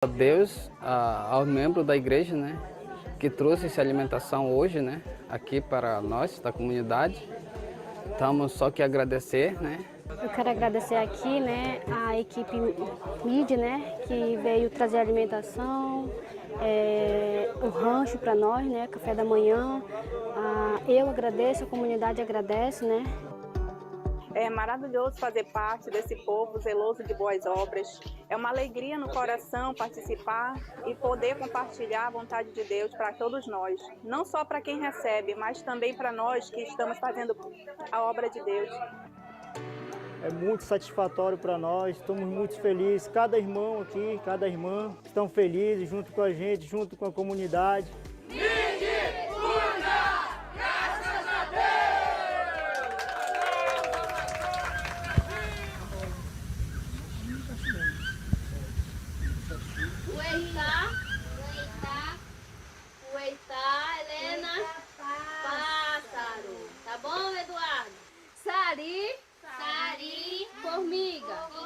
A Deus, ao membro da igreja, né, que trouxe essa alimentação hoje, né, aqui para nós da comunidade. Estamos só que agradecer, né? Eu quero agradecer aqui, né, a equipe MID, né, que veio trazer alimentação, o rancho para nós, né, café da manhã. Eu agradeço, a comunidade agradece, né? É maravilhoso fazer parte desse povo zeloso de boas obras. É uma alegria no coração participar e poder compartilhar a vontade de Deus para todos nós. Não só para quem recebe, mas também para nós que estamos fazendo a obra de Deus. É muito satisfatório para nós, estamos muito felizes. Cada irmão aqui, cada irmã estão felizes junto com a gente, junto com a comunidade.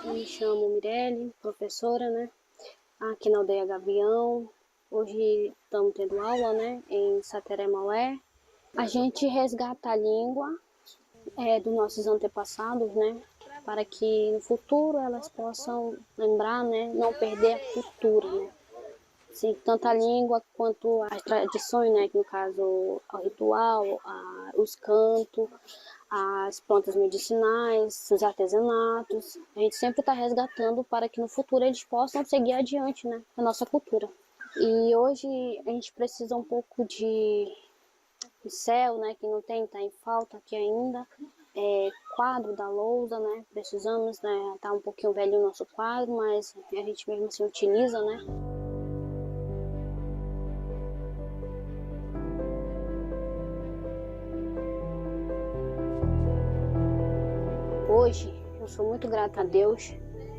Me chamo Mirelle, professora, né? Aqui na aldeia Gavião. Hoje estamos tendo aula, né? Em Sateré-Mawé. A gente resgata a língua dos nossos antepassados, né? Para que no futuro elas possam lembrar, né? Não perder a cultura, né? Sim, tanto a língua quanto as tradições, né? Que no caso o ritual, os cantos, as plantas medicinais, os artesanatos. A gente sempre tá resgatando para que no futuro eles possam seguir adiante, né? A nossa cultura. E hoje a gente precisa um pouco de pincel, né? Que não tem, tá em falta aqui ainda. Quadro da lousa, né? Precisamos, né? Tá um pouquinho velho o nosso quadro, mas a gente mesmo assim utiliza, né? Hoje eu sou muito grata a Deus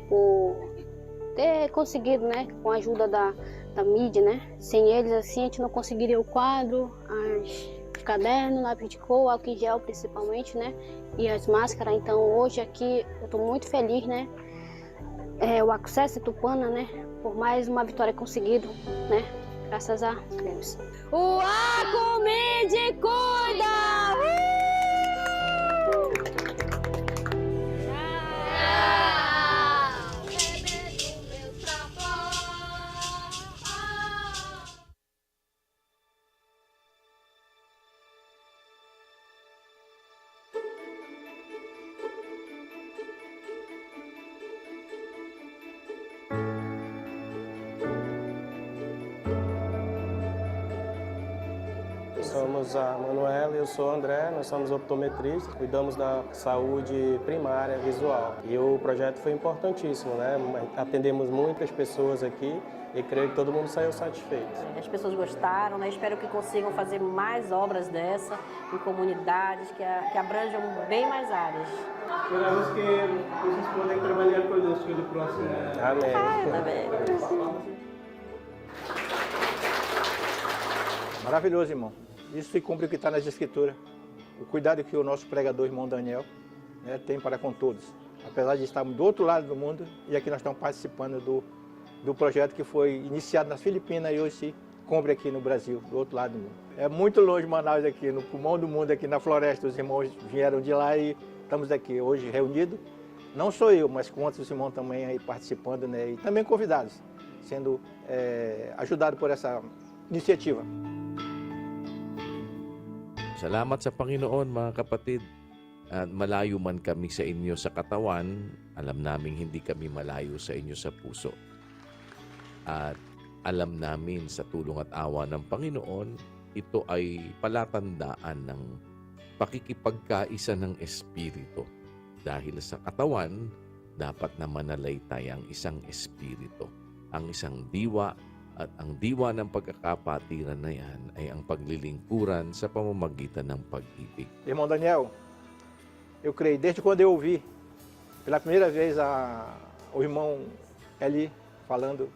por ter conseguido, né, com a ajuda da mídia, né? Sem eles, a gente não conseguiria o quadro, os cadernos, lápis de cor, álcool em gel principalmente, né? E as máscaras. Então hoje aqui eu tô muito feliz, né? O Acesso Tupana, né? Por mais uma vitória conseguida, né? Graças a Deus. O Acomid cuida! Somos a Manuela e eu sou o André, nós somos optometristas, cuidamos da saúde primária visual. E o projeto foi importantíssimo, né? Atendemos muitas pessoas aqui e creio que todo mundo saiu satisfeito. As pessoas gostaram, né? Espero que consigam fazer mais obras dessa em comunidades que abranjam bem mais áreas. Esperamos que vocês podem trabalhar conosco no próximo. Amém. Ah, eu também. Maravilhoso, irmão. Isso se cumpre o que está nas Escrituras. O cuidado que o nosso pregador, irmão Daniel, né, tem para com todos. Apesar de estarmos do outro lado do mundo, e aqui nós estamos participando do projeto que foi iniciado nas Filipinas e hoje se cumpre aqui no Brasil, do outro lado do mundo. É muito longe Manaus aqui, no pulmão do mundo, aqui na floresta. Os irmãos vieram de lá e estamos aqui hoje reunidos. Não sou eu, mas com outros irmãos também aí participando, né, e também convidados, sendo ajudados por essa iniciativa. Salamat sa Panginoon, mga kapatid. At malayo man kami sa inyo sa katawan, alam naming hindi kami malayo sa inyo sa puso. At alam namin sa tulong at awa ng Panginoon, ito ay palatandaan ng pakikipagkaisa ng Espiritu. Dahil sa katawan, dapat na manalaytay ang isang Espiritu, ang isang diwa, at ang diwa ng pagkakapatiran na yan ay ang paglilingkuran sa pamamagitan ng pag-ibig. Irmão Daniel, eu creio, desde quando eu ouvi pela primeira vez o irmão Eli falando,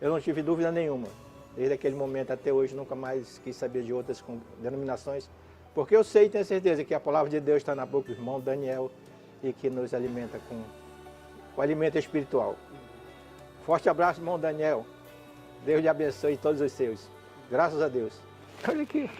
eu não tive dúvida nenhuma. Desde aquele momento até hoje, nunca mais quis saber de outras denominações, porque eu sei e tenho certeza que a palavra de Deus está na boca do irmão Daniel e que nos alimenta com o alimento espiritual. Forte abraço, irmão Daniel. Deus lhe abençoe todos os seus. Graças a Deus. Olha aqui.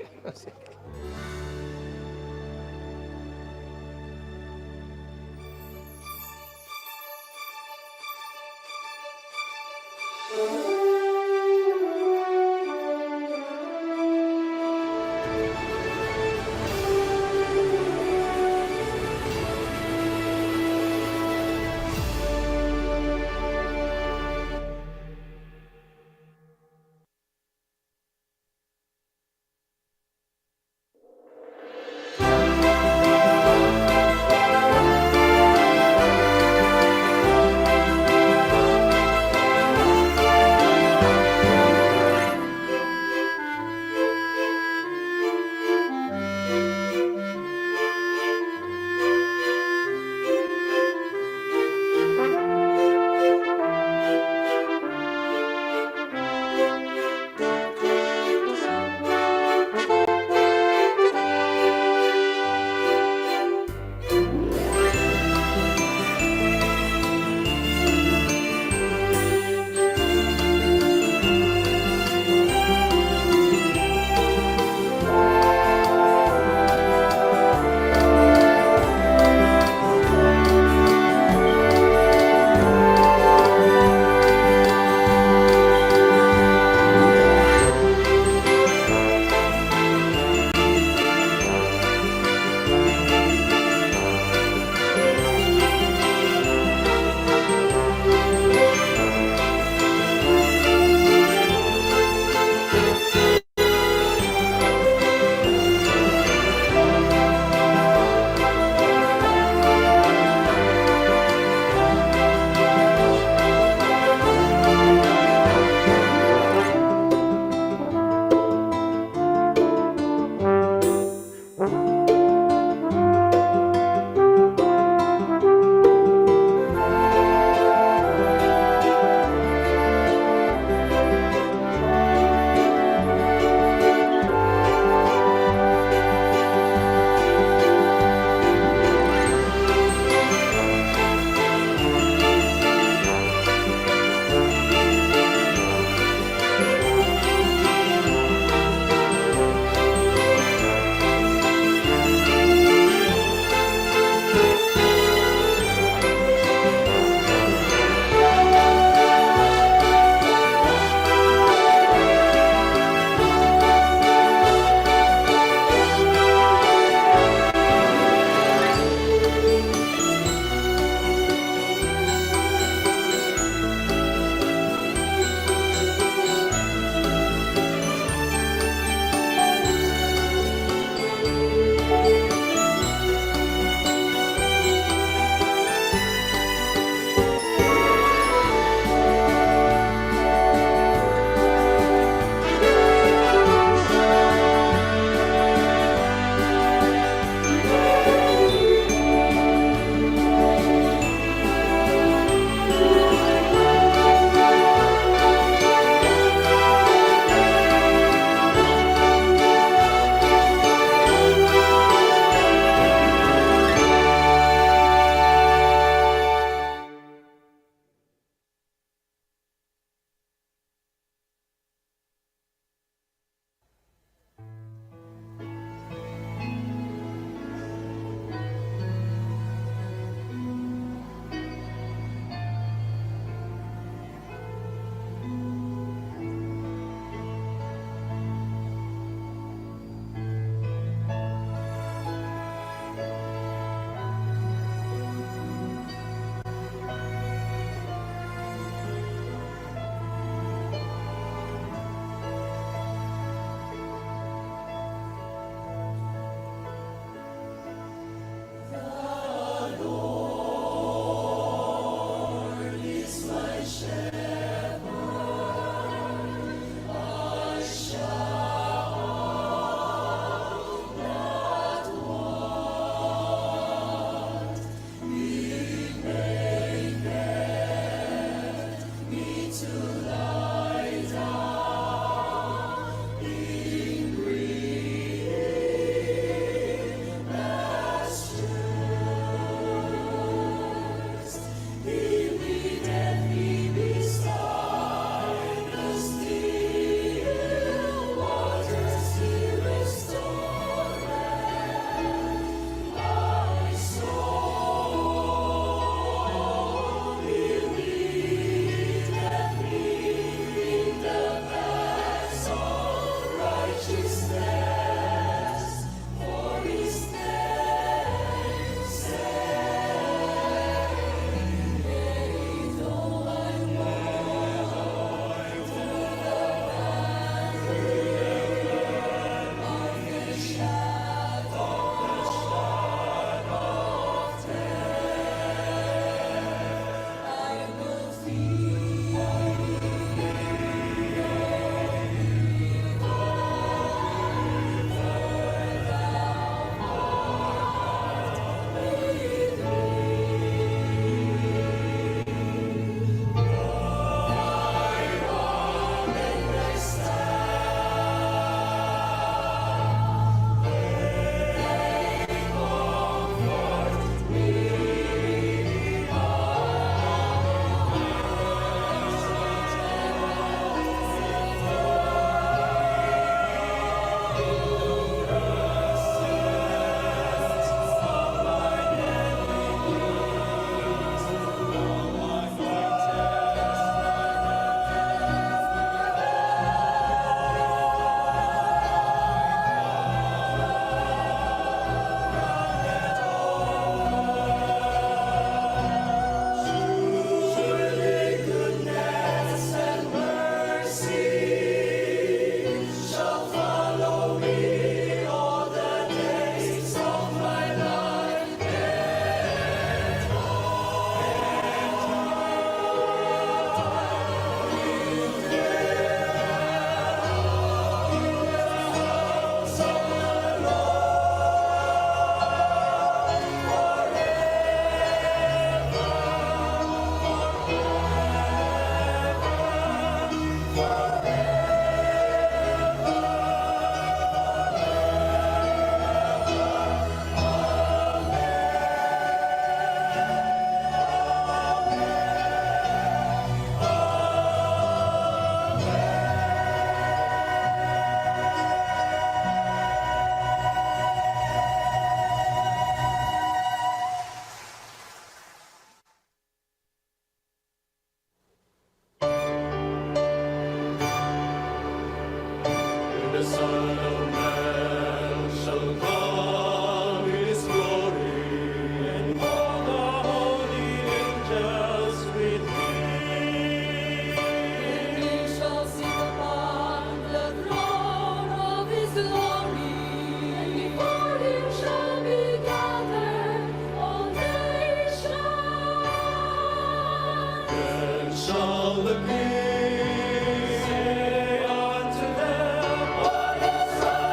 The Son of Man shall come in his glory, and all the holy angels with him. And we shall sit upon the throne of his glory, and before him shall be gathered all nations. Then shall the King say unto them on his right.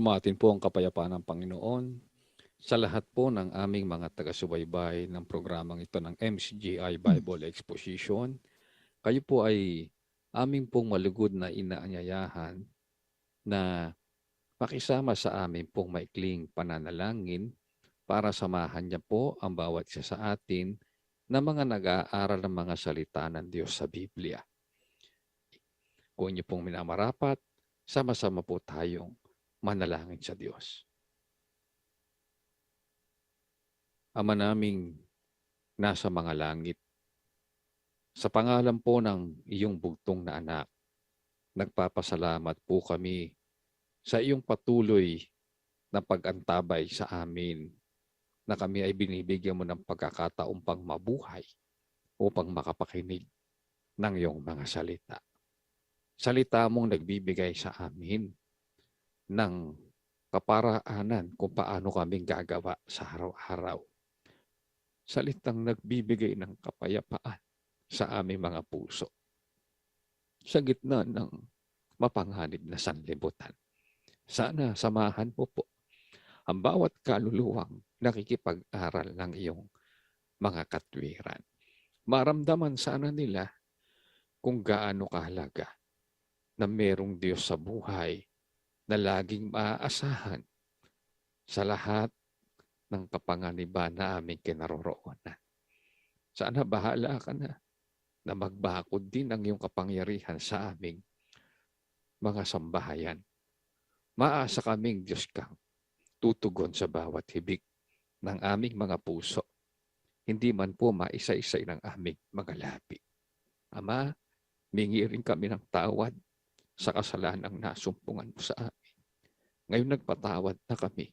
Sumaatin po ang kapayapaan ng Panginoon sa lahat po ng aming mga taga-subaybay ng programang ito ng MCGI Bible Exposition. Kayo po ay aming pong malugod na inaanyayahan na makisama sa amin pong maikling pananalangin para samahan niya po ang bawat isa sa atin na mga nag-aaral ng mga salita ng Diyos sa Biblia. Kung inyo pong minamarapat, sama-sama po tayong manalangin sa Diyos. Ama naming nasa mga langit, sa pangalan po ng iyong bugtong na anak, nagpapasalamat po kami sa iyong patuloy na pag-antabay sa amin na kami ay binibigyan mo ng pagkakataong pang mabuhay upang makapakinig ng iyong mga salita. Salita mong nagbibigay sa amin ng kaparaanan kung paano kaming gagawa sa araw-araw. Salitang nagbibigay ng kapayapaan sa aming mga puso sa gitna ng mapanganib na sanlibutan. Sana samahan mo po ang bawat kaluluwang nakikipag-aral ng iyong mga katwiran. Maramdaman sana nila kung gaano kahalaga na merong Diyos sa buhay na laging maaasahan sa lahat ng kapanganiban na aming kinaroroonan. Sana bahala ka na na magbakod din ang iyong kapangyarihan sa aming mga sambahayan. Maasa kaming Diyos kang tutugon sa bawat hibig ng aming mga puso. Hindi man po maisa-isay ng aming mga labi. Ama, mingi rin kami ng tawad sa kasalanang nasumpungan mo sa amin. Ngayon nagpatawad na kami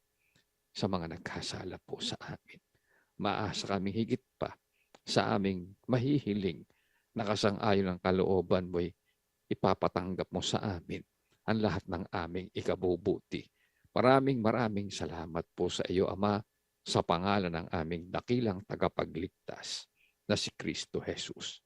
sa mga nagkasala po sa amin. Maasa kami higit pa sa aming mahihiling na kasang-ayon ng kalooban mo'y ipapatanggap mo sa amin ang lahat ng aming ikabubuti. Maraming maraming salamat po sa iyo, Ama, sa pangalan ng aming dakilang tagapagligtas na si Kristo Jesus.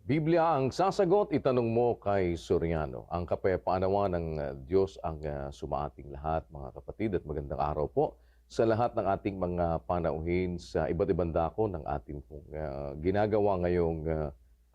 Biblia ang sasagot, itanong mo kay Soriano. Ang kapayapaan nawa ng Diyos ang sumaating lahat, mga kapatid, at magandang araw po sa lahat ng ating mga panauhin sa iba't ibang dako ng ating pong ginagawa ngayong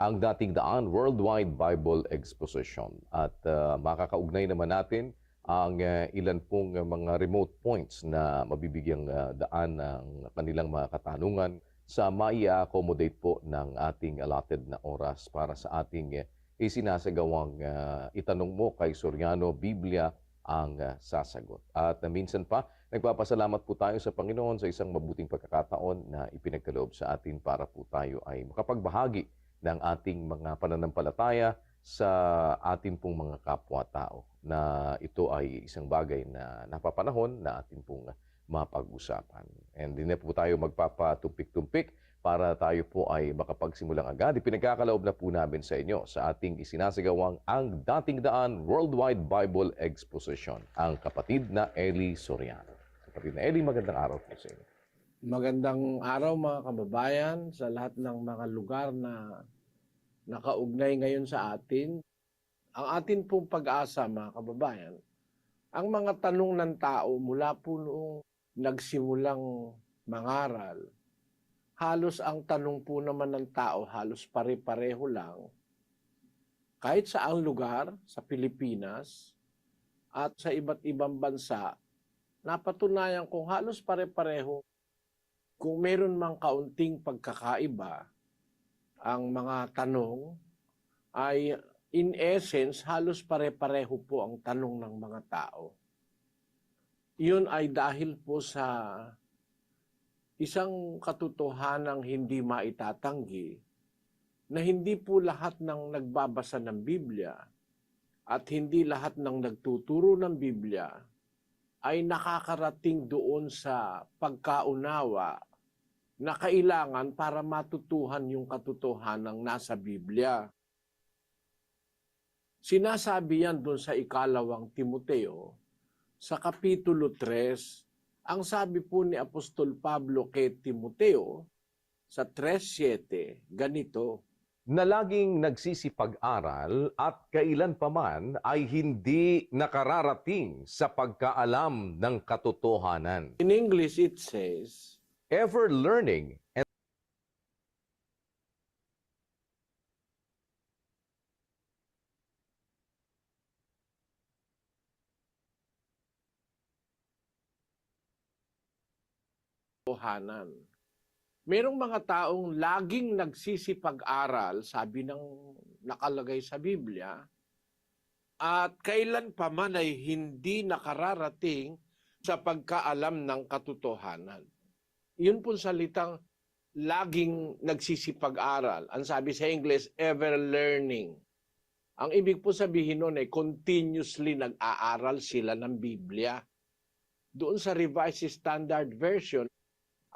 ang Dating Daan Worldwide Bible Exposition. At makakaugnay naman natin ang ilan pong mga remote points na mabibigyang daan ng kanilang mga katanungan sa maia-accommodate po ng ating allotted na oras para sa ating isinasagawang itanong mo kay Soriano, Biblia ang sasagot. At minsan pa, nagpapasalamat po tayo sa Panginoon sa isang mabuting pagkakataon na ipinagkaloob sa atin para po tayo ay makapagbahagi ng ating mga pananampalataya sa atin pong mga kapwa-tao, na ito ay isang bagay na napapanahon na atin pong mapag-usapan. And hindi na po tayo magpapatumpik-tumpik para tayo po ay makapagsimulang agad. Ipinagkakaloob na po namin sa inyo sa ating isinasagawang ang Dating Daan Worldwide Bible Exposition, ang kapatid na Eli Soriano. Kapatid na Eli, magandang araw po sa inyo. Magandang araw mga kababayan sa lahat ng mga lugar na nakaugnay ngayon sa atin. Ang atin pong pag-asa mga kababayan, ang mga tanong ng tao mula po noong nagsimulang mangaral, halos ang tanong po naman ng tao, halos pare-pareho lang. Kahit saang lugar, sa Pilipinas, at sa iba't ibang bansa, napatunayan kong halos pare-pareho. Kung meron mang kaunting pagkakaiba, ang mga tanong ay in essence, halos pare-pareho po ang tanong ng mga tao. Yun ay dahil po sa isang katotohanang hindi maitatanggi na hindi po lahat ng nagbabasa ng Biblia at hindi lahat ng nagtuturo ng Biblia ay nakakarating doon sa pagkaunawa na kailangan para matutuhan yung katotohanang nasa Biblia. Sinasabi yan doon sa ikalawang Timoteo, sa Kapitulo 3, ang sabi po ni Apostol Pablo kay Timoteo sa 3:7, ganito. Na laging nagsisipag-aral at kailan paman ay hindi nakararating sa pagkaalam ng katotohanan. In English it says, ever learning and katotohanan. Merong mga taong laging nagsisipag-aral, sabi ng nakalagay sa Biblia, at kailan pa man ay hindi nakararating sa pagkaalam ng katotohanan. Yun po salitang laging nagsisipag-aral. Ang sabi sa English, ever learning. Ang ibig po sabihin nun ay continuously nag-aaral sila ng Biblia. Doon sa Revised Standard Version,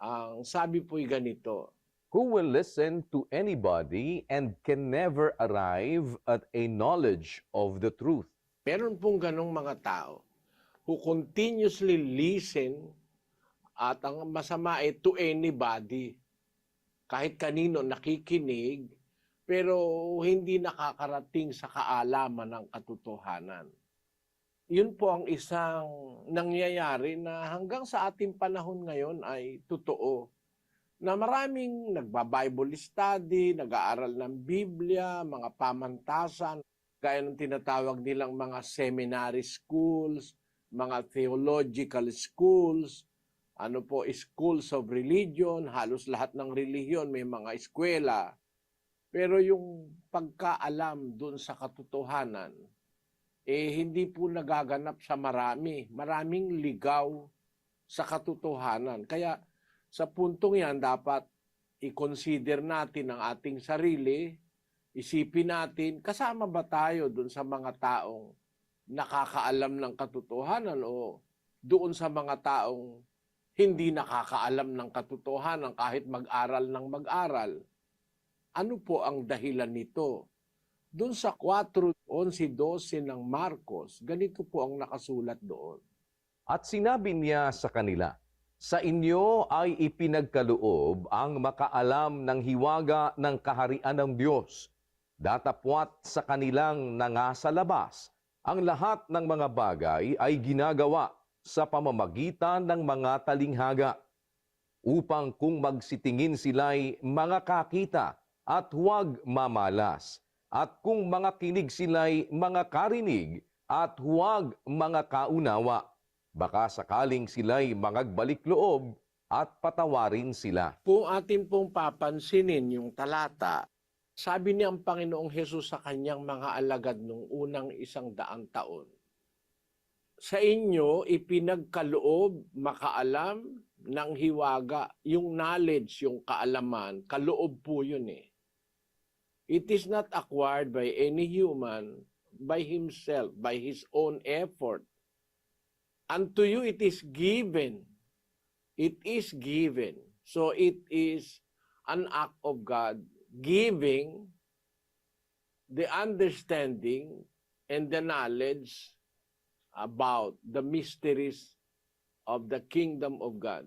ang sabi po'y ganito. Who will listen to anybody and can never arrive at a knowledge of the truth? Meron pong ganong mga tao who continuously listen at ang masama ay to anybody. Kahit kanino nakikinig, pero hindi nakakarating sa kaalaman ng katotohanan. Yun po ang isang nangyayari na hanggang sa ating panahon ngayon ay totoo. Na maraming nagba-Bible study, nag-aaral ng Biblia, mga pamantasan, gaya ng tinatawag nilang mga seminary schools, mga theological schools, schools of religion, halos lahat ng relihiyon may mga eskwela. Pero yung pagkaalam dun sa katotohanan, hindi po nagaganap sa marami. Maraming ligaw sa katotohanan. Kaya sa puntong yan, dapat i-consider natin ang ating sarili, isipin natin, kasama ba tayo dun sa mga taong nakakaalam ng katotohanan o doon sa mga taong hindi nakakaalam ng katotohanan kahit mag-aral ng mag-aral. Ano po ang dahilan nito? Doon sa 4:11-12 ng Marcos, ganito po ang nakasulat doon. At sinabi niya sa kanila, sa inyo ay ipinagkaloob ang makaalam ng hiwaga ng kaharian ng Diyos. Datapwat sa kanilang nangasa labas, ang lahat ng mga bagay ay ginagawa sa pamamagitan ng mga talinghaga, upang kung magsitingin sila'y mga kakita at huwag mamalas, at kung mga kinig sila'y mga karinig at huwag mga kaunawa. Baka sakaling sila'y mangagbalik loob at patawarin sila. Kung atin pong papansinin yung talata, sabi niya ang Panginoong Hesus sa kanyang mga alagad nung unang 100 taon, sa inyo ipinagkaloob makaalam ng hiwaga, yung knowledge, yung kaalaman, kaloob po yun eh. It is not acquired by any human, by himself, by his own effort. Unto you it is given. It is given. So it is an act of God giving the understanding and the knowledge about the mysteries of the kingdom of God.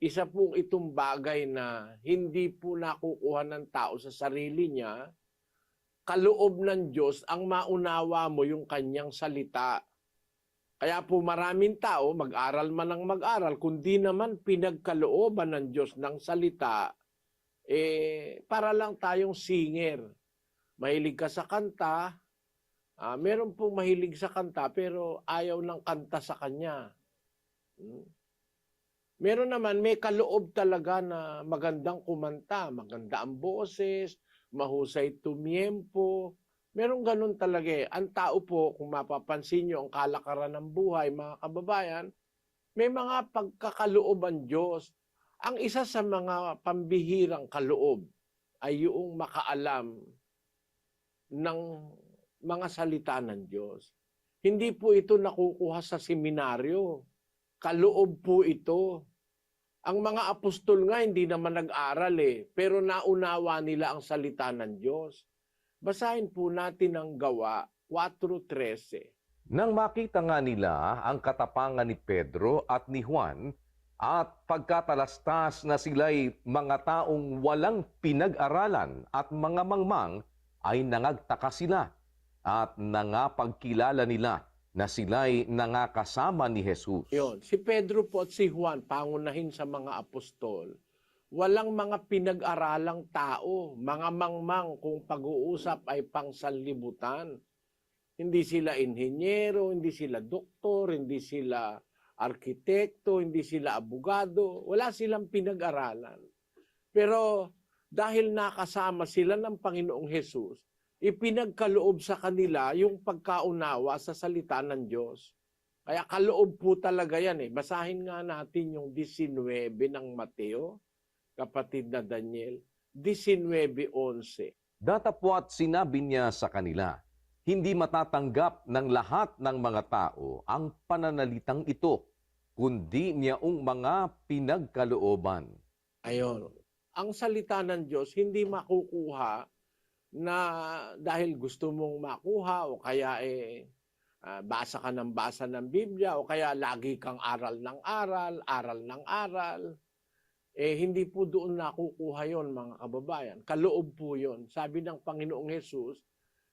Isa pong itong bagay na hindi po nakukuha ng tao sa sarili niya, kaloob ng Diyos ang maunawa mo yung kanyang salita. Kaya po maraming tao, mag-aral man ang mag-aral, kundi naman pinagkalooban ng Diyos ng salita, eh, para lang tayong singer. Mahilig ka sa kanta, meron pong mahilig sa kanta pero ayaw ng kanta sa kanya. Meron naman, may kaloob talaga na magandang kumanta, maganda ang boses, mahusay tumiyempo. Meron ganun talaga eh. Ang tao po, kung mapapansin nyo ang kalakaran ng buhay, mga kababayan, may mga pagkakaloob ang Diyos. Ang isa sa mga pambihirang kaloob ay yung makaalam ng mga salita ng Diyos. Hindi po ito nakukuha sa seminaryo. Kaloob po ito. Ang mga apostol nga hindi naman nag-aral eh, pero naunawa nila ang salita ng Diyos. Basahin po natin ang Gawa 4:13. Nang makita nga nila ang katapangan ni Pedro at ni Juan at pagkatalastas na sila'y mga taong walang pinag-aralan at mga mangmang, ay nangagtaka sila at nangapagkilala nila na sila'y nangakasama ni Jesus. Yun, si Pedro po at si Juan, pangunahin sa mga apostol, walang mga pinag-aralang tao, mga mangmang kung pag-uusap ay pangsanlibutan. Hindi sila inhinyero, hindi sila doktor, hindi sila arkitekto, hindi sila abogado, wala silang pinag-aralan. Pero dahil nakasama sila ng Panginoong Jesus, ipinagkaloob sa kanila yung pagkaunawa sa salita ng Diyos. Kaya kaloob po talaga yan eh. Basahin nga natin yung 19 ng Mateo, kapatid na Daniel, 19:11. Datapwat sinabi niya sa kanila, hindi matatanggap ng lahat ng mga tao ang pananalitang ito, kundi niyaong mga pinagkalooban. Ayon. Ang salita ng Diyos hindi makukuha na dahil gusto mong makuha o kaya basa ka ng basa ng Biblia o kaya lagi kang aral ng aral, aral ng aral. Eh, hindi po doon nakukuha yon, mga kababayan. Kaloob po yon. Sabi ng Panginoong Hesus,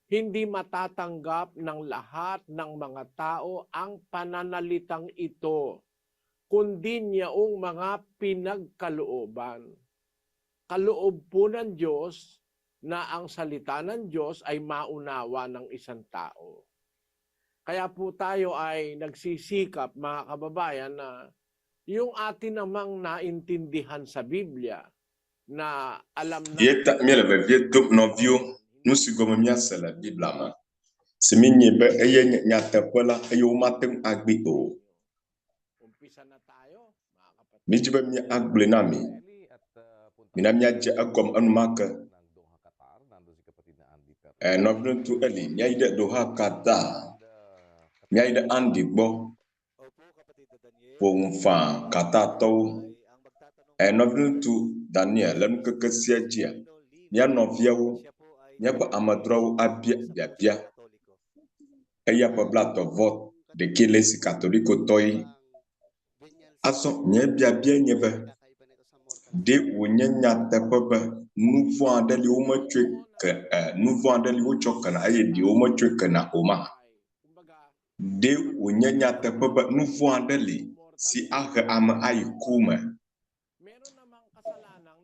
hindi matatanggap ng lahat ng mga tao ang pananalitang ito, kundi niyaong mga pinagkalooban. Kaloob po ng Diyos na ang salita ng Diyos ay maunawa ng isang tao. Kaya po tayo ay nagsisikap, mga kababayan, na yung atin namang naintindihan sa Biblia na alam na Ye ta míele vevie dom nɔviwo nu si gɔme míase le Biblia me si míenyae be eye nye nyateƒe la eye womate ŋu agbee o. Umpisa na tayo, mga kapatid. Mídzi be míagblɔe na mi. Mina míadze egɔme enumake. E nɔviŋutsu Eli, míayi ɖe Doha Qatar, míayi ɖe Andy gbɔ. Ƒo nu faa Qatartɔwo. E nɔviŋutsu Daniel le nukeke sia dzia, mía nɔviawo, míaƒe amedzroawo abia biabia. Eya ƒe 31 le esi katolikotɔ ye. Azɔ nye biabia nye be, ɖe wònye nyateƒe be nu vɔ̃ aɖe li wometsɔe ke e nu vɔ̃ aɖe li wotsɔ kena eye ɖewo metsɔe kena o mahã? Ɖe wònye nyateƒe be nu vɔ̃ aɖe li si ahe ame ayi ku me?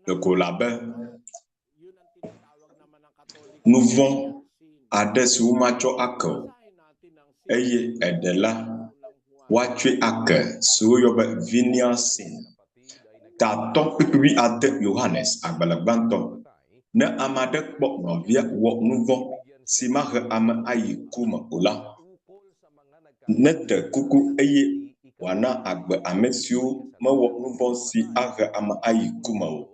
Ɖeko wòle abe nu vɔ̃ aɖe si womatsɔ ake o eye eɖe la, woatsɔe ake si woyɔ be venial sin. Tatɔ kpukpui wuiade Yohanes agbalẽ gbãtɔ. Ne ame aɖe kpɔ nɔvia wɔ nu vɔ̃ si mahe ame ayi ku me o la, neɖe kuku eye wòana agbe ame siwo mewɔ nu vɔ̃ si ahe ame ayi ku me o.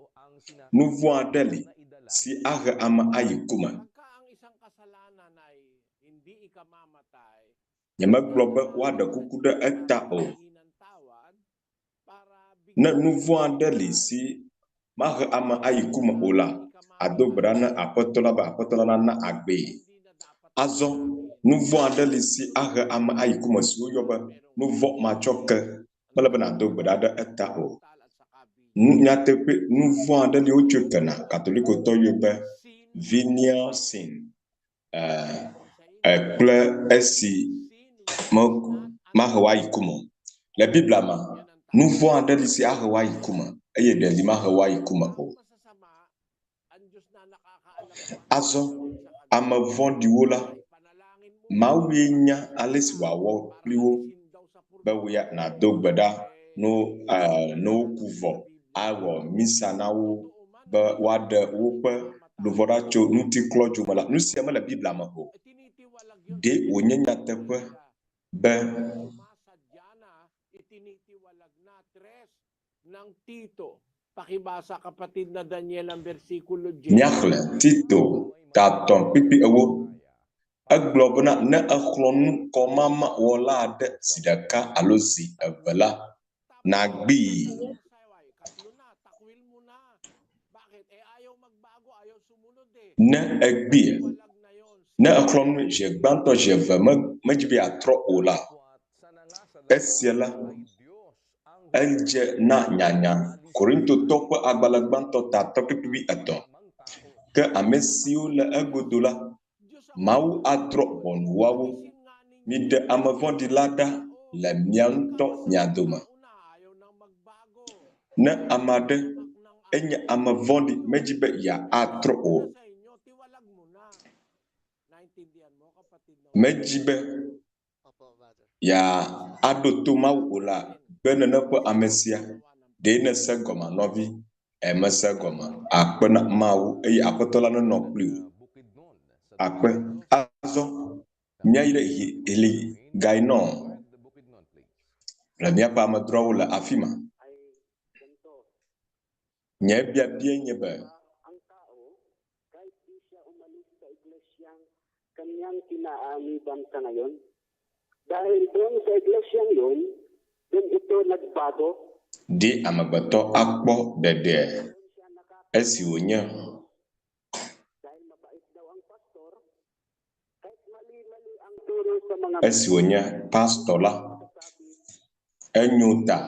Nu vɔ̃ aɖe li si ahe ame ayi ku me. Nyemegblɔ be woaɖe kuku ɖe eta o. Ne nu vɔ̃ aɖe li si mahe ame ayi ku me o la, ado gbe ɖa na Aƒetɔ la be Aƒetɔ la nana agbee. Azɔ, nu vɔ̃ aɖe li si ahe ame ayi ku me si woyɔ be nu vɔ̃ matsɔke. Mele be nàdo gbe ɖa ɖe eta o. Nu, nyateƒe, nu vɔ̃ aɖe li wotsɔe kena, Katolikotɔ yɔe be venial sin. Kple esi me mahe woayi ku me o. Le Biblia me, nu vɔ̃ aɖe li si ahe woayi ku me eye ɖe li mahe woayi ku me o. Azɔ ame vɔ̃ɖiwo la, Mawue nya ale si wòawɔ kpli wo be wò ya nàdo gbe ɖa no ne woku vɔ awɔ misa na wo be woaɖe woƒe luʋɔ ɖa tso ŋutiklɔdzo me la, nu sia mele Biblia me o. Ɖe wònye nyateƒe be míaxlẽ Tito ta etɔ̃ kpukpui ewo? Egblɔ bena ne exlɔ̃ nu kɔmamawɔla aɖe zi ɖeka alo zi eve la, nàgbee. Ne ègbee, ne èxlɔ̃ nui zi gbãtɔ zi eve medzi be yeatrɔ o la, esia la, edze na nyanya. Korintotɔwo ƒe agbalẽ gbãtɔ ta atɔ̃ kpukpui wuietɔ̃. Ke ame siwo le egodo la, Mawu adrɔ̃ ʋɔnu woawo. Miɖe ame vɔ̃ɖi la ɖa le mia ŋutɔ mia dome. Ne ame aɖe enye ame vɔ̃ɖi medzi be yeatrɔ o, medzi be yeaɖo to Mawu o la, gbe nene ƒe ame sia. Ɖe nèse gɔmea, nɔvi? Ẽ, mese egɔme. Akpe na Mawu, eye Aƒetɔ la nenɔ kpli wò. Akpe. Azɔ, míayi ɖe Hiligaynon le míaƒe amedzroawo le afi ma. Nye biabiae nye be, Ɖe amegbetɔ akpɔ ɖeɖea esi wònye esi wònye pastɔ la, enyo ta?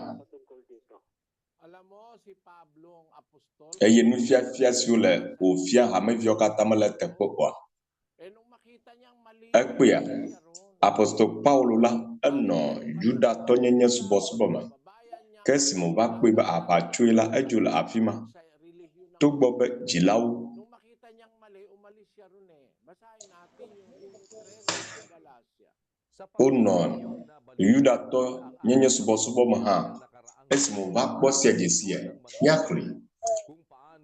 Eye nufiafia siwo le wòfia hameviawo katã mele eteƒe oa? Ekpea, apostol Paulo la, enɔ Yudatɔnyenye subɔsubɔ me. Ke esime wòva kpɔe be aʋatsoe la, edzo le afi ma. Togbɔ be dzilawo wonɔ Yudatɔnyenye subɔsubɔ me hã, esime wòva kpɔ sea dzesia, míaxlẽe.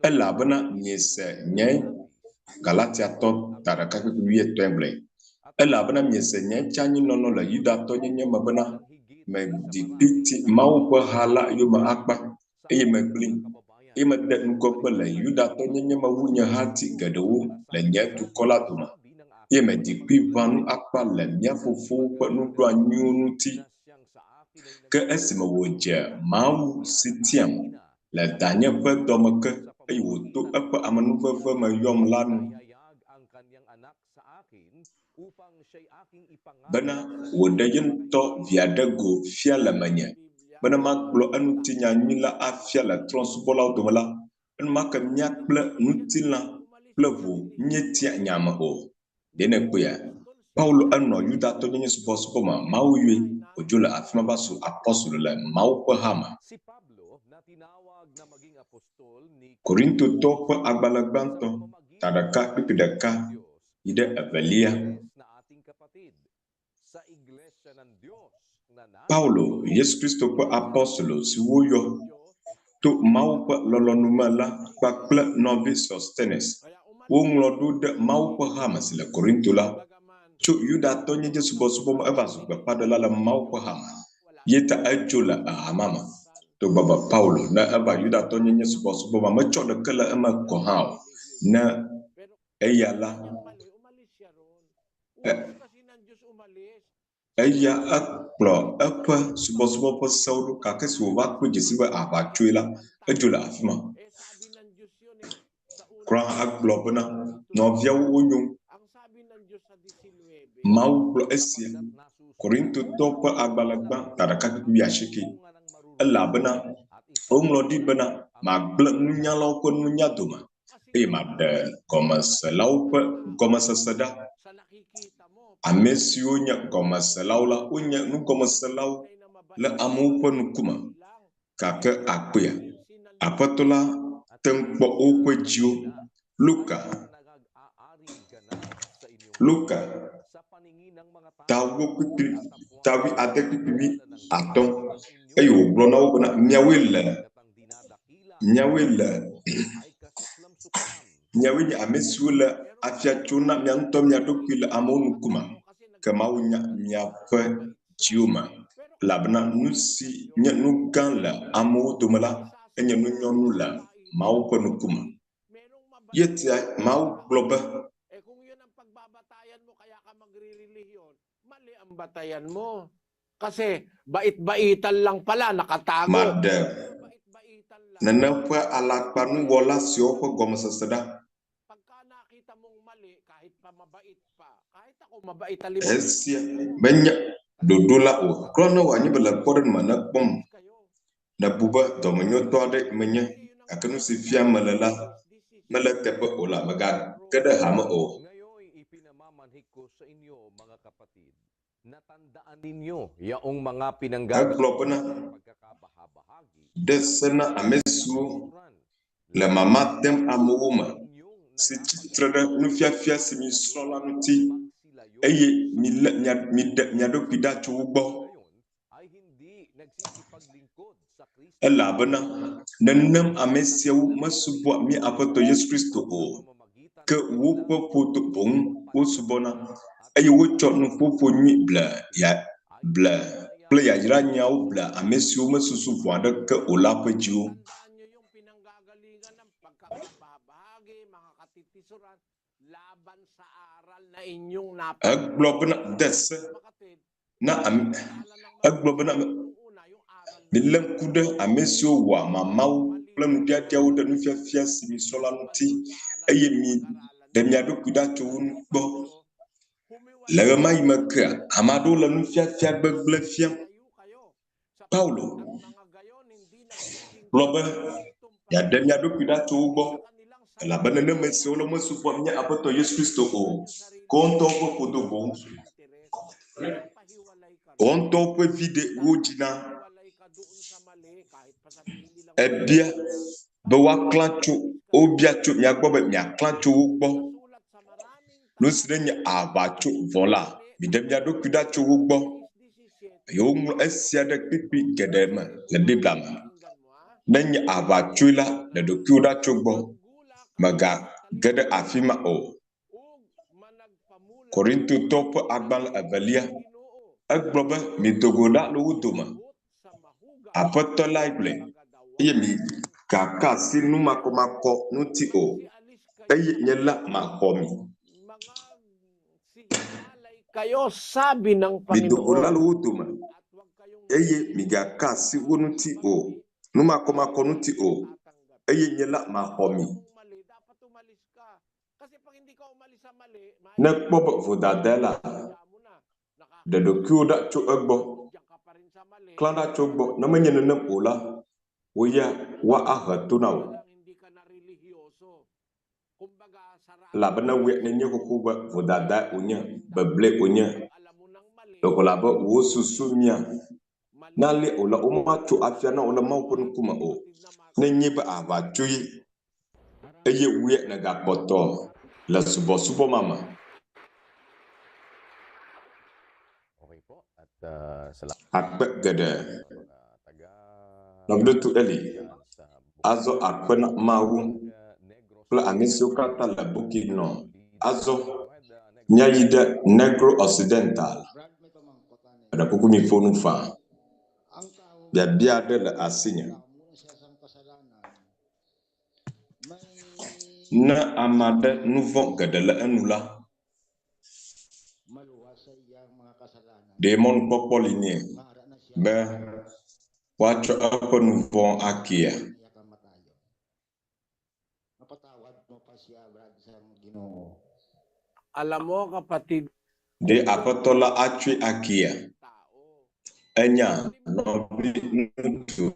Elabena miese nye Galatiatɔ ta ɖeka kpukpui wuietɔ̃e gblɔe. Elabena miese nye tsyanyinɔnɔ le Yudatɔnyenye me bena, medi kpiti Mawu ƒe ha la yome akpa, eye megblẽe, eye mede ŋgɔgbe le Yudatɔnyenye me wu nye hati geɖewo le nye dukɔ la dome, eye medi kpui ʋã nu akpa le mía fofowo ƒe nuɖoanyiwo ŋuti. Ke esime wòdze Mawu si tiam le danye ƒe dɔme ke, eye wòto eƒe amenuveve me yɔm la nu, bena wòɖe ye ŋutɔ via ɖe go fia le menye, bena magblɔ eŋuti nya nyui la afia le trɔ̃subɔlawo dome la, Enumake mía kple ŋutilã kple ʋu míetia nya me o. Ɖe nèkpɔea? Paulo enɔ Yudatɔnyenye subɔsubɔ me, Mawu yɔe wòdzo le afi ma va zu apostolo le Mawu ƒe ha me. Korintotɔwo ƒe agbalẽ gbãtɔ, ta ɖeka kpukpui ɖeka yi ɖe evelia. Paulo, Yesu Kristo ƒe apostolo si woyɔ to Mawu ƒe lɔlɔ̃nu me la kpakple nɔvi Sostenes, woŋlɔ ɖo ɖe Mawu ƒe hame si le Korinto la. Tso Yudatɔnyenye subɔsubɔ me eva zu gbeƒãɖela le Mawu ƒe hame. Ye ta etso le ehama me. Togbɔ be Paulo, ne eva Yudatɔnyenye subɔsubɔ me metsɔ ɖeke le eme gɔ̃ hã o, ne eya la, eya ekplɔ eƒe subɔsubɔ ƒe sewo ɖo gake esi wòva kpɔe dze sii be aʋatsoe la, edzo le afi ma. Kura hã egblɔ bena, Nɔviawo wonyo. Mawu gblɔ esia. Korintotɔwo ƒe agbalẽ gbã ta ɖeka kpukpui wuiasieke. Elabena woŋlɔ ɖi bena, Magblẽ nunyalawo ƒe nunya dome, eye maɖe gɔmeselawo ƒe gɔmesese ɖa. Ame siwo nye gɔmeselawo la, wonye nugɔmeselawo le amewo ƒe ŋkume, gake akpea, Aƒetɔ la te ŋu kpɔ woƒe dziwo. Luka, Luka, ta ewo kpukpui, ta wuiade kpukpui wuiatɔ̃, eye wògblɔ na wo bena, Miawoe le Miawoe le miawoe nye ame siwo le afia tsom na mia ŋutɔ mia ɖokui le amewo ŋkume, ke Mawu nya miaƒe dziwo me, elabena nu si nye nu gã le amewo dome la, enye nu nyɔnu le Mawu ƒe ŋkume. Ye tia Mawu gblɔ be. Mali ang batayan mo. Kasi bait-baitan lang pala, nakatago. Maɖe nene ƒe alakpanuwɔla siawo ƒe gɔmesese ɖa. Esia menye ɖoɖo la o. Kura ne wòanye be le kpɔɖeŋu me nèkpɔm, nèbu be dɔmenyotɔ aɖee menye, gake nu si fiam mele la mele eteƒe o la, mègage ɖe hame o. Egblɔ bena, De se na ame siwo le mama dem amewo me, si tsi tre ɖe nufiafia si miesrɔ̃ la ŋuti, eye milé mia, miɖe mia ɖokui ɖa tso wo gbɔ. Elabena nenem ame siawo mesubɔa mía Aƒetɔ Yesu Kristo o, ke woƒe ƒodo boŋ wosubɔna, eye wotsɔ nuƒoƒo nyui ble ya ble kple yayranyawo blea ame siwo mesusu vɔ̃ aɖeke o la ƒe dziwo. Egblɔ bena, De se na ame, egblɔ bena, Milé ŋku ɖe ame siwo wɔa mamawo kple nuɖiaɖiawo ɖe nufiafia si miesrɔ̃ la ŋuti, eye miɖe mia ɖokui ɖa tso wo ŋu gbɔ. Le ɣemaɣi me kea, ame aɖewo le nufiafia gbegblẽ fiam. Paulo gblɔ be, Miaɖe mia ɖokui ɖa tso wo gbɔ, elabena ne ame siawo la womesubɔa mía Aƒetɔ Yesu Kristo o, ke woa ŋutɔwo ƒe ƒodo boŋ, woa ŋutɔwo ƒe viɖe wodzina. Ebia be woaklã tso, wobia tso mia gbɔ be miaklã tso wo gbɔ. Nu si ne nye aʋatso vɔ̃ la, miɖe mia ɖokui ɖa tso wo gbɔ. Eye woŋlɔ esia ɖe kpukpui geɖe me le Biblia me. Ne nye aʋatsoe la, ɖe ɖokuiwò ɖa tso gbɔ. Mègage ɖe afi ma o. Korintotɔwo ƒe agbalẽ evelia, egblɔ be, Mido go ɖa le wo dome. Aƒetɔ lae gblɔe, eye migaka asi nu makɔmakɔ ŋuti o, eye nye la maxɔ mi. Mido go ɖa le wo dome, eye migaka asi wo ŋuti o, nu makɔmakɔ ŋuti o, eye nye la maxɔ mi. Ne èkpɔ be vodadae la, Ɖe ɖokuiwò ɖa tso egbɔ. Klã ɖa tso egbɔ. Ne menye nenem o la, wò ya woahe to na wò. Elabena wòe nenye xoxo be vodadae wònye, beblee wònye. Ɖeko elabe wò susu mia. Ne alea o la, womatso afia na wò le Mawu ƒe ŋkume o. Nenye be aʋatsoe eye wòe nègakpɔtɔ le subɔsubɔ ma me. Akpe geɖe. Nɔviŋutsu Eli, azɔ akpe na Mawu kple ame siwo katã le Bukidnon. Azɔ míayi ɖe Negro Occidental. Meɖe kuku miƒo nu faa. Biabia aɖe le asinye. Ne ame aɖe nu vɔ̃ geɖe le enu la, ɖe mɔnukpɔkpɔ li nɛ be woatsɔ eƒe nu vɔ̃ akea? Ɖe Aƒetɔ la atsɔe akea? Enya nɔviŋutsu,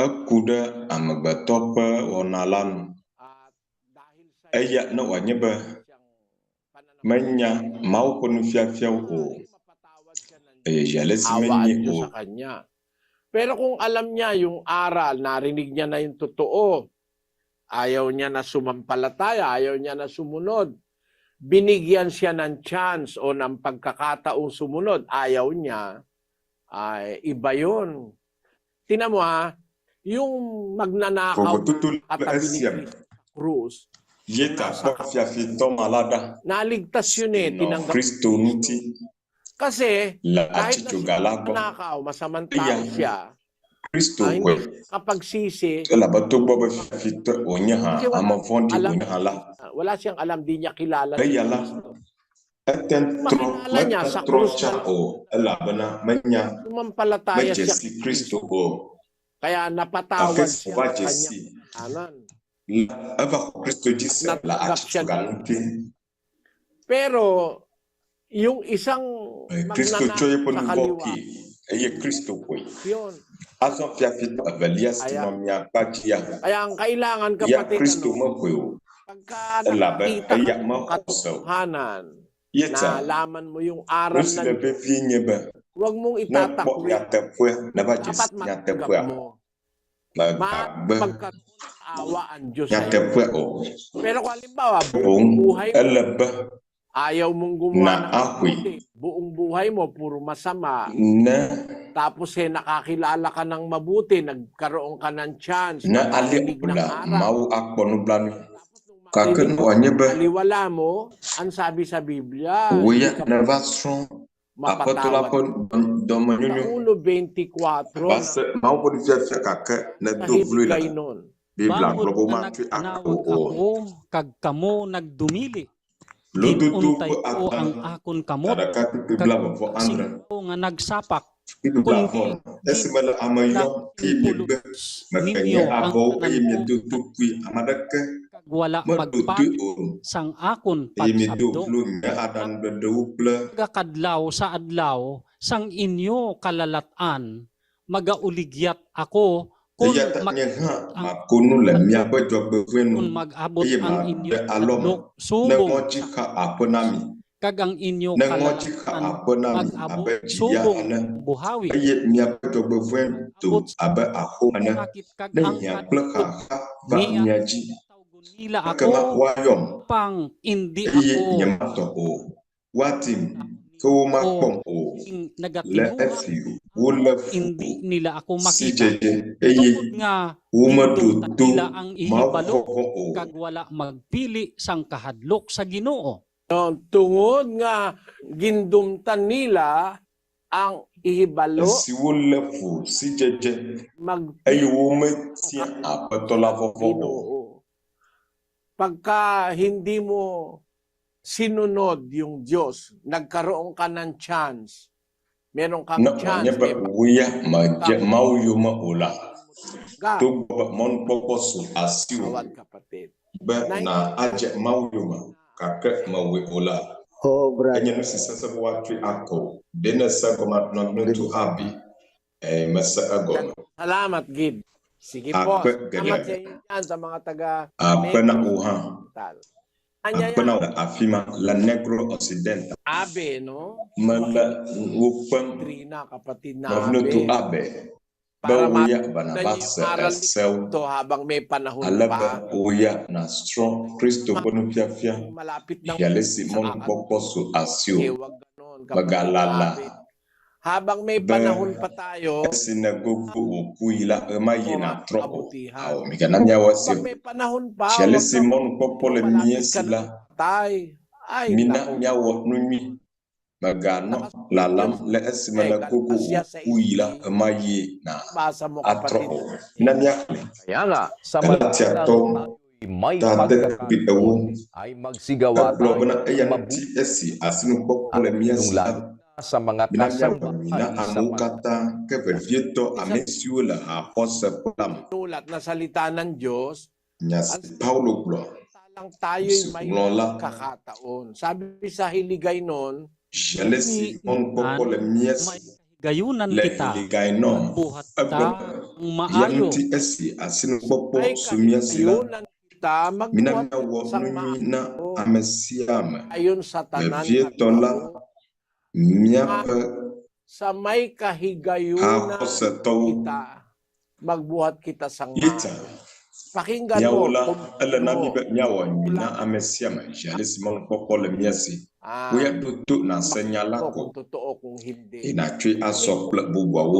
eku ɖe amegbetɔ ƒe wɔna la nu. Eya ne wòanye be menya Mawu ƒe nufiafiawo o, eye zi ale si Awa ang menyae Diyos o. sa kanya. Pero kung alam niya yung aral, narinig niya na yung totoo, ayaw niya na sumampalataya, ayaw niya na sumunod, binigyan siya ng chance o ng pagkakataong sumunod, ayaw niya, ay iba yun. Tingnan mo ha, yung magnanakaw Vovototo na le katabi ni esia me Cristo sa krus, ye yung ta nasa kpɔ fiafitɔ ma la ɖa naligtas yun si eh, nɔ tinanggap Kristo ni ŋuti Kristo. Kasi le kahit na atsitsoga la gbɔ. magnanakaw, masamang Eya tao siya, Kristo ah, hindi xɔe siya nakapagsisi elabe togbɔ be fiafitɔe wònye hã, kasi ame wala vɔ̃ɖi alam, wònye hã la, wala siyang alam, di niya kilala si eya la, Kristo. ete ŋu trɔ, Makilala niya mete sa trɔ krus tsã na o elabena menya, sumampalataya medze siya si kay Kristo Kristo. o. Kaya Gake napatawad si siya wòva ng dze kanyang sii kasalanan. la, eva xɔ Kristo dzi At se le natanggap siya atsitsoga ŋuti. Pero yung isang Kristo tsɔ magnanakaw yeƒe sa nu vɔ̃ kaliwa, kee eye Kristo xɔe. yun. Azɔ fiafitɔ evelia si Kaya, nɔ mia kpa dzia, kaya ang kailangan ya kapatid, Kristo ano, mexɔe o pagka elabe nakakita ka eya ng mexɔ se o. katotohanan, Ye tsa, nalaman mo yung nu aral si ng le Diyos, vevie nye be, huwag mong ne èkpɔ itatakwil. nyateƒea, neva dze Dapat si matanggap nyateƒea, mo. mègagbe Magkaroon ng awa ang Diyos sa'yo. nyateƒea o. Pero kung halimbawa, Ke buong boŋ buhay mo, ele be ayaw mong gumawa na ng axɔe mabuti, buong buhay mo, puro masama, ne tapos eh, nakakilala ka ng mabuti, nagkaroon ka ng chance ne na alea marinig o ng la, aral. Mawu akpɔ nublanui. Gake Marinig ne wòanye be Aliwala mo, ang sabi sa Biblia, wò hindi ya ka nèva srɔ̃ Aƒetɔ la mapatawad. ƒe dɔmenyonyo Sa 1.24 va se Mawu ƒe nufiafia gake nèdo vloe la Nahibigay nun. Biblia Bangod gblɔ be nga womatsɔe ake wò nagpanawag o. ako kag kamo nagdumili. Lododo Ginuntay ƒe ko ang agbalẽ akon ta kamot ɖeka kpukpui kag blaeve vɔ adre sino nga nagsapak kpukpui kundi blaeve. Esime le ame yɔm eye miegbe, ginpulos meke nye ninyo ang avɔwo eye tanan ko miedo tokui, ame aɖeke kag wala meɖo toe magpati o sang akon eye miedo pagsabdong. vlo nye aɖaŋuɖeɖewo kple Nagakadlaw sa adlaw sang inyo kalalat-an magauligyat ako kun Eya ta mag nye hã ang mako nu le miaƒe dzɔgbevɔ̃e nu kun mag-abot eye ang maɖe inyo alɔme hadlok ne subong ŋɔdzi sa xa aƒe na mi. kag ang inyo Ne ŋɔdzi xa kalalatan aƒe na mi mag-abot abe dziya subong ene buhawi eye miaƒe dzɔgbevɔ̃e do abot abe axome ene. sakit kag Ne ang hiã kple kadlok xaxa va niya mia dzi, nila ekema ako woayɔm pang hindi eye ako nyematɔ o. Woadim ke womakpɔm o. ing Le nagatinuha esi wolé fu hindi nila ako makita sidzedze eye tungod nga womeɖo gindumtan to nila ang ihibalo mawuvɔvɔ̃ o. kag wala magpili sang kahadlok sa Ginoo. No, tungod nga gindumtan nila ang ihibalo Esi wolé fu sidzedze magpili eye wometia Aƒetɔ la vɔvɔ̃ o. Ginoo. Pagka hindi mo sinunod yung Diyos, nagkaroon ka ng chance. Meron kang Ne chance, wònye be may wò ya mèdze Mawu yome o la, ka. togbɔ be mɔnukpɔkpɔ su asiwò Tawad kapatid. be na adze Mawu yome gake mewɔe o la, Oh, enye brother. nu si sesẽ be woatsɔe ake wò. Ɖe nèse egɔme nɔviŋutsu Abi? Ɛɛ, mese egɔme. Salamat, Gid. Sige po, Akpe salamat geɖe. sa inyo dyan sa mga taga Akpe na wò hã. Tal. Akpe na wò le afi ma le Negro Occidental. Abe, no? Mele wo kpem Trina, kapatid na nɔviŋutsu Abe. Abe be Para wò ya matutunan va niyo nàva yung se aral ni esewo Kristo habang may panahon ale be pa. wò ya nàsrɔ̃ Kristo ƒe nufiafia Malapit ng ale si sa mɔnukpɔkpɔ su Eh, asiwò. wag ganon, kapatid na Mègalala Abe. Habang may be panahon pa tayo, esi nègogo wò ku yi la ɣemaɣi nàtrɔ o. kabutihan. Ao, migana míawɔ esi Habang o. may panahon pa, Tsi ale wag si kang mɔnukpɔkpɔ le mía malapit si ka na la, patay. Ay, mina naku. míawɔ nu nyui. Mèganɔ lalam le esime Eh, nègogo wò Galatia ku yi la 6, ɣemaɣi basa mo nàtrɔ kapatid. o. Mina míaxlẽ Kaya nga, samantalang Galatiatɔwo tayo'y may ta ade kpukpui ewo. pagkakataon ay magsigawa Egblɔ tayo bena ng eya ŋuti mabuti esi asinukpɔkpɔ le mía lalong si la, lalo na sa mga mina míawɔ nyui na kasambahay sa amewo katã ke vevietɔ ame siwo le haxɔseƒe la me. Nulat na salita ng Diyos, Nya si Paulo gblɔ lang tayo'y si may wòŋlɔ la, pagkakataon. Sabi sa Hiligay noon, zi ale si mɔnukpɔkpɔ le mía si Gayunan le kita, Hiligainɔ, buhat egblɔ ta be ang ya maayo. ŋuti esi asinukpɔkpɔ may su mía si la, kahigayunan kita, mina magbuhat míawɔ sang nu nyui na maayo ame sia ame. ayon sa tanan Vevietɔ la, tao míaƒe sa may kahigayunan haxɔsetɔwo. kita, magbuhat kita sang Ye tsã, maayo. Pakinggan míawo mo, la, ele na mí mo. be míawɔ nyui na ame sia ame zi ale si mɔnukpɔkpɔ le mía si. Ah, Wo ya ɖo to nàse nya la ko ko kung totoo kung hindi. eye nàtsɔe asɔ kple bubuawo.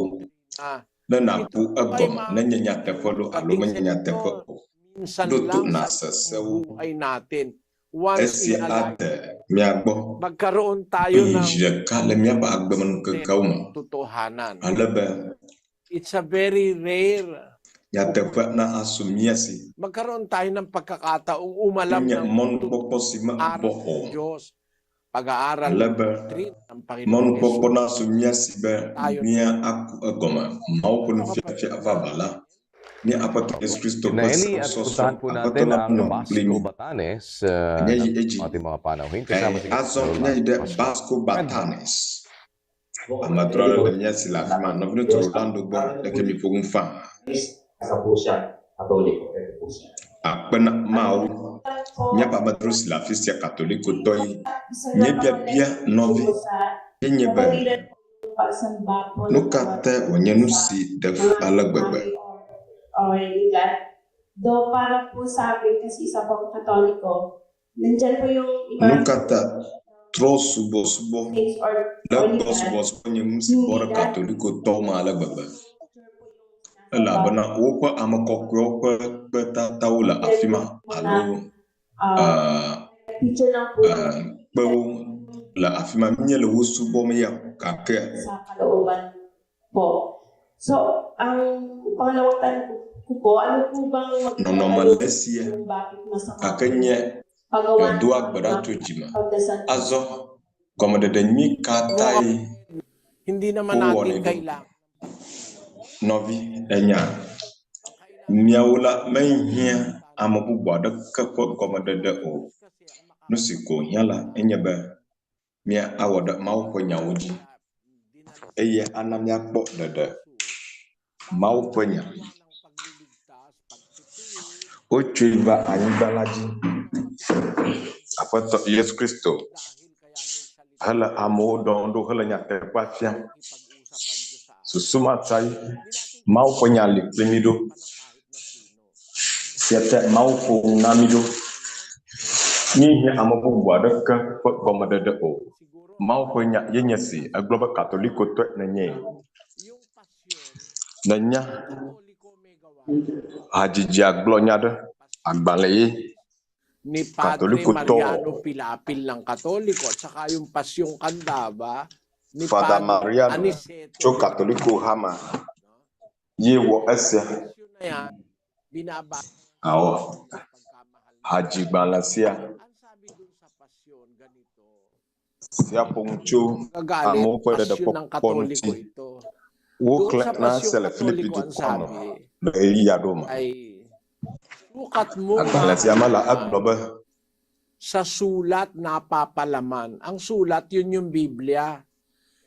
Ah, Ne nàku ito ay egɔme nenye nyateƒe loo alo dating menye sa nyateƒe inyo, o. minsan Ɖo to lang sa nàse sewo. buhay natin. Once Esia in a life, ade mía gbɔ magkaroon tayo eye ng zi ɖeka le míaƒe agbemenukekewo me totohanan. ale be It's a very rare. nyateƒe na asu mía si. Magkaroon tayo ng pagkakataong umalam Nye ng mɔnukpɔkpɔ si mebɔ aral o. ng Diyos, pag-aaral Ale ng be doctrine ng Panginoong mɔnukpɔkpɔ Jesus. na su mía si be Tayo mía aku egɔme Mawu ƒe nufiafia vavã la. Mía Aƒetɔ Yesu Kristo ƒe Nelly, at sesɔsrɔ̃ puntahan po Aƒetɔ natin la ang nɔ kpli Basco mí. Batanes uh, Míayi ng edzi. ating mga panauhin. Kasama Ɛ si azɔ Rolando míayi ɖe Pascual. Basco Batanes. Amedzro aɖe le mía si le afi ma. Nɔviŋutsu Rolando gbɔ leke miƒo nu faa. Isa po siya, Katoliko. Ito po siya. Akpe na Mawu. Míaƒe amedzro si le afi sia Katolikotɔ ye. Nye biabia nɔvi ye nye be nu ka tae wònye nu si ɖe fu ale gbegbe? Or legal. Though para po sa akin, kasi isa po akong Katoliko, nandyan po yung Nu ibang ka ta trɔ̃subɔsubɔ things or, le or legal. gbɔsubɔsubɔ nye nu si bɔ ɖe Katolikotɔwo me ale gbegbe? Elabena woƒe ame kɔkɔewo ƒe kpetatawo le afi ma alo eh, Picture lang po eh, kpewo le afi ma. Míele wo subɔm ya o gake sa kalooban po. So, ang pangalawang tanong ko po, ano po bang nɔnɔme le esia kung bakit masama gake nye paggawa ng yedoa gbe ɖa tso dzime. pagdasal Azɔ gɔmeɖeɖe nyui ka tae Hindi naman wowɔnɛ natin ɖo? kailangan. Nɔvi, enya míawo la mehiã ame bubu aɖeke ƒe gɔmeɖeɖe o. Nu si ko hiã la enye be mía awɔ ɖe Mawu ƒe nyawo dzi eye ana míakpɔ ɖeɖe. Mawu ƒe nya. Wotsɔe va anyigba la dzi. Aƒetɔ Yesu Kristo hele amewo ɖɔm ɖo hele nyateƒea fiam. Susu ma ta ye Mawu ƒe nya li kpli mí ɖo. Sia ta Mawu ƒo nu na mí ɖo. Míehiã ame bubu aɖeke ƒe gɔmeɖeɖe o. Mawu ƒe nya ye nye si egblɔ be Katolikotɔe nenye. Nenya hadzidzia gblɔ nya ɖe agbalẽ ye Ni Padre Katolikotɔ Mariano Pilapil ng Katoliko at saka yung Pasyong Kandaba ni Fada Padre Mariano Aniceto tso Katoliko hame ye wɔ esia. na yan, binaba Awɔ hadzigbalẽ sia sia ƒo nu tso kagalit, amewo ƒe pasyon ng ɖeɖekpɔkpɔ Katoliko ŋuti. ito. Doon Woklẽ sa na Pasyong ese le Filipi Katoliko, ang dukɔa me sabi le ɣeyiɣi aɖewo me. ay sukat mo Agbalẽ sia me la egblɔ be sa sulat napapalaman. Ang sulat, yun yung Biblia.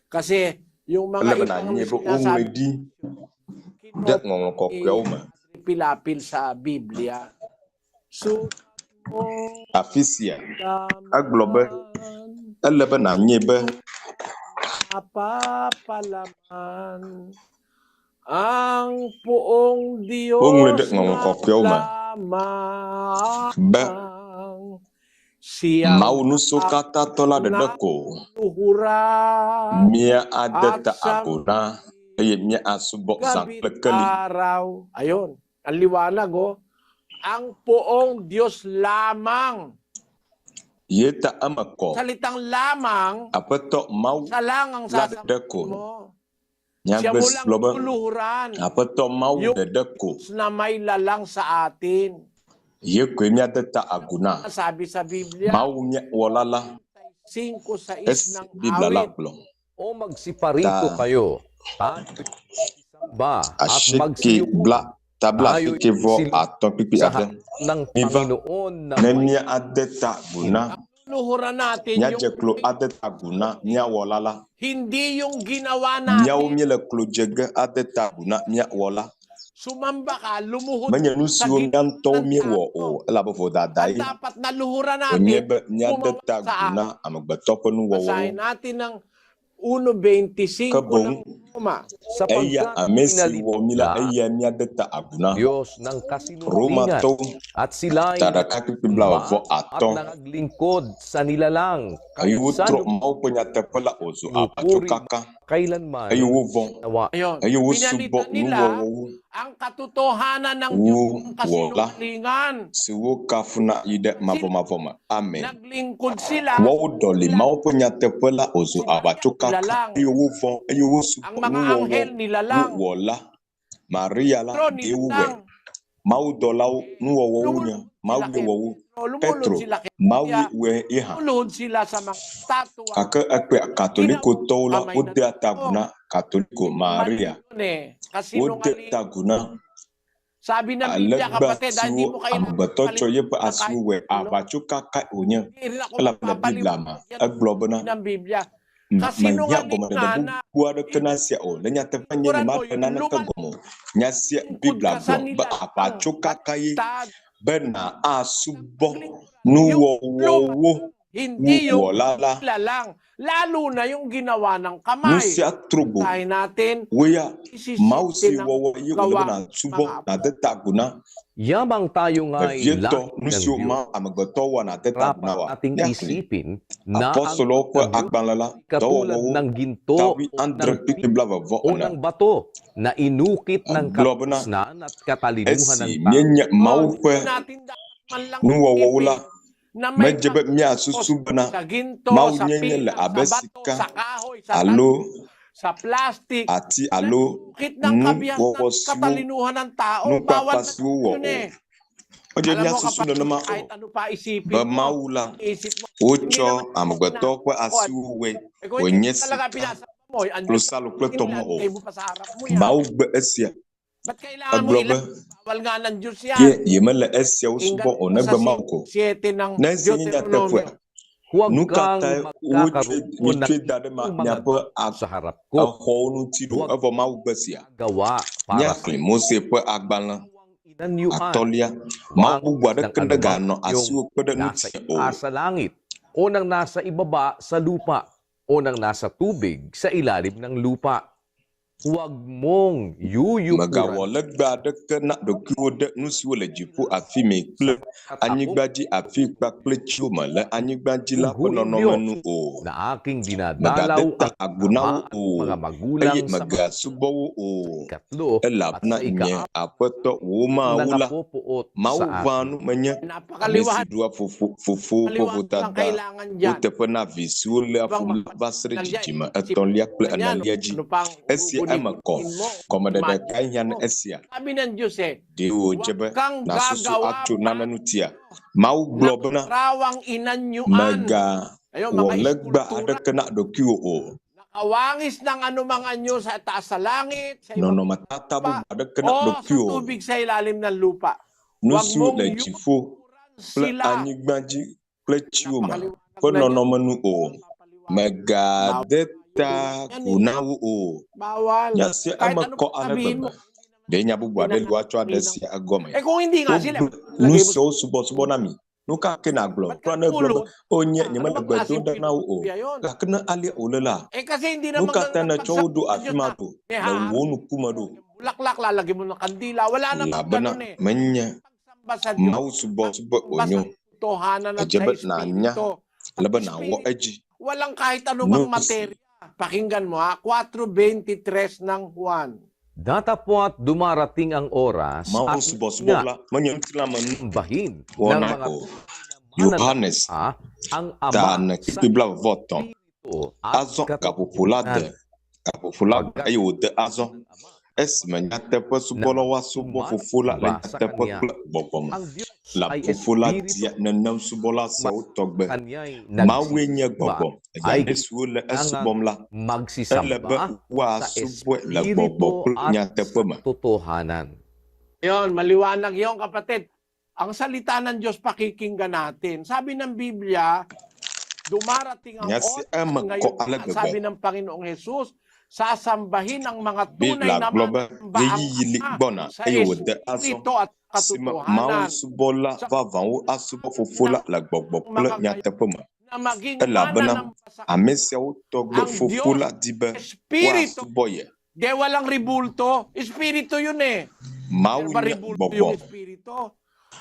Kasi yung mga ele be ibang nànyae be woŋlɔe sinasabi ɖi ɖe ŋɔŋlɔ kɔkɔeawo me. pilapil sa Biblia. So, Afi sia, egblɔ be, ele be nànyae be Napapalaman ang poong Diyos woŋlɔe ɖe Ŋɔŋlɔ Kɔkɔeawo me lamang be siyang Mawu Ŋusẽkatãtɔ la ɖeɖe ko luhuran mía ade at ta sa agu na eye mía asubɔ zã gabi't kple keli. araw. Ayun, ang liwanag oh. Ang poong Diyos lamang. Ye ta eme kɔ. Salitang lamang, Aƒetɔ Mawu siya lang ang la ɖeɖe ko. sasabihin mo. Siya Nyagbe mo si lang gblɔ be luluhuran. Aƒetɔ Mawu Yung ɖeɖe ko. Diyos na may lalang sa atin. Ye koe míade ta agu na. Sabi sa Biblia, Mawu mía Wɔla la 5:6 esi ng Biblia la awit. gblɔ. O magsiparito Ta kayo, tayo ba at asieke magsiyuko bla ta bla tayo asieke vɔ silip atɔ̃ kpikpi sa ade. harap ng Miva Panginoon na ne may míade ta agu na Luluhuran natin yung míadze klo ade ta agu na mía Wɔla la. hindi yung ginawa Míawo natin. míele klo dze ge ade ta agu na mía Wɔla. Sumamba ka, lumuhod Menye nu sa siwo ginawa mía ŋutɔwo ng míewɔ tao. o elabe vodada Ang ye dapat na luhuran wònye natin, be míade gumawa ta agu sa na amegbetɔ ƒe nuwɔwɔwo. Basahin natin ang 1:25 Ke boŋ ng Roma. eya sapagkat ame si pinalit wɔ mí la nila eya míade ta agu na. Diyos ng kasinungalingan Romatɔwo at sila'y ta ɖeka kpikpi bla nagsamba vɔ at atɔ̃ naglingkod sa nilalang eye kahit wotrɔ saan Mawu ƒe nyateƒe la wòzu pinupuri aʋatsokaka kailanman eye wovɔ̃ nawa. Ayun, eye wosubɔ pinalitan nila nuwɔwɔwo ang katotohanan ng Diyos wu ng Wɔla kasinungalingan. si wokafuna yi ɖe mavɔmavɔ me. Amen. Naglingkod sila Woawo ɖɔli Mawu ƒe nyateƒe la wòzu aʋatsokaka nilalang. eye wovɔ̃ eye Ang wosubɔ mga nuwɔwɔ anghel wu nilalang. Wɔla. Maria la Pero ɖee wowɔe. nilalang. Mawudɔlawo nuwɔwɔwo nye Lumulod Mawu sila ye kay wɔ wo. Pedro, lumulod Petro sila kay Mawu ye Maria, wɔe ye hã. lumulod sila sa mga statwa. Gake ekpe Katolikotɔwo la Kamay na wodea ta agu tao. na Katoliko Mali Maria. yun eh. Wode ta Kasinungalingan. agu na Sabi ng Biblia, legba kapatid, ah, hindi siwo mo kailangan amegbetɔ tsɔ yeƒe paliwanag asiwo kahit wɔe ano. aʋatsokakae wònye. Hindi rin ako Elabe le Biblia me magpapaliwanag yan egblɔ bena ng Biblia. mehiã Kasinungalingan gɔmeɖeɖe na bubu aɖeke na esia o. Le nyateƒe nye Quran mo, nyemaɖe yung naneke lumalingkod gɔme o. Nya sia Biblia ka sa gblɔ be nilalang. aʋatsokaka ye Baliktad. bena asubɔ Yung nuwɔwɔwo wu Hindi yung Wɔla la. nilalang. Lalo na yung ginawa ng Nu kamay. sia tro go. Tayo natin, Wo ya Mawu si isisipin ang wɔwɔ ye wòle gawa be ng nàsubɔ mga nàde ta agu na. Yamang tayo nga'y Vevietɔ lahi nu ng siwo Diyos, ma amegbetɔ wɔa nàde ta agu na dapat woa. ating Míaxlẽ isipin na ang Apɔstolowo ƒe Diyos agbalẽ la, ay katulad dɔwɔwɔwo ng ginto ta o wuiadre ng kpikpi blaeve vɔ o ene. ng bato na inukit ng Egblɔ bena kapuslanan at katalinuhan esi ng tao. míenye Mawu Oh, ƒe hindi natin dapat man lang nuwɔwɔwo la, isipin na may medze be míasusu pagkos bena sa ginto, Mawu sa nyenye le pilak, sa abe bato, sika sa kahoy, sa alo sa plastic. ati alo Ukit ng kabihasnan nuwɔwɔ ng siwo katalinuhan ng tao. Bawal nukpakpa na siwo wɔ yun o. eh. Medze Alam mo míasusu kapatid, nenema o kahit ano pa isipin be mo, Mawu la isip mo, hindi wotsɔ naman amegbetɔ ƒe ako. asiwo wɔe Eh, kung hindi wònye mo talaga sika, pinasama mo, eh, andyan klosalo kple tɔmɔ o. nilalagay mo pa sa harap mo yan. Mawu gbe esia. Ba't kailangan mo Egblɔ be ilagay? Bawal nga ng Diyos ye yan. yemele esiawo Pakinggan subɔ o mo sa negbe Mawu ko. 7 ng Ne esi nye nyateƒea, Deuteronomio. Huwag nu ka kang tae wotsɔe magkakaroon ng mietsɔe da ɖe ma ibang mga miaƒe sa harap ko. exɔwo ŋuti ɖo Huwag evɔ Mawu gbe sia. gawa para sa Míaxlẽ Mose ƒe agbalẽ inanyuan. atɔ̃lia. Mawu Wangis bubu ng aɖeke anumang neganɔ iyong asiwò kpe ɖe nasa ŋutinye o. itaas sa langit o nang nasa ibaba sa lupa o nang nasa tubig sa ilalim ng lupa. Huwag mong Mègawɔ yuyukuran legbe aɖeke na ɖokuiwò ɖe nu siwo le dziƒo afi mɛ kple sapagkat ako anyigba dzi afi kpakple tsiwo me le anyigba dzi la ƒe Suguin nɔnɔme Diyos nu o. na aking Mègade dinadalaw ta ang agu na ama wo at o mga eye magulang sa mga mègasubɔ wo o ikatlo at elabena sa nye ikaapat Aƒetɔ wò Mawu na la, napopuot Mawu sa ʋãa akin. nu menye ame si Napakaliwanag. ɖua fofo fofowo ƒe Kaliwanag ang vodada kailangan wo dyan. teƒe na vi siwo léa fu Ibang la va se ɖe mapagpalag dyan. dzidzime Isip etɔ̃lia kple na yan. enelia dzi. Ano pang Esia eme kɔ. gugunin mo? Gɔmeɖeɖe Imagine kae hiã ne mo. esia? Sabi ng Diyos eh, Ɖe wòdze huwag be kang nàsusu gagawa atso pa nane ŋutia? Mawu gblɔ ng bena rawang inanyuan. Ayun, mègawɔ mga legba iskultura. aɖeke na ɖokuiwò o. Nakawangis ng anumang anyo sa taas sa langit, sa ibang Nɔnɔmetata lupa, bubu aɖeke na o sa ɖokuiwò o. tubig sa ilalim ng lupa. Nu Huwag siwo mong le dziƒo kple sila. anyigba dzi kple tsiwo me Napakaliwanag ƒe na yan. nɔnɔme nu o. Mègade ta Yan agu eh. na wo o. Bawal. Nya sia Kahit eme ano kɔ pa ale sabihin mo, gbegbe. Ɖe nya bubu aɖe li woatsɔ aɖe esia egɔme? Eh kung hindi nga sila, Wogblɔ nu siawo subɔsubɔ na mi. Nu ka ke nàgblɔ? Kura ne egblɔ be, O nye, nyemele gbe dom ɖa na wò o. Gake ne alea wòle la, Eh kasi hindi nu naman ka ta ganun ang nètsɔ wo ɖo pagsamba afi Diyos ma na ɖo may le wò haharap ŋkume ɖo? bulaklak, lalagyan mo ng kandila. Wala namang Elabena ganun eh. menye Pagsamba sa Diyos, Mawu subɔsubɔe pagsamba wònye sa o. katotohanan at Edze sa be nànya Espiritu. ale be nàwɔ edzi. Walang kahit anumang Nu si materya. Pakinggan mo ha, 4.23 ng Juan. Datapwat dumarating ang oras Mawu at subɔsubɔ nga la menye ŋutilãmenu bahin ng wɔna mga o. Yohanes ang ta Ama ene sa kpukpui blaeve-vɔ-etɔ̃. Espiritu at Azɔ gaƒoƒo la de. katotohanan. Gaƒoƒo la de eye wòde azɔ. Esime nyateƒe subɔlawo asubɔ Fofo la le sa nyateƒe kanya. kple gbɔgbɔ me. Ang Diyos Le ay Fofo la Espiritu dia nenem subɔla siawo tɔgbe. kanya'y Mawue nye nagsisimba gbɔgbɔ. Eya ay ame siwo le esubɔm la, ele be magsisimba sa woasubɔe le gbɔgbɔ Espiritu kple at nyateƒe sa me. katotohanan. Yon, maliwanag yon kapatid. Ang salita ng Diyos pakikinggan natin. Sabi ng Biblia, dumarating ang Nya si oras eme kɔ ngayon, ale gbegbe. sabi ng Panginoong Jesus, sasambahin ang mga tunay Biblia na gblɔ be mananamba ang ɣeyiɣi li Ama gbɔna sa eye wòde azɔ Espiritu at si me Mawu katotohanan. subɔla Sa vavãwo asubɔ Fofo la le gbɔgbɔ kple mga nyateƒe me. na maging Elabena mananamba sa ame siawo tɔgbe ang Fofo Diyos la di be Espiritu. woasubɔ ye. De walang ribulto, Espiritu yun eh. Mawu Meron ba nye ribulto gbɔgbɔ. yung Espiritu?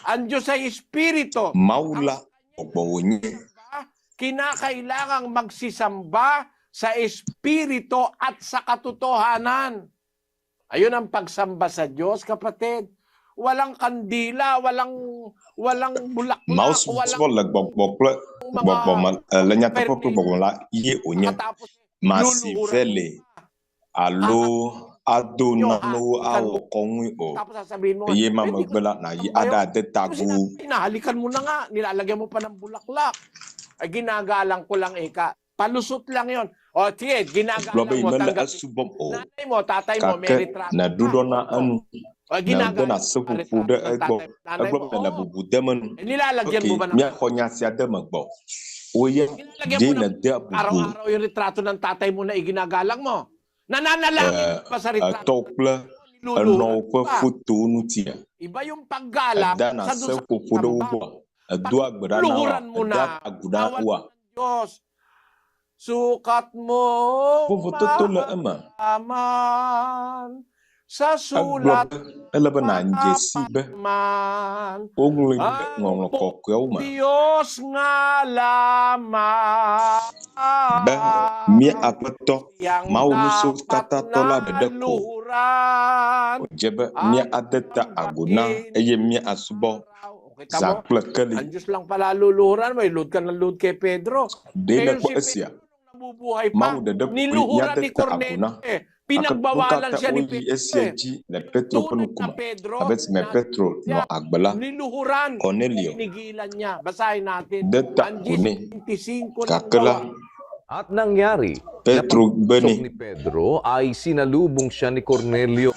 Ang Diyos ay Espiritu. Mawu la gbɔgbɔ wònye. Kinakailangang magsisamba sa Espiritu at sa katotohanan. Ayun ang pagsamba sa Diyos, kapatid. Walang kandila, walang walang Mawu bulaklak, subɔsubɔ walang le gbɔgbɔ kple gbɔgbɔ me le nyateƒe kple gbɔgbɔ me la ye wònye. Tapos Masi luluhuran vɛ le alo ado nanewo awɔ kɔnui o. Tapos sasabihin mo, Eye ma "Hindi ko megbe la nàyi samba yun." aɖade ta Tapos agu. sinabi, Hinahalikan mo na nga, nilalagyan mo pa ng bulaklak. Ay ginagalang ko lang eka. Palusot lang yon. O sige, Gblɔ ginagalang be mo, mele tanggapin. esubɔm o. Nanay mo, tatay mo, may Gake retrato nèɖuɖɔ na enu, O nèdena ginagalang mo seƒoƒo retrato ɖe ng egbɔ. tatay mo. Nanay Egblɔ mo, be le oo. bubu dem enu. Eh, nilalagyan Ok, mo ba ng míaxɔ nya sia de megbɔ. Wò ya Nilalagyan ɖe mo ng nèdea bubu araw-araw yung retrato ng tatay mo na iginagalang mo. Nananalangin eh, ka pa sa retrato. etɔwo kple Niluluhuran enɔwo ƒe pa. fotowo ŋutia? Iba yung paggalang Edana sa doon sa seƒoƒo ɖe wo samba. gbɔa? Edoa gbe ɖa na woa? Luhuran mo Edea na. agu na Awa woa? ng Diyos. Sukat mo Vovototo le eme. maalaman sa Egblɔ sulat be ele be nàdze si be man woŋlɔe ɖe ŋɔŋlɔ kɔkɔeawo me Diyos nga lamang be mía Aƒetɔ yang Mawu dapat Ŋusẽkatãtɔ la ɖeɖe ko naluhuran. wòdze be míade ta agu na eye míasubɔ Kita zã mo, kple keli. ang Diyos lang pala luluhuran mo, ilud ka ng lud kay Pedro. Ɖe Ngayon nèkpɔ si esia? Pedro nabubuhay pa, Mawu ɖeɖe koe niluhuran míade ni ta agu Cornelio na. eh. Gake nu ka Pinagbawalan ta siya ni woyi Pedro esia eh. dzi le Petro ƒe Tunay na ŋkume? Pedro, Abe esime Petro nɔ agbe la, niluhuran, Cornelio pinigilan niya. Basahin natin. de ta Ang agu nɛ. 25 ng Gake la, gawa. At nangyari, Petro gbe na nɛ. pagpasok ni Pedro ay sinalubong siya ni Cornelio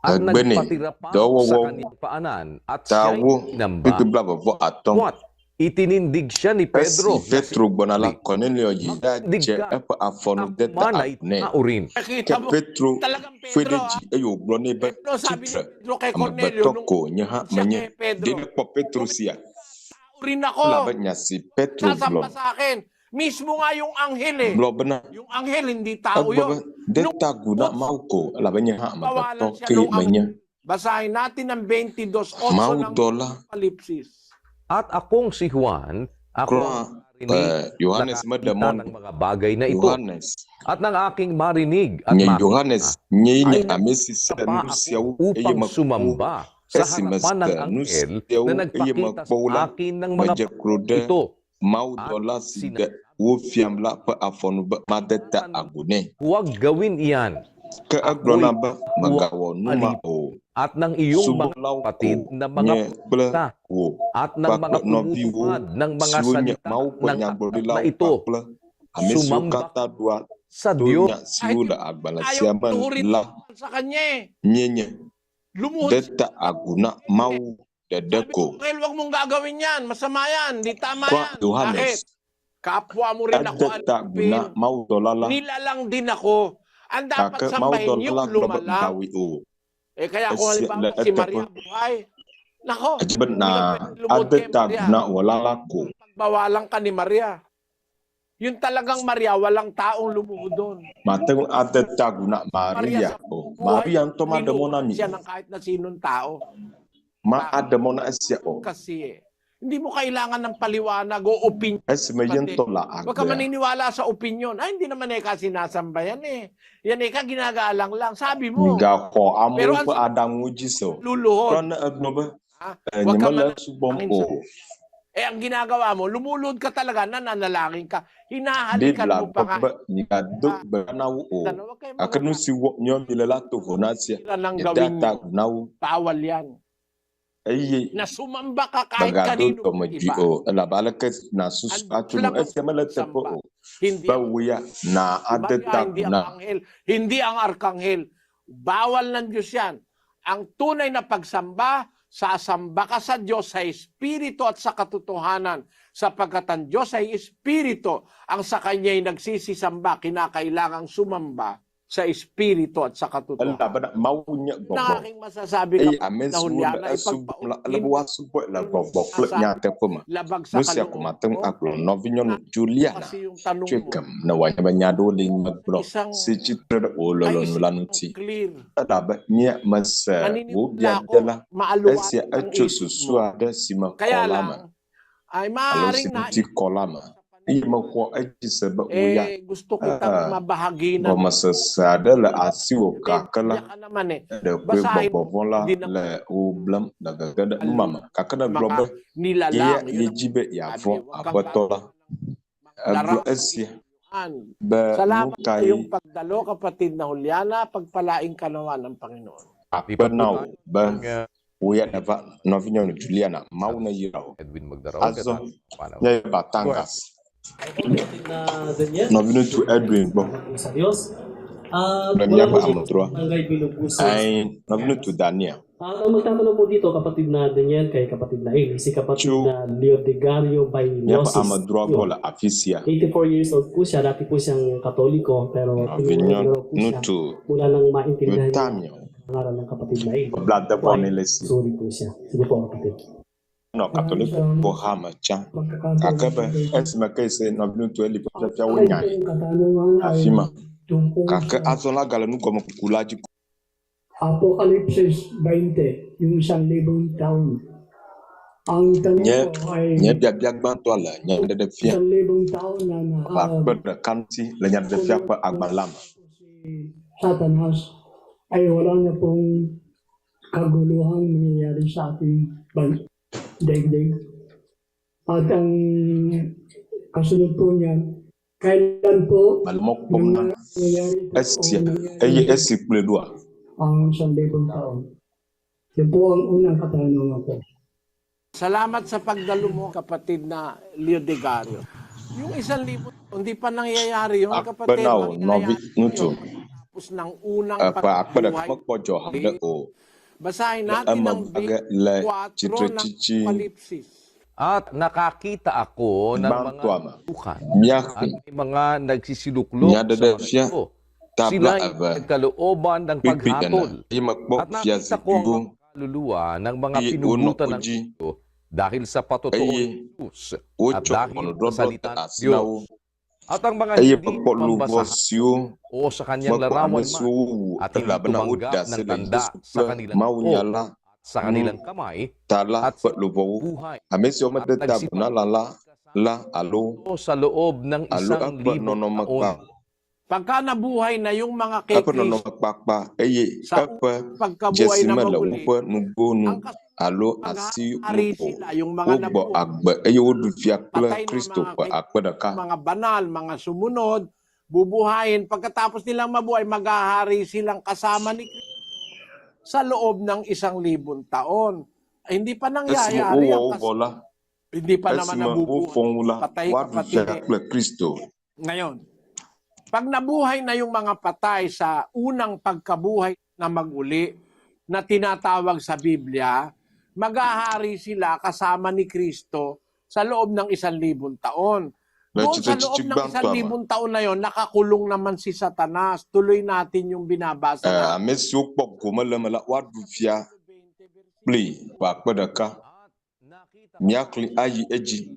at Egbe nɛ nagpatira pa sa dɔwɔwɔwo kanyang paanan at ta siya'y wo inamba. kpukpui blaeve-vɔ-atɔ̃. What? Itinindig siya ni Esi Pedro na Petro gbɔna la, Cornelio yi Magtindig ɖadze ka. eƒe afɔnu de ta manay agu nɛ. tao rin. Ke Nakita mo, Petro talagang ƒoe ɖe Pedro ah. dzi eye wògblɔ nɛ be, Pedro, sabi ni “Tsitre, Pedro kay Cornelio amegbetɔ nung ko nye hã siya menye.” kay Pedro, Ɖe nekpɔ Petro sia? "Tao rin ako. Elabe nya si Petro gblɔ Sasamba sa akin. Mismo nga yung anghel eh. gblɔ bena, Yung anghel, hindi tao egblɔ be, yun. “De ta agu na Mawu ko elabe nye hã amegbetɔ Bawalan siya kee nung menye.” anghel. Basahin natin ang 22.8 ng Mawudɔla Apokalipsis. At akong si Juan, ako Kura ang narinig eh, Yohanes meɖe nakakita mɔ ng mga bagay na ito. Yohanes At ng aking marinig at nye makita Yohanes nyee ay nye ame si se nagpa nu ako siawo eye upang mekpɔ wo. sumamba sa Esi me harapan ng se nu anghel siawo na eye nagpakita mekpɔ sa wo la, akin ng mga medze klo bagay ɖe ito. mawudɔla At si ɖe wo fiam la ƒe afɔnu be made ta agu nɛ. Huwag gawin iyan. Ke egblɔ Ako'y nam be, “Mègawɔ nu ma alip o. at ng iyong mga Subɔlawo ko kapatid na mga nye kple propeta wò at ng mga kpakple nɔviwo tumutupad ng mga siwo nye salita Mawu ƒe ng aklat na nyagblɔɖilawo ito. kpakple ame siwo Sumamba katã ɖoa sa to Diyos. nya siwo le agbalẽ Ayaw sia me luhurin la sa kanya eh. míenye. Lumuhod De siya. ta agu na Mawu ɖeɖe Sabi ko. ng anghel, huwag mong gagawin yan. Masama yan. Di tama Kura yan. Yohanes Bakit? Kapwa mo rin ako ede ta agu na alipin. mawudɔla la Nilalang din ako. Ang dapat gake sambahin mawudɔla yung la gblɔ be lumalang. mègawɔe o. Eh kaya kung Esia le halimbawa si eteƒe. Maria buhay, nako, Edze be hindi ka pwede lumuhod ade kay ta agu Maria. na Wɔla la ko. Bawalan ka ni Maria. Yung talagang Maria, walang taong lumuhod doon. Mate ŋu ade ta agu na Maria Maria sa o. buhay, Maria ŋutɔ maɖe mɔ na linuhod mi siya o. ng kahit na sinong tao. Ma aɖe mɔ na esia o. Kasi eh, hindi mo kailangan ng paliwanag o opinion. Esime ye Pati. ŋutɔ le Huwag ka agbea, maniniwala sa opinion. Ay, hindi naman eka sinasamba yan eh. Yan eka ginagalang lang. Sabi mo. migaxɔ Pero amewo ang ƒe aɖaŋuwo dzi se o. luluhod. Trɔ ne egblɔ be, Ha? "E, Huwag ka nyemele esubɔm manalangin sa o. Eh, ang ginagawa mo, lumulod ka talaga, nananalangin ka. Hinahalikan Biblia mo pa gblɔ nga. be migado gbe ɖa na wo o. Ano, huwag kayong Gake nu si wɔm míawo miele la to vo na esia. maghira ng Miedea gawin ta nyo. agu na wo Bawal yan. eye Na sumamba ka kahit mègado kanino dɔmedzoe iba. o elabe aleke nàsusu Ang atso Diyos nu lang ang esia mele eteƒe samba. o. Hindi Be ang wò ya na si ade Maria, ta hindi agu ang na anghel, hindi ang arkanghel. Bawal ng Diyos yan. Ang tunay na pagsamba, sasamba ka sa Diyos sa Espiritu at sa katotohanan. Sapagkat ang Diyos ay Espiritu, ang sa Kanya'y nagsisisamba, kinakailangang sumamba sa Espiritu at sa katotohanan. elabena Mawu nye Yun ang gbɔgbɔ aking masasabi eye kapatid ame na siwo le Juliana, esubɔm la ele ipagpautin be woasubɔe le gbɔgbɔ kple sa nyateƒe me. labag sa Nu sia ko kaloob mate ŋu mo. agblɔ nɔvinyɔnu Juliana Kasi yung tanong tsoe mo, kem ne wòanye be nya aɖewo li megblɔ isang si tsitre ɖe wò ay lɔlɔ̃nu la isang ŋuti. clear. Elabe nye mese wò Naniniwala biabia ako, la maaluwag esia ang etso isip susu mo. aɖe si me kɔ Kaya la me lang, ay alo si maaaring na ŋuti kɔ la me eye mexɔ edzi se be wò ya eh, gusto kitang eh, mabahagi ng gɔmesese aɖe le asiwò gake la Biblia ka naman eh. ɖekoe Basahin gbɔgbɔ vɔ̃ la hindi na le wò blem le gege ɖe nu ma me. Gake ne egblɔ mga be ye ya nilalang. Yun ang yedzi be sabi. yeavɔ̃ Huwag kang Aƒetɔ la, egblɔ larang esia an. be nu Salamat sa kae iyong pagdalo, kapatid na Juliana. Pagpalain ka nawa ng Panginoon. akpe na wò be wò ya neva nɔvinyɔnu Juliana Mawu neyra wò. Edwin Magdaraog at Azɔ ating panaw. nye Batangas. Kapatid na Daniel, Nɔviŋutsu Edwin gbɔ salamat po sa Diyos. At kple mula míaƒe po dito sa amedzroa. Barangay Binubusan. Ae nɔviŋutsu Daniel At ang magtatanong po dito, kapatid na Daniel kay kapatid na Eli, si kapatid tso na Leodegario míaƒe Baylosis. amedzroa gbɔ le afi sia. 84 years old po siya, dati po siyang Katoliko, pero tinuruan na raw po siya Nɔvinyɔnutsu mula nang maintindihan niya Yotamio ang aral ng kapatid na Eli. blaade Po ay vɔ nɛ le esi. sorry po siya. Sige po kapatid. Enɔ Katoliko ha me tsã gake be esime ke se nɔviŋutsu Eli ƒe fiafia Ay wonyae pong katanungan ay afi ma. tungkol Gake sa azɔ la gale nugɔmekuku la dzi Apokalipsis 20, yung isang libong taon. Ang tanong Nye ko ay nye biabia gbãtɔa le nyaɖeɖefia isang libong taon na ƒe akpe ɖeka ŋuti le nyaɖeɖefia ƒe agbalẽ la me. Satanas ay wala na pong kaguluhang mangyayari sa ating daigdig. At ang kasunod po niyan, kailan po Mele mɔ kpɔm na mangyayari ito o esia nangyayari eye esi kplɔe ɖoa? ang isang libong taon? Yan po ang unang katanungan ko. Salamat sa pagdalo mo, kapatid na Leodegario. Yung 1,000, hindi pa nangyayari yun, Akpe kapatid. na wò Mangyayari nɔviŋutsu yun tapos ng unang eƒe akpe ɖeka pagbuhay. mekpɔ dzɔ haɖe o. Basahin Le natin eme ang va ge le 4 ng tsitretsitsi Apokalipsis. At nakakita ako ng mga gbãtɔa me, lukan at míaxlẽ may mga nagsisiluklok sa mga nyaɖeɖefia ito. tabla Sila ay eve nagkalooban ng kpikpi ene paghatol. eye mekpɔ At nakita ko ang fiazikpuiwo mga kaluluwa ng mga eye wonɔ pinugutan wo ng dzi ito dahil sa patotoo eye ni Jesus at wotsɔ dahil sa ʋɔnudɔdrɔ̃ de salita ng asi na Diyos. wo At ang mga eye hindi mekpɔ luʋɔ pambasahan siwo o sa kanyang mekpɔ ame larawan siwo man wowu at hindi elabena woɖe tumanggap asi ng le tanda Yesu sa kple kanilang mawunya noo la at sa ŋu kanilang kamay ta la at ƒe sa luʋɔwo. buhay Ame siwo at mede ta agu na lã la la alo nagsipato sa loob ng alo isang eƒe libong nɔnɔme taon. kpa Pagka nabuhay na yung mga kay eƒe nɔnɔme Kristo kpakpa eye sa eƒe pagkabuhay dzesi na mele maguli, woƒe nugo nu ang alo asi nu maghahari o. sila, yung mga Wogbɔ nabuhay, agbe eye woɖu fia kple patay ng Kristo mga ƒe kay akpe ɖeka. mga banal, mga sumunod, bubuhayin. Pagkatapos nilang mabuhay, maghahari silang kasama ni Kristo sa loob ng 1,000 taon. Ay, hindi pa Esime nangyayari wowɔ yan wo kasi vɔ la, hindi pa naman esime nabubuhay. wofɔ ŋu la, Patay woaɖu kapatid fia eh. kple Kristo. Ngayon, pag nabuhay na yung mga patay sa unang pagkabuhay na maguli na tinatawag sa Biblia, maghahari sila kasama ni Kristo sa loob ng 1,000 taon. Le Doon sa loob tsitretsitsi ng isang gbãtɔa me, libong taon na yon, nakakulong naman si Satanas. Tuloy natin yung binabasa e, natin. ame siwo kpɔ gome le eme la, woaɖu fia kplii ƒe akpe ɖeka. Míaxlẽ ayi edzi.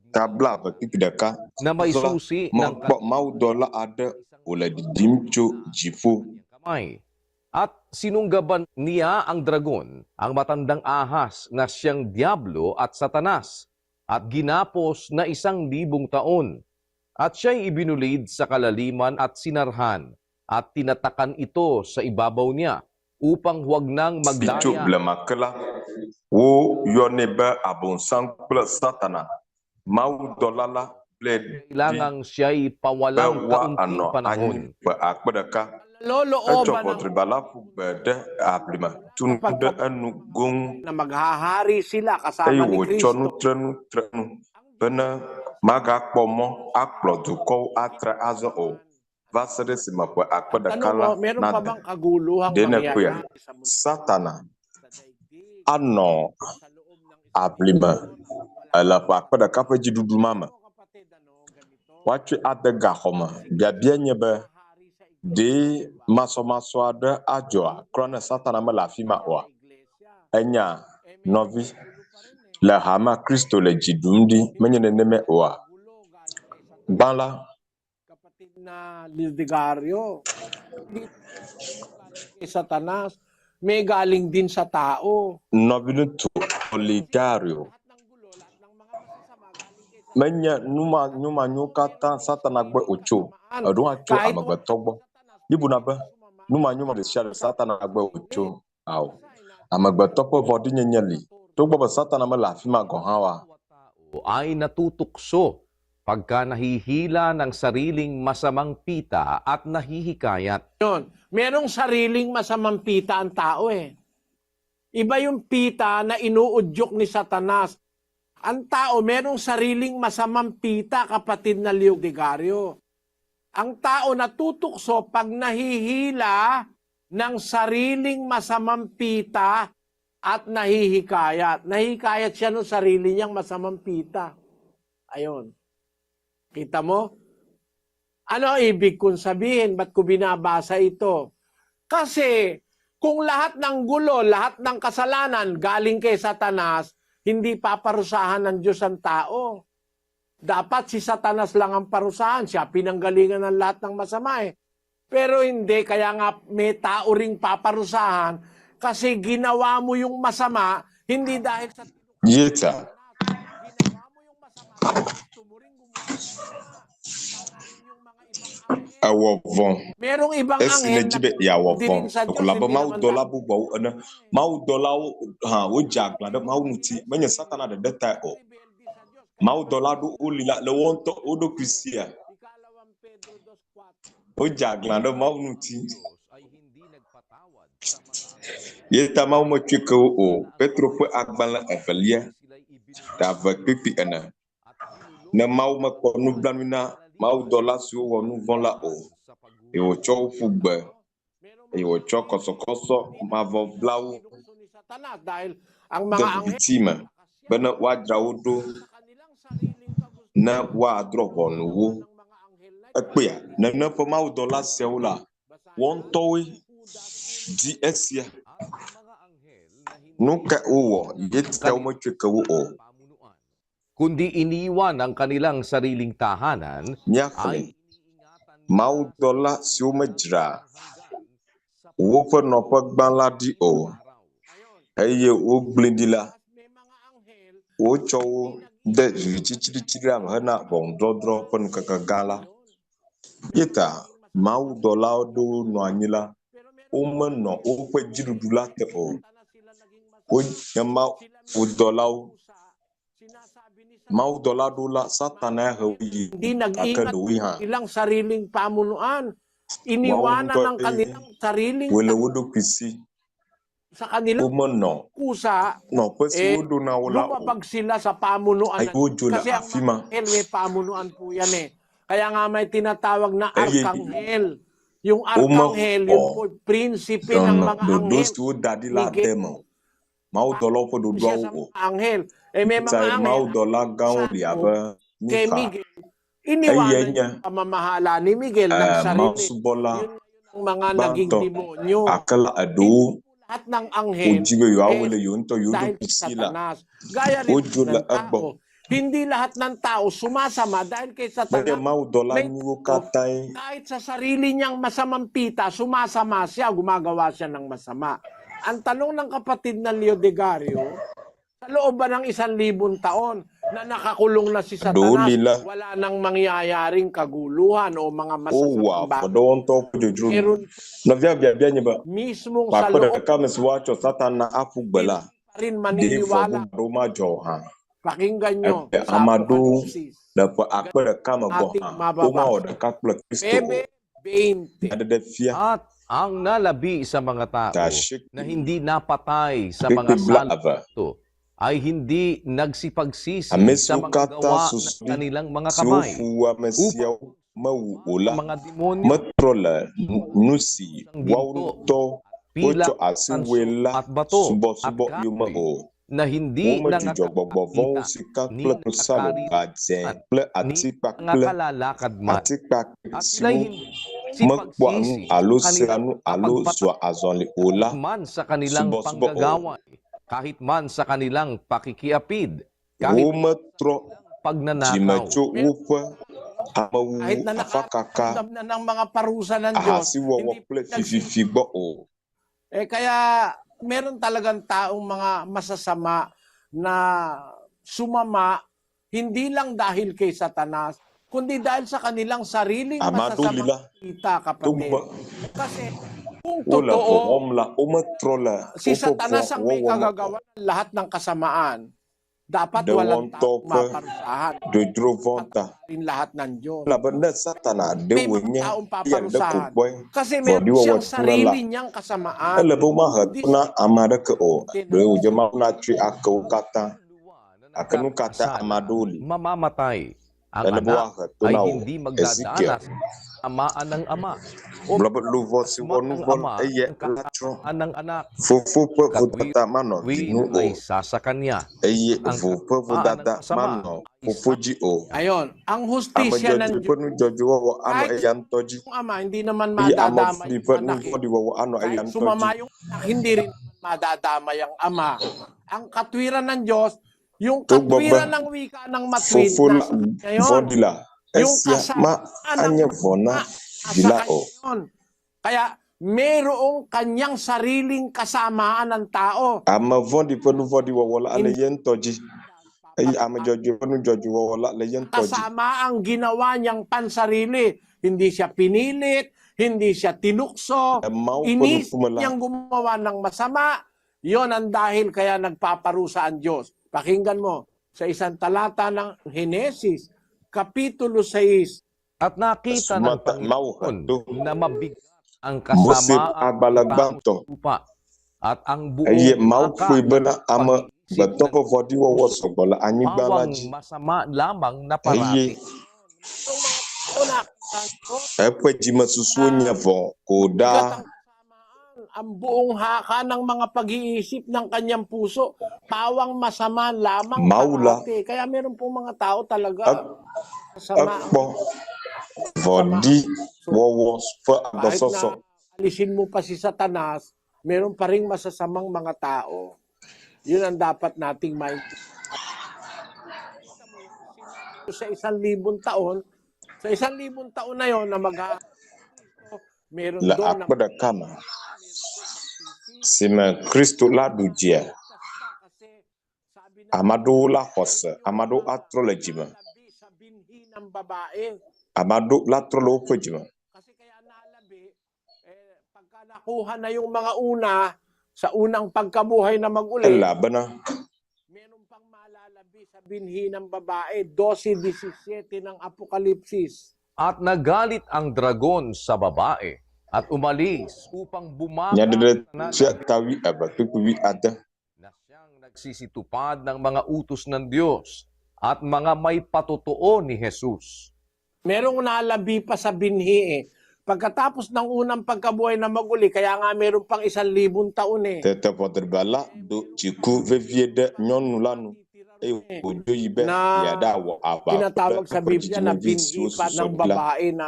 Ta 12 kpukpui ɖeka. Na may Azɔ la, susi ng mekpɔ mawudɔla aɖe wòle ɖiɖim tso dziƒo. Kamay. At sinunggaban niya ang dragon, ang matandang ahas na siyang Diablo at Satanas, at ginapos na 1,000 taon. At siya'y ibinulid sa kalaliman at sinarhan, at tinatakan ito sa ibabaw niya, upang huwag nang Si tso magdaya blema ke la, woyɔnɛ be Abosam kple Satana. Mawudɔla la gblɔe ɖi Kailangang siya'y be pawalang kaunting woanɔ anyi panahon. ƒe akpe ɖeka. Etsɔ Lolooban ang ʋɔtriba la ƒu gbe ɖe aʋli me, tu nu ɖe enu goŋ na maghahari sila eye kasama ni wòtsɔ Kristo. nutrenu tre nu bene magakpɔ mɔ akplɔ dukɔwo atre azɔ o va se ɖe esime ƒe akpe Ang ɖeka tanong la mo, meron pa nade. bang kaguluhang Ɖe nèkpɔea? mangyayari sa mundo? Satana anɔ aʋli me le ƒe akpe ɖeka ƒe dziɖuɖu ma me. Woatsɔe ade gaxɔ me. Biabiae nye be, ɖe masɔmasɔ aɖe adzɔa kura ne Satana mele afi ma oa? Enya, nɔvi, le hamea Kristo le dzi ɖum ɖi, menye nenemae oa? Gbã la, Kapatid na Lildegario, hindi kay Satanas, may galing din sa tao. Nɔviŋutsu Olegario menye numanyomanyowo katã Satana gbɔe wòtso o. Eɖewo hã tso Kahit amegbetɔ gbɔ. Míebuna be numanyoma ɖe sia ɖe Satana gbɔe wòtso. Ao. Amegbetɔ ƒe vɔ̃ɖinyenye li. Togbɔ be Satana mele afi ma gɔ̃ hã oa, ay natutukso pagka nahihila ng sariling masamang pita at nahihikayat. Yun, merong sariling masamang pita ang tao eh. Iba yung pita na inuudyok ni Satanas. Ang tao merong sariling masamang pita, kapatid na Leodegario. Ang tao natutukso pag nahihila ng sariling masamang pita at nahihikayat. Nahihikayat siya ng sarili niyang masamang pita. Ayun. Kita mo? Ano ibig kong sabihin? Ba't ko binabasa ito? Kasi kung lahat ng gulo, lahat ng kasalanan galing kay Satanas, hindi paparusahan ng Diyos ang tao. Dapat si Satanas lang ang parusahan. Siya pinanggalingan ng lahat ng masama eh. Pero hindi, kaya nga may tao ring paparusahan kasi ginawa mo yung masama, hindi dahil sa Yeta. Ewɔ vɔ̃. Merong ibang Esi anghel nèdi na be yeawɔ hindi vɔ̃ rin sa ko Diyos, labe hindi naman mawudɔla bubuawo ene. Mawudɔlawo hã wodze aglã ɖe Mawu ŋuti. Menye Satana ɖeɖe tae o. Mawudɔla aɖewo woli la le woa ŋutɔ wo ɖokui sia. Wodze aglã ɖe Mawu ŋuti. Ye ta Mawu metsɔe ke wo o. Petro ƒe agbalẽ evelia, ta 2 kpukpui ene. Ne Mawu mekpɔ nublanui na mawudɔla siwo wɔ nu vɔ̃ la o, eye wòtsɔ wo ƒu gbe, eye wòtsɔ kɔsɔkɔsɔ mavɔ bla wo Satanas dahil ang de mga anghel viviti me bene woadzra wo ɖo ne woadrɔ̃ ʋɔnu wo. Ekpea, nene ƒe mawudɔla siawo la, woa ŋutɔwoe di esia. Nu kae wowɔ ye ta wometsɔe ke wo o? Kundi iniwan ang kanilang sariling tahanan Míaxlẽ ay mawudɔla siwo medzra woƒe nɔƒe gbã la ɖi o eye wogblẽ ɖi la, wotsɔ wo de viviti tsiɖitsiɖia me hena ʋɔnudɔdrɔ̃ ƒe ŋkeke gã la. Ye ta mawudɔla aɖewo nɔ anyi la, womenɔ woƒe dziɖuɖu la te o. Wonye mawudɔlawo. Mawudɔla aɖewo la, Satanae he wo yi hindi gake nag-ingat ɖewoe hã ilang sariling pamunuan. woawo Iniwanan ŋutɔe ang kanilang sariling woe le wo ɖokui si. sa kanilang Womenɔ kusa, nɔƒe si eh, woɖo na wo la o. lumabag sila sa pamunuan Eye ng wodzo le Kasi ang afi mga ma. anghel may pamunuan po yan eh. Kaya nga may tinatawag na Eye arkanghel. Yung arkanghel, womexɔ yun po, prinsipe ng nɔnɔ mga ɖoɖo anghel. si woda ɖi la Miguel de eme o. Mawudɔlawo ƒe siya ɖoɖoawo sa o. mga anghel. Eh may mga Ta anghel mawudɔla gãwo li sa abe Kay Mixa. Miguel, Eyae iniwanan nye yung pamamahala ni Miguel ng sarili. mawusubɔla Ang mga naging gbãtɔ demonyo. ake la eɖewo Lahat ng anghel wodzi be yewoawɔe eh, le yewo ŋutɔ yewo dahil ɖokui kay si la, Satanas. Gaya rin wodzo le ng egbɔ. tao. Hindi lahat ng tao sumasama dahil kay Menye Satanas. mawudɔla May nyuiwo tao, katãe kahit sa sarili niyang masamang pita, sumasama siya, gumagawa siya ng masama. Ang tanong ng kapatid na Leo Degario, sa loob ba ng 1,000 taon na nakakulong na si Ɖewo Satanas, li la wala nang mangyayaring kaguluhan o mga wowɔa masasamang afɔ bagay. ɖe wo ŋutɔ ƒe dzodzro nu. Meron Nɔvia biabia nye be, mismong ƒe sa akpe loob ɖeka me si woatsɔ Satana aƒu gbe la, pa rin ɖe vɔ maniniwala. bubu aɖewo madzɔ o hã? Pakinggan nyo Ebe sa ame aɖewo Apokalipsis. le ƒe akpe ɖeka me gɔ̃ Ating hã, womawɔ mababasa. ɖeka kple Kristo o. 9:20. Nyaɖeɖefia At ang nalabi sa mga tao ta asieke na hindi napatay sa mga kpekpe sala blaeve. ito ay hindi nagsipagsisi Ame sa siwo mga katã gawa ng susu ɖi kanilang mga siwo kamay fu wu ame upang siawo mewu o la mga demonyo metrɔ le nu si ang woawo ginto ŋutɔ pilak wotsɔ asi tanso wɔe la at bato at subɔsubɔ yome kahoy o. na hindi Womedzudzɔ gbɔgbɔ vɔ̃wo nakakakita sika ni kple klosalo, gadzẽ nakakaririan kple ni ati kpakple nakalalakad man atikpakpɛ at siwo sila'y hindi mekpɔa nu sipagsisi alo sa sea kanilang nu alo kapagpatay zɔa azɔli o la man sa kanilang subɔsubɔ o. panggagaway, kahit man sa kanilang pakikiapid, kahit Wometrɔ dzime pagnanakaw. tso woƒe amewu, Kahit na afakaka, nakaramdam na ng mga parusa ng Diyos, ahasiwɔwɔ hindi kple pa nagsi fififi gbɔ o. Eh kaya meron talagang taong mga masasama na sumama hindi lang dahil kay Satanas, kundi dahil sa kanilang sariling Ame aɖewo li masasamang la, kita, kapatid. togbɔ Kasi kung wole totoo, vɔ wɔm la, wometrɔ le si woƒe vɔ Satanas ang may wɔwɔ me o. kagagawa ng lahat ng kasamaan, dapat Ɖe woa walang ŋutɔ taong ƒe maparusahan. dzodzro vɔ̃ ta. Rin lahat ng Diyos. Elabe ne Satana ɖe May mga wònye taong eya ɖe ko paparusahan. gbɔe Kasi meron vɔ̃ɖiwɔwɔ siyang tona la, sarili niyang kasamaan. ele be womahe Hindi to na ame aɖeke o. Ɖe wòdze Mawu natsoe ake wo katã. Gake nu ka ta ame aɖewo li? Mamamatay. Ang Ele be anak woahe to ay na wo. hindi Ezekiel magdadaanas amaan ng ama o gblɔ be luʋɔ si wɔ ng nu vɔ̃ ama eye ang la tsrɔ̃. kasamaan ng anak. Fofo ƒe Katwi vodada manɔ vi nu o ay sasa kanya. eye Ang vo ƒe kasamaan ng vodada masama manɔ ay fofo dzi o. Ayon, ang Ame hustisya ng dzɔdzɔe Diyos, ƒe nudzɔdzɔewɔwɔ anɔ kahit eya ŋutɔ dzi yung ama, hindi naman eye ame madadamay vɔ̃ɖi yung ƒe anak eh. nuvɔ̃ɖiwɔwɔ anɔ eya Kahit ŋutɔ dzi. sumama yung anak, hindi rin naman madadamay ang ama. Ang katwiran ng Diyos, yung Togbɔ be katwiran ng wika ng matwid, fofo la nasa kanya yun. vɔ̃ɖi la, Yung esia ma kasamaan ng anye vɔ̃ na ama, vi nasa la kanya o. yun. Kaya merong kanyang sariling kasamaan ng tao. Ame vɔ̃ɖi ƒe nuvɔ̃ɖiwɔwɔ la le Hindi ye ŋutɔ dzi eye ame dzɔdzɔe ƒe nudzɔdzɔewɔwɔ la le ye ŋutɔ dzi. kasama ang ginawa niyang pansarili. Hindi siya pinilit, hindi siya tinukso, Le Mawu ƒe inisip ŋkume la, niyang gumawa ng masama. Yon ang dahil kaya nagpaparusa ang Diyos. Pakinggan mo sa isang talata ng Henesis, Kapitulo 6, At nakita ng sumata Mawu he Panginoon to na mabigat ang Mose ƒe kasamaan ng agbalẽ tao sa gbãtɔ lupa at ang eye buong Mawu haka ƒoe ng bena ame pag-iisip gbetɔ ng ƒe vɔ̃ɖiwɔwɔ sɔgbɔ le anyigba la pawang dzi masama lamang na eye parati. Una, eƒe dzimesusuwo nye vɔ̃ ko bigat ɖaa. ang kasamaan, ang buong haka ng mga pag-iisip ng kanyang puso, pawang masama lamang Mawu la parati. Kaya meron pong mga tao talaga masama. ekpɔ vɔ̃ɖiwɔwɔ ƒe Kahit agbɔsɔsɔ. na alisin mo pa si Satanas, meron pa ring masasamang mga tao. Yun ang dapat nating maintindihan. Sa 1,000 taon, sa 1,000 taon na yon na mag meron Le doon akpe ɖeka me si me Kristo la ɖu dzia, ame aɖewo la xɔ se, ame aɖewo atrɔ le dzime, sa binhi ng babae. ame aɖewo la trɔ le woƒe dzime. Kasi kaya nalabi, eh, pagka nakuha na yung mga una, sa unang pagkabuhay na maguli, Elabena meron pang malalabi sa binhi ng babae, 12.17 ng Apokalipsis. At nagalit ang dragon sa babae at umalis upang bumaka Nyaɖeɖefia ta wuieve kpukpui wuiade. na siyang nagsisitupad ng mga utos ng Diyos at mga may patotoo ni Jesus. Merong nalabi pa sa binhi eh. Pagkatapos ng unang pagkabuhay na maguli, kaya nga meron pang 1,000 taon eh. Tete ʋɔdriba la do dziku vevie ɖe nyɔnu la nu. Titira eye wòdzo yi be na yeaɖawɔ aʋa kple tinatawag sa eƒe Biblia na dzidzimevi siwo binhi pa susɔ ng ɖi la. babae na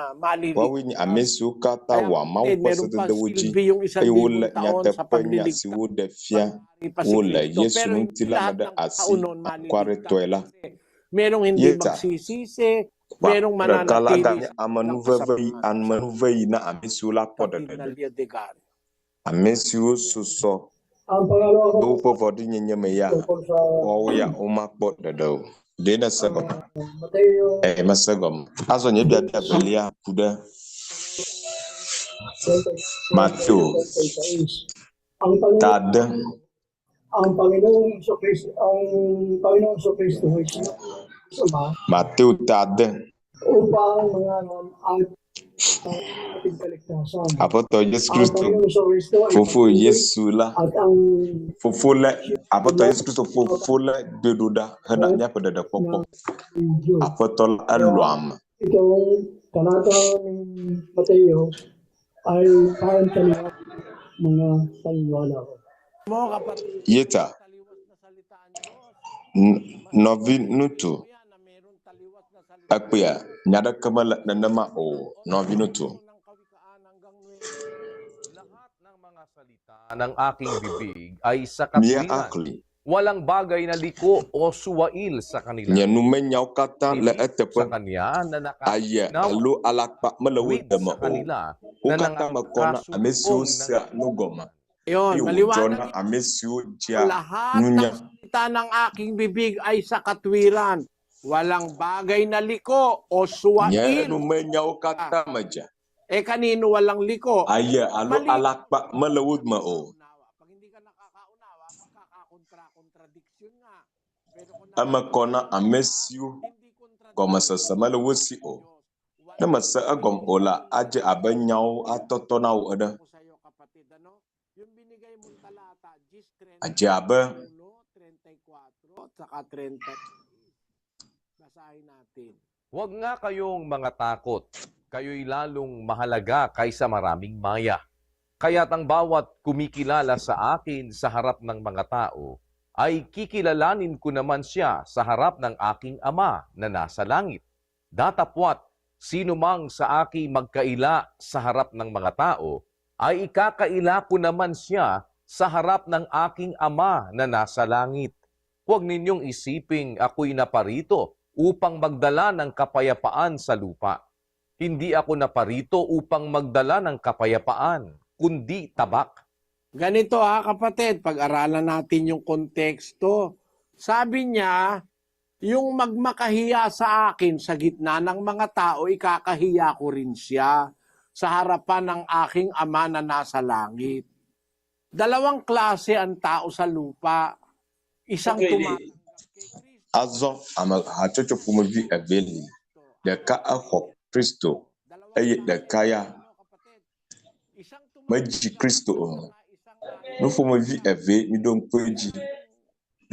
Woawoe nye ame maliligtas. siwo katã Kaya wɔa Mawu kapatid, ƒe meron pang sededewo dzi silbi yung isang eye libong wolé taon sa nyateƒenya pagliligtas si woɖe fia pag-ari pa si wo le Kristo. Yesu Pero ŋuti hindi la me lahat ɖe ng tao asi noon akwaretɔe maliligtas la. kasi merong hindi Ye ta magsisisi, merong ɖeka la mananatili ganye sa kanilang amenuveve yi kasamaan. amenuve yi na ame siwo la kpɔ Kapatid ɖeɖe na ɖo. Leodegario. Ame siwo susɔ Ang pangalawa ko ɖe woƒe vɔ̃ɖinyenye me ya, tungkol sa woawo ya womakpɔ ɖeɖe o. Ɖe nèse gɔme? Mateo Eye mese gɔme. Azɔ nye biabia evelia ku ɖe Mateo 26. Ang Panginoon ta ade. ang Panginoong Kristo ang Panginoong Kristo ay Ama Mateo ta ade. upang mangaral at ang ating kaligtasan. Aƒetɔ Yesu Ang Kristo Panginoong Kristo ay fofo patuloy Yesu la at ang fofo le Aƒetɔ Yesu Kristo fofo le gbe ɖo ɖa hena míaƒe ɖeɖekpɔkpɔ. ng Diyos. Aƒetɔ la elɔ̃ ame. Itong talata ng Mateo ay parang taliwa mga paniniwala ko. Mo kapatid, Ye ta nɔvi ŋutsu ekpea nya ɖeke mele nenema o nɔvi ŋutsu. Ng aking bibig ay sa Mía katwiran. akli. Walang bagay na liko o suwail sa kanila. Nye numenyawo katã le Ibig eteƒe. sa kanya na Aye nakaunawa alo alakpa mele wo tuwid deme sa o. kanila Wo na katã mekɔ na ame siwo nangakasumpong ng sea nu gɔme Yun, eye wòdzɔ maliwanag na ame siwo dzea lahat ng nunya. salita ng aking bibig ay sa katwiran. Walang bagay na liko o Nye suwail. numenyawo katã me dze. Eh kanino walang liko? Aye alo Mali. alakpa mele wo deme o. Pag hindi ka nakakaunawa, magkakakontra-kontradiksyon nga. Pero kung Eme kɔ na nakakaunawa ame ka, siwo hindi gɔmesese kontradiksyon mele wo ng si o. Diyos. Ne Walang mese egɔme o la, adze abe nyawo atɔtɔ na wò ene. ko sa iyo kapatid, ano? Yung binigay mong talata, Adze abe 10:31, 34, at saka 36. Basahin natin. Huwag nga kayong mga takot. Kayo'y lalong mahalaga kaysa maraming maya. Kaya't ang bawat kumikilala sa akin sa harap ng mga tao, ay kikilalanin ko naman siya sa harap ng aking ama na nasa langit. Datapwat, sino mang sa akin magkaila sa harap ng mga tao, ay ikakaila ko naman siya sa harap ng aking ama na nasa langit. Huwag ninyong isiping ako'y naparito upang magdala ng kapayapaan sa lupa. Hindi ako naparito upang magdala ng kapayapaan, kundi tabak. Ganito ha kapatid, pag-aralan natin yung konteksto. Sabi niya, yung magmakahiya sa akin sa gitna ng mga tao, ikakahiya ko rin siya sa harapan ng aking ama na nasa langit. Dalawang klase ang tao sa lupa. Isang tumatanggap kay Kristo. Azɔ ame hatsotso ƒomevi evee li. Ɖeka exɔ Kristo Dalawang eye klase ɖeka ang ya tao, kapatid. Isang medzi tumatanggap Kristo at o. saka isang Nu ayaw ƒomevi tumanggap. evee miɖo ŋku edzi. Merong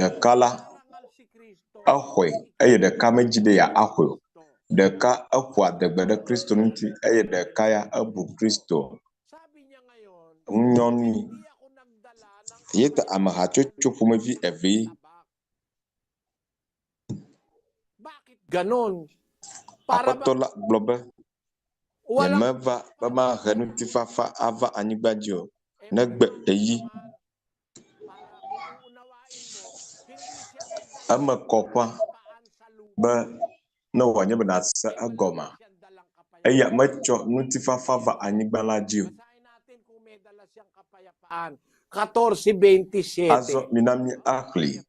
Ɖeka la marangal si Kristo, exɔe eye ɖeka medzi be yeaxɔe o. Kristo. Ɖeka eƒo adegbe ɖe Kristo ŋuti eye ɖeka ya ebu Kristo Sabi niya ngayon, ŋunyɔnui. hindi ako nagdala ng Ye ta ame kapayapaan hatsotso ƒomevi kundi evee. tabak. Bakit ganon? Para Aƒetɔ bang la gblɔ be walang nyemeva be mahe ŋutifafa ava anyigba dzi o eh negbe may eyi. nauunawaan para kung uunawain mo, hindi siya nagdala Eme ng kɔ ƒã kapayapaan sa be lupa. ne wòanye be nàse Eh wala egɔmea, nga siyang dalang eya kapayapaan. metsɔ ŋutifafa va anyigba la dzi o. Basahin natin kung may dala siyang kapayapaan. 14:27. Azɔ mina mí axlẽ.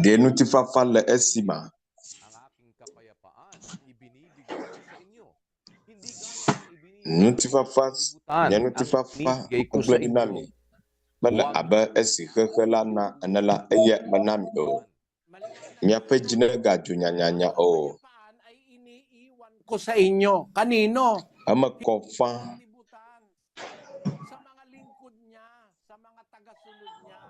Ɖe ŋutifafa le esima? Ang aking kapayapaan ibinibigay ko sa inyo. Hindi gaya ng ibinibigay Ŋutifafa ng sanlibutan nye ang ŋutifafa ibinibigay ko gblẽ sa ɖi na inyo. mi mele Huwag abe esi xexe la na ene la eye mena mi o. Maliwanag Miaƒe na dzi negadzo nyanyanya ang o. kapayapaan ay iniiwan ko sa inyo. Kanino? Eme kɔ Hindi ƒã sa sanlibutan. Sa mga lingkod niya, sa mga tagasunod niya.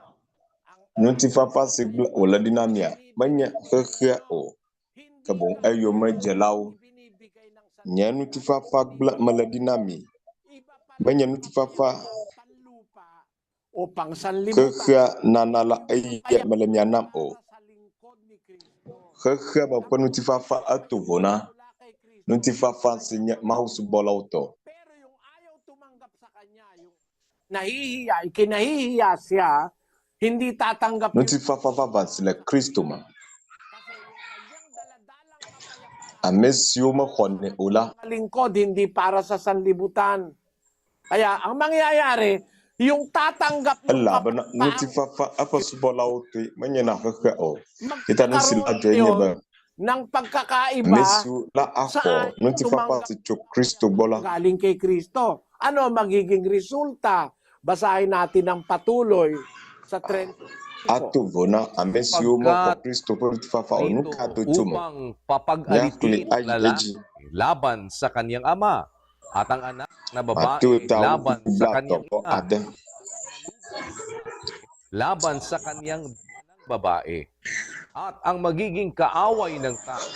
Ang ŋutifafa si gblẽ wòle ɖi na mia menye aking kapayapaan ibinibigay ko sa xexea inyo. o. Hindi Ke boŋ gaya eyomedzelawo. ng ibinibigay ng Nye sanlibutan. ŋutifafa Kundi gblẽ mele ɖi na mi. iba pala Menye ang ŋutifafa kapayapaang panlupa o pangsanlibutan. xexea nana la Ang eye mele mia nam o. kapayapaan para sa lingkod ni Xexea me ƒe ŋutifafa eto vo na ŋutifafa si nye mawusubɔlawo tɔ. Nahihiya, ikinahihiya siya, hindi tatanggap yung Ŋutifafa vavã si le Kristo me. Ame siwo mexɔnɛ o la, lingkod, hindi para sa sanlibutan. Kaya ang mangyayari, yung tatanggap ng elabena ŋutifafa eƒe subɔlawo tɔe menye na xexea o. Ye ta nu si la dzɔe nye be ng ame pagkakaiba siwo la axɔ sa ŋutifafa si tso Kristo gbɔ la, galing kay Kristo. Ano ang magiging resulta? Basahin natin ang patuloy sa 35. ato vo na ame siwo mexɔ Sapagkat Kristo ƒe ŋutifafa o. Nu dito ka do tso me? upang Míaxlẽe papag-alitin ang ayi lalaki edzi. laban sa kanyang ama at ang anak na Mateo babae ta laban kpukpui sa blaetɔ̃ kanyang vɔ ina, ade. laban sa kanyang babae. At ang magiging kaaway ng tao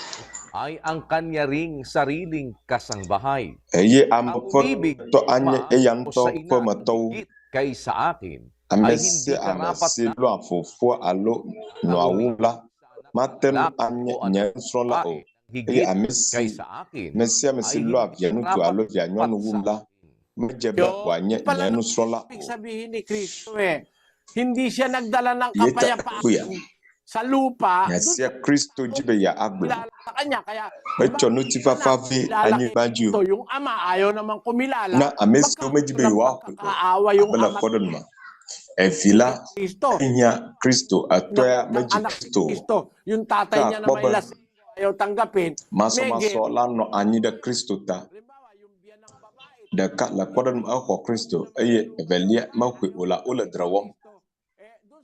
ay ang kanya ring sariling kasangbahay. Eye ame Ang ƒe umibig tɔ sa anye ama eya o ŋutɔ sa ƒe ina metɔwo. higit kaysa akin Ame ay hindi sia ame karapat si lɔ̃a fofoa alo ang nɔa wum umibig la sa anak mate na ŋu lalaki anye o nye anak na nusrɔ̃la o. babae Eye higit ame si kaysa akin ame sia ame ay si lɔ̃a hindi via ŋutsu alo karapat via dapat nyɔnu sa wum la akin. medze be Yun wòanye pala nye nusrɔ̃la ibig o. sabihin ni Kristo eh. Hindi siya nagdala ng Ye ta kapayapaan kpuia. sa lupa, Nya doon sia Kristo dzi be yeagblɔ. kumilala sa kanya. Kaya, Metsɔ diba, ŋutifafa anak, vɛ kilala kay anyigba dzi o. Kristo, yung ama ayaw naman kumilala, Na ame siwo medzi magkakaroon be ng yewoaxɔe o pagkakaawa yung abe le ama kpɔɖeŋu me. Evi la kay Kristo. ehiã Kristo, etɔa Ng, ng medzi anak ni Kristo o. Kristo. Yung Ke tatay niya na akpɔ may be lasing, ayaw tanggapin, may masɔmasɔ gera. la nɔ anyi ɖe Kristo ta. Ɖeka le kpɔɖeŋu me exɔ Kristo eye evelia mexɔe o la wole dzre wɔm.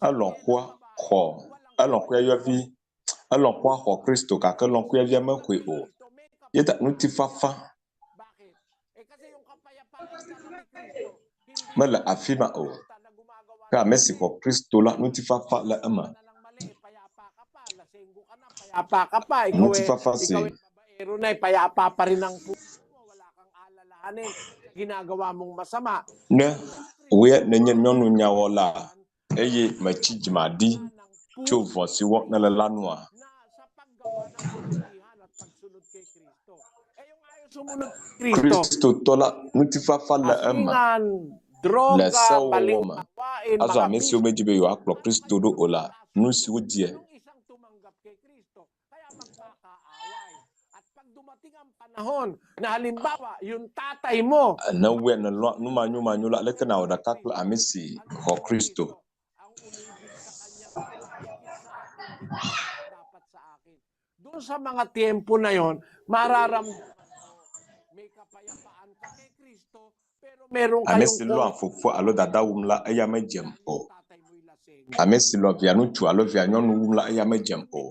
Elɔ̃xoa xɔ elɔ̃xoayɔvi elɔ̃xoa xɔ Kristo gake lɔ̃xoayɔvia mexɔe o. Ye ta ŋutifafa mele afi ma o. Ke ame si xɔ Kristo la ŋutifafa le eme. Payapa ka pa, ikaw eh, Ŋutifafa si ikaw eh, babaero na eh, payapa pa rin ang puso mo, wala kang alalahanin, ginagawa mong masama. Ne wòe nenye nyɔnu nyawɔla eye metsi dzimaɖi tso vɔ̃ si wɔm nele la nua, Sumunod kay Kristo, Kristotɔ la ŋutifafa le eme asingan, le droga, sewɔwɔ maling me. gawain, Azɔ mga ame siwo bisyo, medzi be yewoakplɔ Kristo ɖo o la, nu si wodie panahon na halimbawa, yung tatay mo, ne wòe nelɔ̃a numanyomanyo la, aleke nawɔ ɖeka kple ame si xɔ Kristo? doon sa mga tiempo na yon, mararamdaman may kapayapaan ka kay Kristo, pero meron Ame kayong si lɔ̃a fofoa alo dada wum la, eya medzem o. Ame si lɔ̃ via ŋutsu alo via nyɔnu wum la, eya medzem o.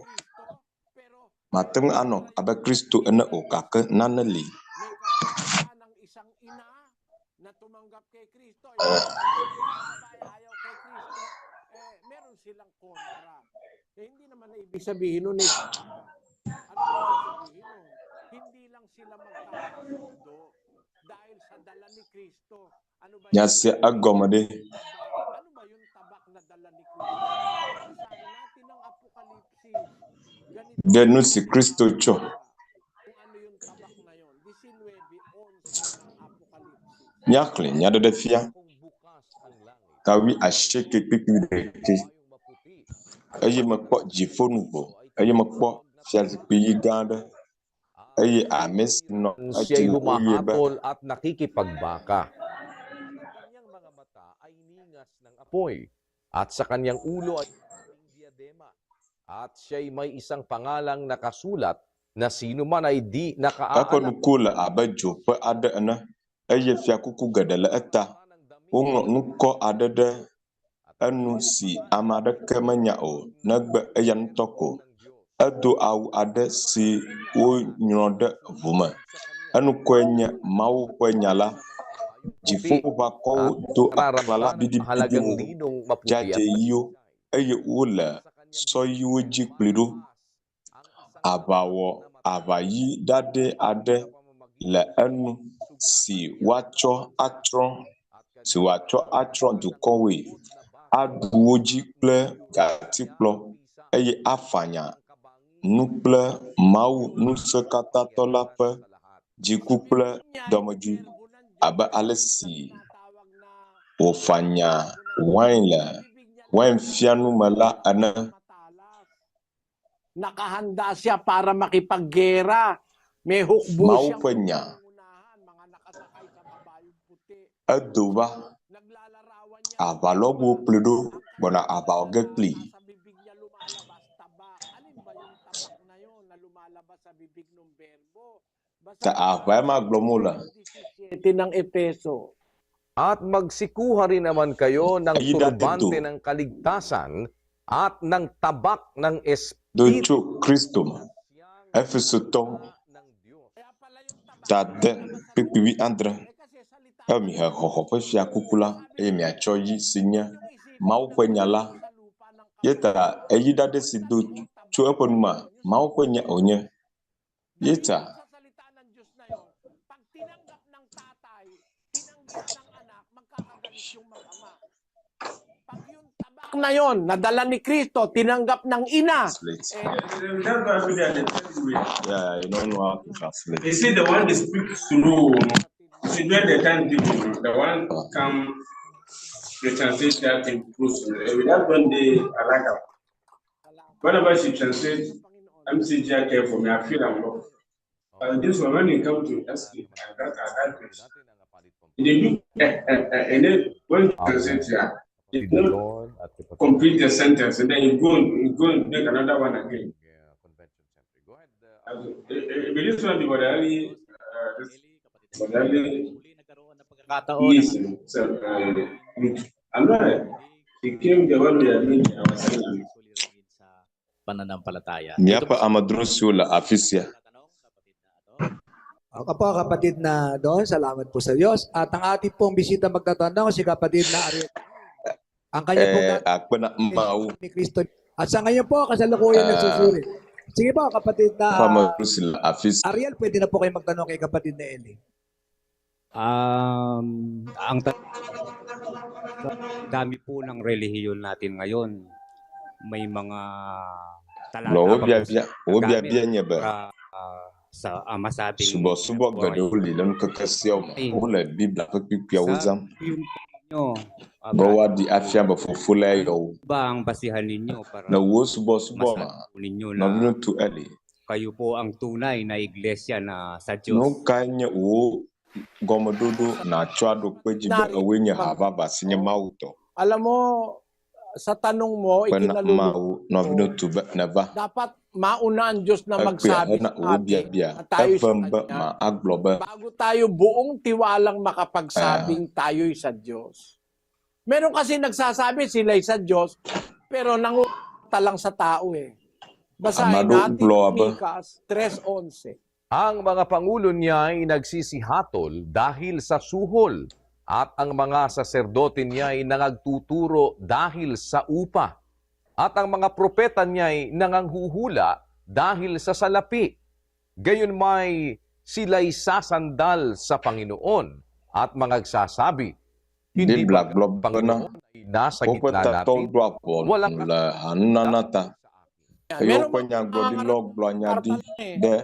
Mate ŋu anɔ abe Kristo ene o gake nane li. meron silang kontra. Eh, hindi naman na ibig sabihin nun eh. Ano ibig sabihin nun? Hindi lang sila magkakasundo dahil sa dala ni Kristo. Ano ba Nya yung sia egɔme ɖe. ano ba yung tabak na dala ni Kristo? Basahin natin ang Apokalipsis. Ganito Ɖe nu si Kristo tsɔ. kung ano yung tabak na yon. 19:11 ng Apokalipsis. Míaxlẽ nyaɖeɖefia gawi asieke kpukpui ɖekɛ eye mekpɔ dziƒonuvo eye mekpɔ fiazikpui ɣi gã aɖe eye ame si nɔ edzi Siya'y la woyɔe be humahatol at nakikipagbaka. At ang kanyang mga mata ay ningas ng apoy, at sa kanyang ulo ay maraming diadema. At siya'y may isang pangalang nakasulat na sino man ay di Eƒe nakaalam. nukuwo le abe dzo ƒe aɖe ene eye fiakuku geɖe le eta. Woŋlɔ ŋkɔ aɖe ɖe enu si ame aɖeke menya o negbe eya ŋutɔ ko. Edo awu aɖe si wonyrɔ ɖe ʋu me. Enukɔe nye Mawu ƒe nya la. Dziƒoʋakɔwo At do aklala nararamdaman ang mahalagang biɖibiɖiwo, linong maputi at dzadzɛyiwo eye wole sɔ ɣiwo dzi kpli ɖo. Aʋawɔ aʋayi ɖaɖɛ aɖe le enu si woatsɔ atsrɔ̃ si wòatsɔ atsrɔ̃ dukɔwoe. Aɖu wo dzi kple gatikplɔ eye afanya nu kple Mawu Ŋusẽkatãtɔ la ƒe dziku kple dɔmedzoe abe ale si wòfanya wain le wainfianu me la ene. Nakahanda siya para makipaggera. May hukbo Mawu siyang ƒe nya edo va aʋalɔgbo kplɔe ɖo gbɔna aʋa wɔ ge kplii. Ta aʋae ma gblɔm wole. 7 ng Efeso. At magsikuha rin naman kayo ng Eyi ɖade do turbante ng kaligtasan at ng tabak ng do Espiritu tso Kristo me. Efesotɔwo ta ade kpukpui wuiadre. Eye mihe xɔxɔ ƒe fiakuku la eye miatsɔ yi si nye Mawu ƒe nya la. Ye ta eyi ɖaɖɛ si do tso eƒe nu mea, Mawu ƒe nya wònye. Ye ta Tabak na yon, nadala ni Kristo, tinanggap ng ina. translate. Yeah, you don't know how to translate. You see, the one they speak slow. You see, when the time people, the one come, they translate that in prose. That one day, I like her. Whenever she translates MCGK for me, I feel I'm off. But this one, when it comes to SK, I like it. They do, and then when you translate here, you don't complete the sentence, and then you go and make another one again. This one, the early, the early niece, so, I'm not, he came the one we are doing our seminar. Pananampalataya. Míaƒe amedzro siwo le afi sia. Ako po, kapatid na doon, salamat po sa Diyos. At ang ating pong bisita magtatanong, si kapatid na Ariel. Ang kanya pong Eh, akpe na Mawu. ni Kristo. At sa ngayon po, kasalukuyan Ah. nagsusuri. Sige po, kapatid na Ƒe amedzro si le afi sia. Ariel, pwede na po kayo magtanong kay kapatid na Eli. Ang dami po ng relihiyon natin ngayon. May mga talata Gblɔ wo pa po biabia, wo gamit biabia nye be para sa masabing subɔsubɔ geɖewo li le nukeke siawo me. Wole Biblia ƒe kpukpuiawo sa zãm yun po ninyo, be woaɖi afia be fofo lae yɔ wo. ba ang basihan ninyo para Le wò subɔsubɔ me, masabi po ninyo na nɔviŋutsu Eli, kayo po ang tunay na iglesia na sa Diyos? nu kae nye wò gɔmeɖoɖo nàtsɔ aɖo kpe edzi be ewoe nye ha vavã si nye Mawu tɔ? Alam mo, sa tanong mo, Bena ikinalulungkot Mawu nɔviŋutsu be neva dapat mauna ang Diyos na egbea magsabi hena sa wò atin biabia na tayo sa evem be Kanya ma agblɔ be bago tayo buong tiwalang makapagsabing tayo'y sa Diyos. Meron kasi nagsasabi sila'y sa Diyos, pero nangunguta lang sa tao eh. ame Basahin aɖewo natin gblɔ be Mikas 3:11. Ang mga pangulo niya ay nagsisihatol dahil sa suhol at ang mga saserdote niya ay nangagtuturo dahil sa upa at ang mga propeta niya ay nanganghuhula dahil sa salapi. Gayon may sila'y sasandal sa Panginoon at mangagsasabi, hindi Biblia ba gblɔ ang bena Panginoon ay nasa woƒe gitna tatɔwo natin? ɖoa ʋɔnu Walang le hanunana ta eye Meron woƒe nyagblɔɖilawo gblɔa nya ɖi ɖe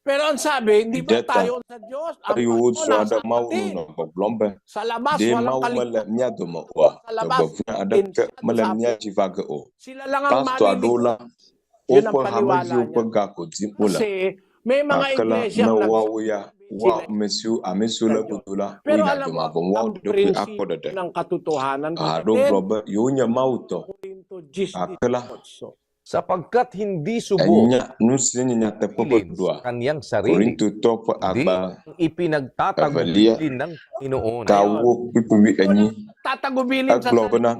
Pero ang sabi, hindi ba ɖe ta tayo sa Diyos? Ang eye Panginoon wozrɔ̃ nasa ɖe Mawu nu atin. nɔ gbɔgblɔm be Sa labas, ɖe walang Mawu mele kaligtasan. mía dome oa? Sa labas, Dzɔgbevɔ̃e aɖeke mele mía dzi va ge o. Sila lang ang Pastɔ aɖewo la, maliligtas. Yun ang woƒe paniwala hameviwo niya. ƒe ga ko dim wole. Kasi may mga Gake la, iglesia ne ang woawo ya, woa ame siwo ame siwo le godo la, Pero woyina alam dome mo, vɔ woawo ang ɖeɖe koe akpɔ prinsipyo ɖeɖe. ng katotohanan, Ahaɖewo kapatid, gblɔ be yewonye Mawu tɔ. Korinto 10, Gake la, Sapagkat hindi subo enya nu si nye nyateƒe ƒe bilin ɖoa sa kaniyang sarili, Korintotɔwo ƒe di agbalẽ ang ipinagtatagubilin evelia ng Panginoon. gawo kpukpui enyi. Tatagubilin sa Egblɔ sarili. bena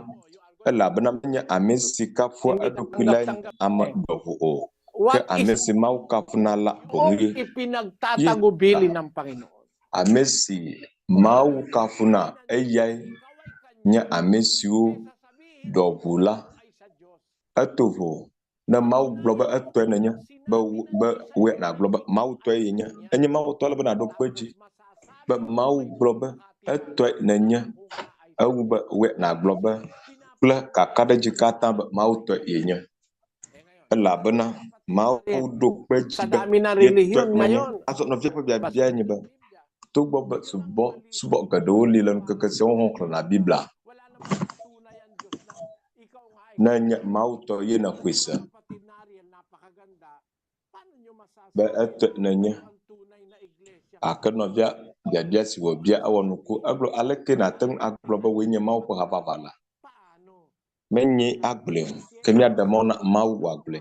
elabena menye ame si kafua eɖokui lae nye ame ɖɔʋu o, ke What ame is si Mawu kafuna la boŋ ang ye. Ye ipinagtatagubilin ng Panginoon? ame si Mawu kafuna eyae nye ame siwo ɖɔʋu la. Eto vo ne Mawu gblɔ be etɔe nenye be be wòe nàgblɔ be Mawu tɔe yenye. Enye Mawu tɔ ele be nàɖo kpe edzi be Mawu gblɔ be etɔe nenye. Ewu be wòe nàgblɔ be kple kakaɖedzi katã be Mawu tɔe yenye. Elabena Mawu ɖo kpe edzi Sa be dami ng ye tɔe relihiyon menye. ngayon. Azɔ nɔvia ƒe biabia nye be, togbɔ be subɔsubɔ geɖewo li le ŋkeke siawo hã xlẽna Biblia, ne nye Mawu tɔ ye nèxɔe se be etɔe nènye. Gake nɔvia biabia si wòbia ewɔ nuku. Egblɔ, aleke nàte ŋu agblɔ be wòe nye Mawu ƒe ha vavã la? Menye agblɔe o, ke míaɖe mɔ na Mawu wòagblɔe.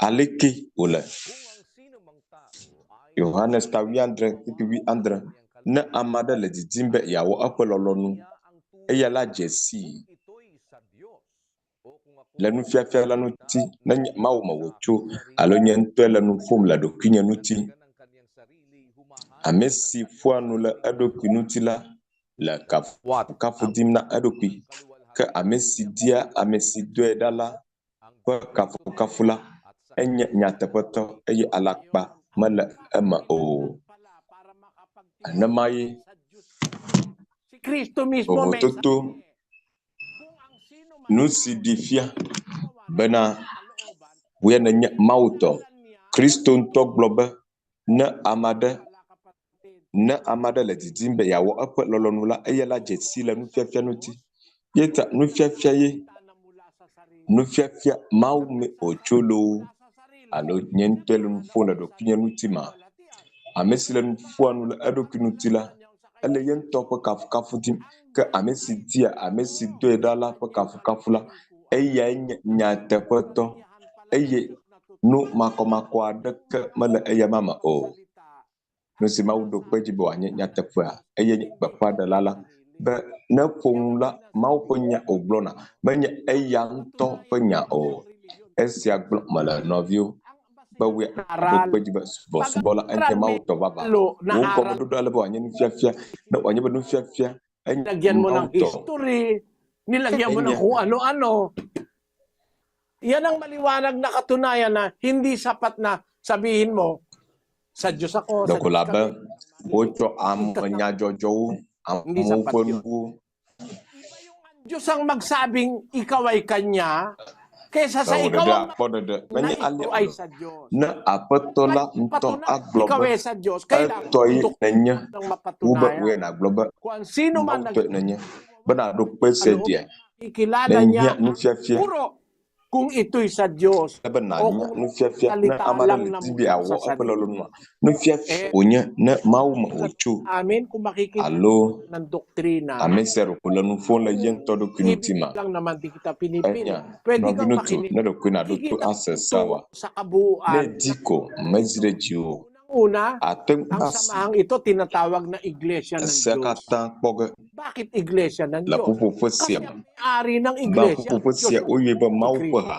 Aleke wòle? Yohanes ta wuiadre kpukpui wuiadre, Ne ame aɖe le didim be yeawɔ eƒe lɔlɔ̃nu, eya la dze sii le nufiafia la ŋuti, nenye Mawu me wòtso alo nye ŋutɔe le nu ƒom le ɖokuinye ŋuti. Ame si ƒoa nu le eɖokui ŋuti la le kafukafu dim na eɖokui, ke ame si dia ame si dɔe ɖa la ƒe kafukafu la, enye nyateƒetɔ eye alakpa mele eme o. Nenemae Si Kristo mismo may vovototo nu si ɖi fia bena wòe nènye Mawu tɔ. Kristo ŋutɔ gblɔ be ne ame aɖe ne ame aɖe le didim be yeawɔ eƒe lɔlɔ̃nu la, eya la dze si le nufiafia ŋuti. Ye ta nufiafia ye nufiafia Mawu mee wòtso loo alo nye ŋutɔe le nu ƒom le ɖokuinye ŋuti ma. Ame si le nu ƒoa nu le eɖokui ŋuti la, ele ye ŋutɔ ƒe kafukafu dim. Ke ame si dia ame si doe ɖa la ƒe kafukafu la, eyae nye nyateƒetɔ eye nu makɔmakɔ aɖeke mele eyama me o. Nu si Mawu ɖo kpe edzi be wòanye nyateƒea eye nye gbeƒãɖela la be ne eƒo nu la, Mawu ƒe nya wògblɔna, menye eya ŋutɔ ƒe nya o. Esia gblɔm mele nɔviwo be woe ɖo kpe edzi be subɔsubɔ la enye Mawu tɔ vavã. Na Wò aral gɔmeɖoɖo ale be wòanye nufiafia, ne wòanye be nufiafia enye nilagyan mo Mawu ng tɔ. history, nilagyan mo ng Enye kung ano-ano. Yan ang maliwanag na katunayan na hindi sapat na sabihin mo, sa Diyos ako, sa Ɖeko Diyos labe kami. wotsɔ ame nyadzɔdzɔwo, Hindi amewo sapat ƒe yun. nuwo Diyos ang magsabing ikaw ay kanya, kaysa be sa wò ikaw ɖeɖe ang akpɔ ɖeɖe. na Menye alea ikaw o. ay sa Diyos. Ne Aƒetɔ la ŋutɔ Patunay, agblɔ ikaw be ay sa Diyos, kailangan etɔe nènye ng wu be wòe mapatunayan. nàgblɔ be Kung ang sino man Mawu tɔe nènye be nàɖo kpe esia nagkaloob, dzia. ikilala Ne niya hiã ang nufiafia puro kung ito'y sa Diyos ele be o nànya kung nufiafia ne salita ame aɖe lang le na di be mula yeawɔ sa eƒe sarili. lɔlɔ̃nua, nufiafia Eh, wònye ne Mawu me sa wòtso amin, kung makikinig alo ng doktrina, ame sia ɖeko le nu ƒom le ye ŋutɔ ɖokui ŋuti ibig ma. lang naman di kita pinipili. Enya Pwede kang nɔviŋutsu makinig. ne ɖekui nàɖo to Kikita ase ito sawa. sa Ne kabuuan. edi ko mezi ɖe dziwò o, Una, àte ŋu ang ase samahang ito tinatawag na Iglesia ng esea Diyos. katã kpɔ ge Bakit Iglesia ng le Diyos? ƒuƒoƒe Kasi sia me. ang may-ari ng Be Iglesia, ang ƒuƒoƒe Diyos sia ang woyɔe be si Mawu ƒe Kristo. ha.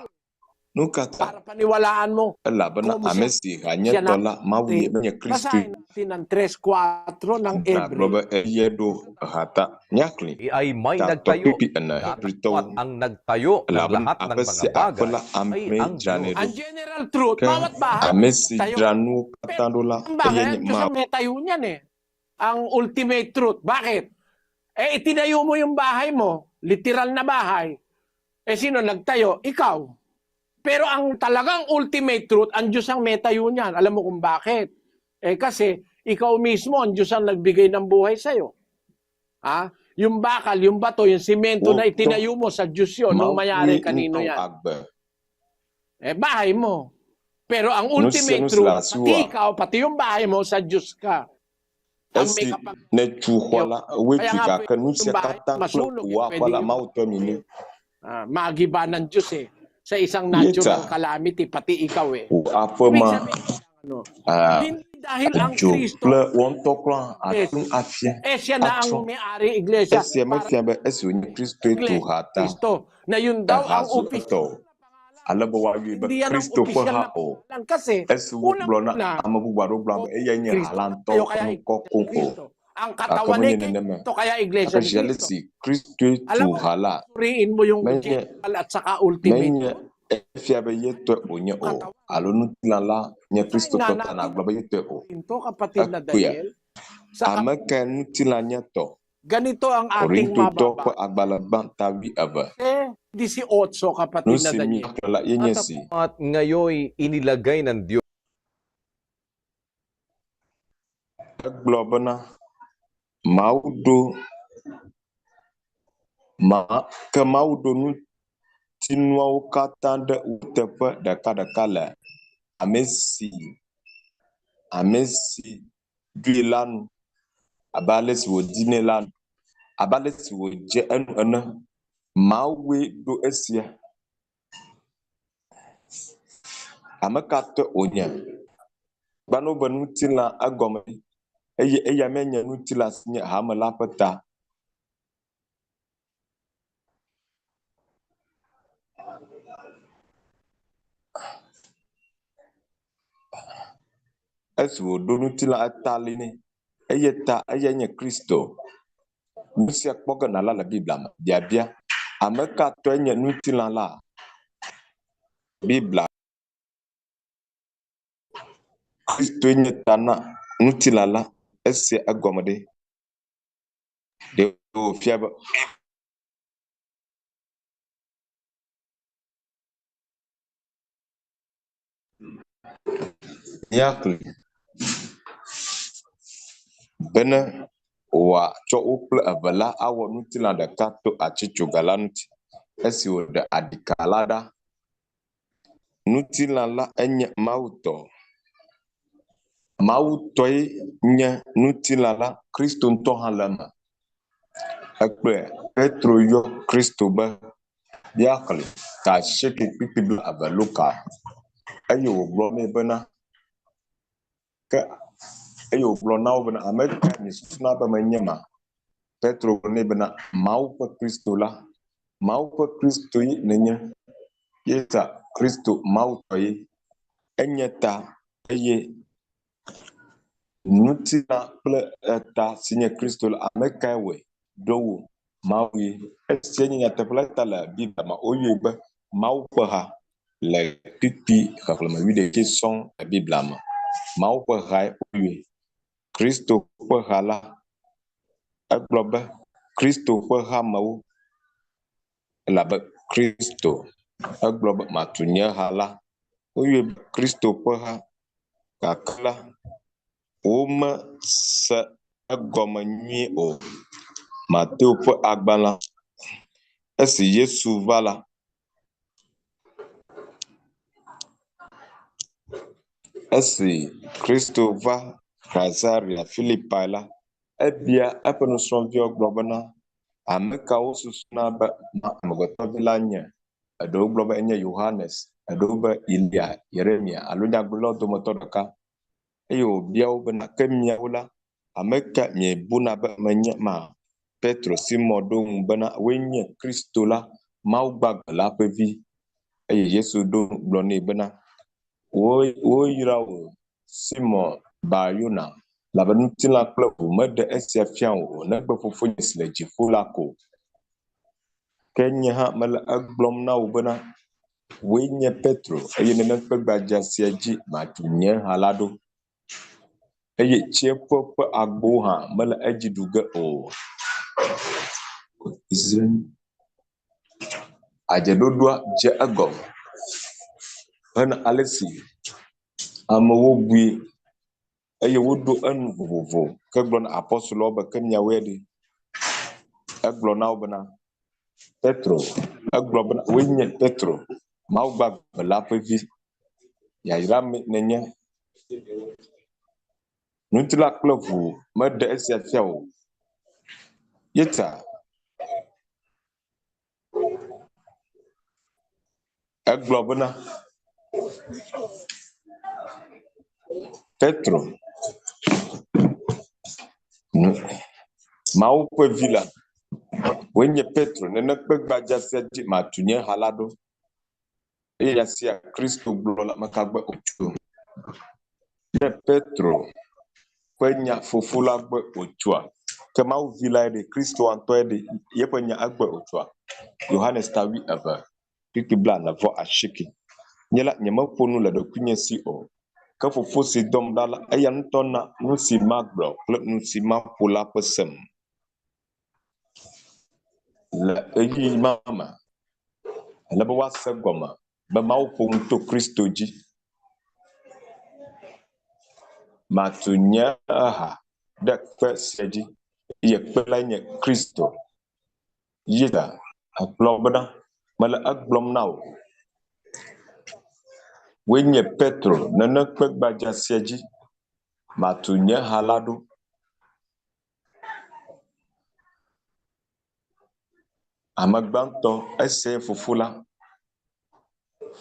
Nu ka ta? Para paniwalaan mo Elabena kung ame siya, si ha nye siya tɔ la, Mawu ye natin, menye Kristoe. basahin natin ang 3.4 ng Nàgblɔ Hebreo. be eye ɖo eha ta. Míaxlẽ Ay may ta tɔ nagtayo. kpikpi ene Hebritɔwo. Datapwat ang nagtayo ng Elabena lahat ng aƒe mga sia aƒe bagay la, ay amee ang dzranɛ Diyos. ɖo. Ang general truth, Ke bawat bahay ame si tayo. dzra nuwo katã Pero ɖo la, ang bahay, eye ang nye Diyos Mawu. ang may tayo niyan eh. Ang ultimate truth. Bakit? Eh, itinayo mo yung bahay mo, literal na bahay. Eh, sino nagtayo? Ikaw. Pero ang talagang ultimate truth, ang Diyos ang may tayo niyan. Alam mo kung bakit? Eh, kasi ikaw mismo, ang Diyos ang nagbigay ng buhay sa'yo. Ha? Yung bakal, yung bato, yung simento Wò na ŋutɔ itinayo mo sa Diyos yun, nung Mawu mayari ye kanino ŋutɔ yan. agbe. Eh, bahay mo. Pero ang Nu sia ultimate nu si le truth, asiwòa, pati ikaw, pati yung bahay mo, sa Diyos ka. Ang may esi kapag nètu xɔ la, woe Kaya tui nga gake pwede nu yung sia bahay katã kple masunog, wò eh, aƒe pwede la, yung Mawu tɔe mi nye. magiba ng Diyos eh. Sa isang Ye natural ta calamity, pati ikaw eh. wò aƒe Ibig ma sabihin, ano, hindi dahil ang dzo Kristo kple wò ŋutɔ kura eh, ate ŋu afia eh siya na atsrɔ̃. ang may-ari iglesia Esia para mefia be esi wònye Kristoe tu iglesia ha ta, Kristo na yun daw eha ang zu official etɔ o. Ale be woayɔe be hindi yan ang Kristo ƒe official ha na o. pangalan kasi Esi wogblɔ na unang-una ame bubu aɖewo gblɔna be eyae nye ha Kristo la ŋutɔ tayo ƒe kaya ŋkɔ iglesia koŋ ni o. Kristo. Ang Gake katawan menye ni nenema. Kristo kaya iglesia Gake ni zi ale Kristo. si Kristoe Alam tu mo, ha la, suriin mo yung menye general at saka ultimate menye truth. efia be ye tɔe wònye o alo ŋutilã la nye Kristo Basahin tɔ nga ta natin nàgblɔ be ye tɔe o. ito, kapatid na Ekuya. Daniel, sa Ame kae ŋutilã nye tɔ? Ganito ang ating Korintotɔwo ƒe mababa. agbalẽ gbãtɔ wuieve. 18, kapatid Nu na si Daniel. míaxlẽ la ye nye esi. At ngayoy inilagay ng Diyos Egblɔ bena Mawu ɖo ma ke Mawu ɖo ŋutinuawo katã ɖe wo teƒe ɖekaɖeka le ame si ame si ɖoe la nu abe ale si wòdi nɛ la nu abe ale si wòdze enu ene. Mawue ɖo esia. Ame ka tɔe wònye? Gbano be ŋutilã egɔme eye eya menye ŋutilã si nye hame la ƒe ta. Esi wòɖo ŋutilã eta li nɛ eye ta eyae nye Kristo. Nu sia kpɔ ge nàla le Biblia me. Biabia, ame ka tɔe nye ŋutilã la? Biblia Kristoe nye ta na ŋutilã la. Esia egɔme ɖe? Ɖe wòfia be míaxlẽe bene wòatsɔ wo kple eve la awɔ ŋutilã ɖeka to atitsoga la ŋuti esi wòɖe aɖika la ɖa. Ŋutilã la enye Mawu tɔ. Mawu tɔe nye ŋutilã la, Kristo ŋutɔ hã le eme. Ekpɔe, Petro yɔ Kristo be míaxlẽ ta asieke kpukpui blaeve Luka eye wògblɔ nɛ bena ke eye wògblɔ na wo bena ame kae miesusuna be menye ma? Petro gblɔ nɛ bena Mawu ƒe Kristo la. Mawu ƒe Kristo ye nènye. Ye ta Kristo Mawu tɔ ye. Enye ta eye ŋutilã kple eta si nye Kristo la, ame kae wɔe? Ɖo wò Mawu ye. Esia nye nyateƒe la ta le Biblia me woyɔe be Mawu ƒe ha le kpukpui xexlẽme wuiɖekɛ sɔŋ le Biblia me. Mawu ƒe hae woyɔe. Kristo ƒe ha la, egblɔ be Kristo ƒe hamewo elabe Kristo. Egblɔ be matu nye ha la. Woyɔe be Kristo ƒe ha gake la, womese egɔme nyuie o. Mateo ƒe agbalẽ esi Yesu va la, esi Kristo va Kaesarea Filipi la, ebia eƒe nusrɔ̃viwo gblɔ bena, ame kawo susuna be Amegbetɔvi la nye? Eɖewo gblɔ be enye Yohanes, eɖewo be Eliya, Yeremia alo nyagblɔɖilawo dometɔ ɖeka. Eye wòbia wo bena, ke miawo la, ame ka miebuna be menye ma? Petro Simɔn ɖo ŋu bena, wòe nye Kristo la, Mawu gbagbe la ƒe vi. Eye Yesu ɖo ŋu gblɔ nɛ bena, Woyra wò, Simɔn Bar-Yona, elabe ŋutilã kple ʋu meɖe esia fia wò o, negbe Fofonye si le dziƒo la ko. Ke nye hã mele egblɔm na wò bena, wòe nye Petro, eye nenem kpe gbadza sia dzi matu nye ha la ɖo. Eye tsiẽƒe ƒe agbowo hã mele edzi ɖu ge o. Adzeɖoɖoa dze egɔme hena ale si amewo bui eye woɖo enu vovovo ke gblɔ na apɔstoloawo be ke miawoe ɖe. Egblɔ na wo bena Petro, egblɔ bena woe nye Petro, Mawu gbagbe la ƒe vi. Yayra me nènye. Ŋutilã kple ʋu meɖe esia fia o. Ye ta egblɔ bena Petro, Mawu ƒe vi la, wòe nye Petro, nene kpe gbadza sia dzi matu nye ha la ɖo. Eye nya sia Kristo gblɔ la meka gbe wòtso. Ne Petro ƒe nya fofo la gbɔe wòtsoa, ke Mawu vi lae ɖe, Kristo ŋutɔe ɖe yeƒe nya egbɔe wòtsoa. Yohanes ta wuieve, kpukpui blaene-vɔ-asieke. Nye la, nyemeƒo nu le ɖokuinye si o, ke Fofo si dɔm ɖa la, eya ŋutɔ na nu si magblɔ kple nu si maƒo la ƒe sem. Le ɣeyiɣi ma me, ele be woase egɔme be Mawu ƒo nu to Kristo dzi. Matu nye ha ɖe kpe sia dzi eye kpe lae nye Kristo. Yuda gblɔ bena, Mele egblɔm na wò, wòe nye Petro, nene kpe gbadza sia dzi matu nye ha la ɖo. Ame gbãtɔ esie fofo la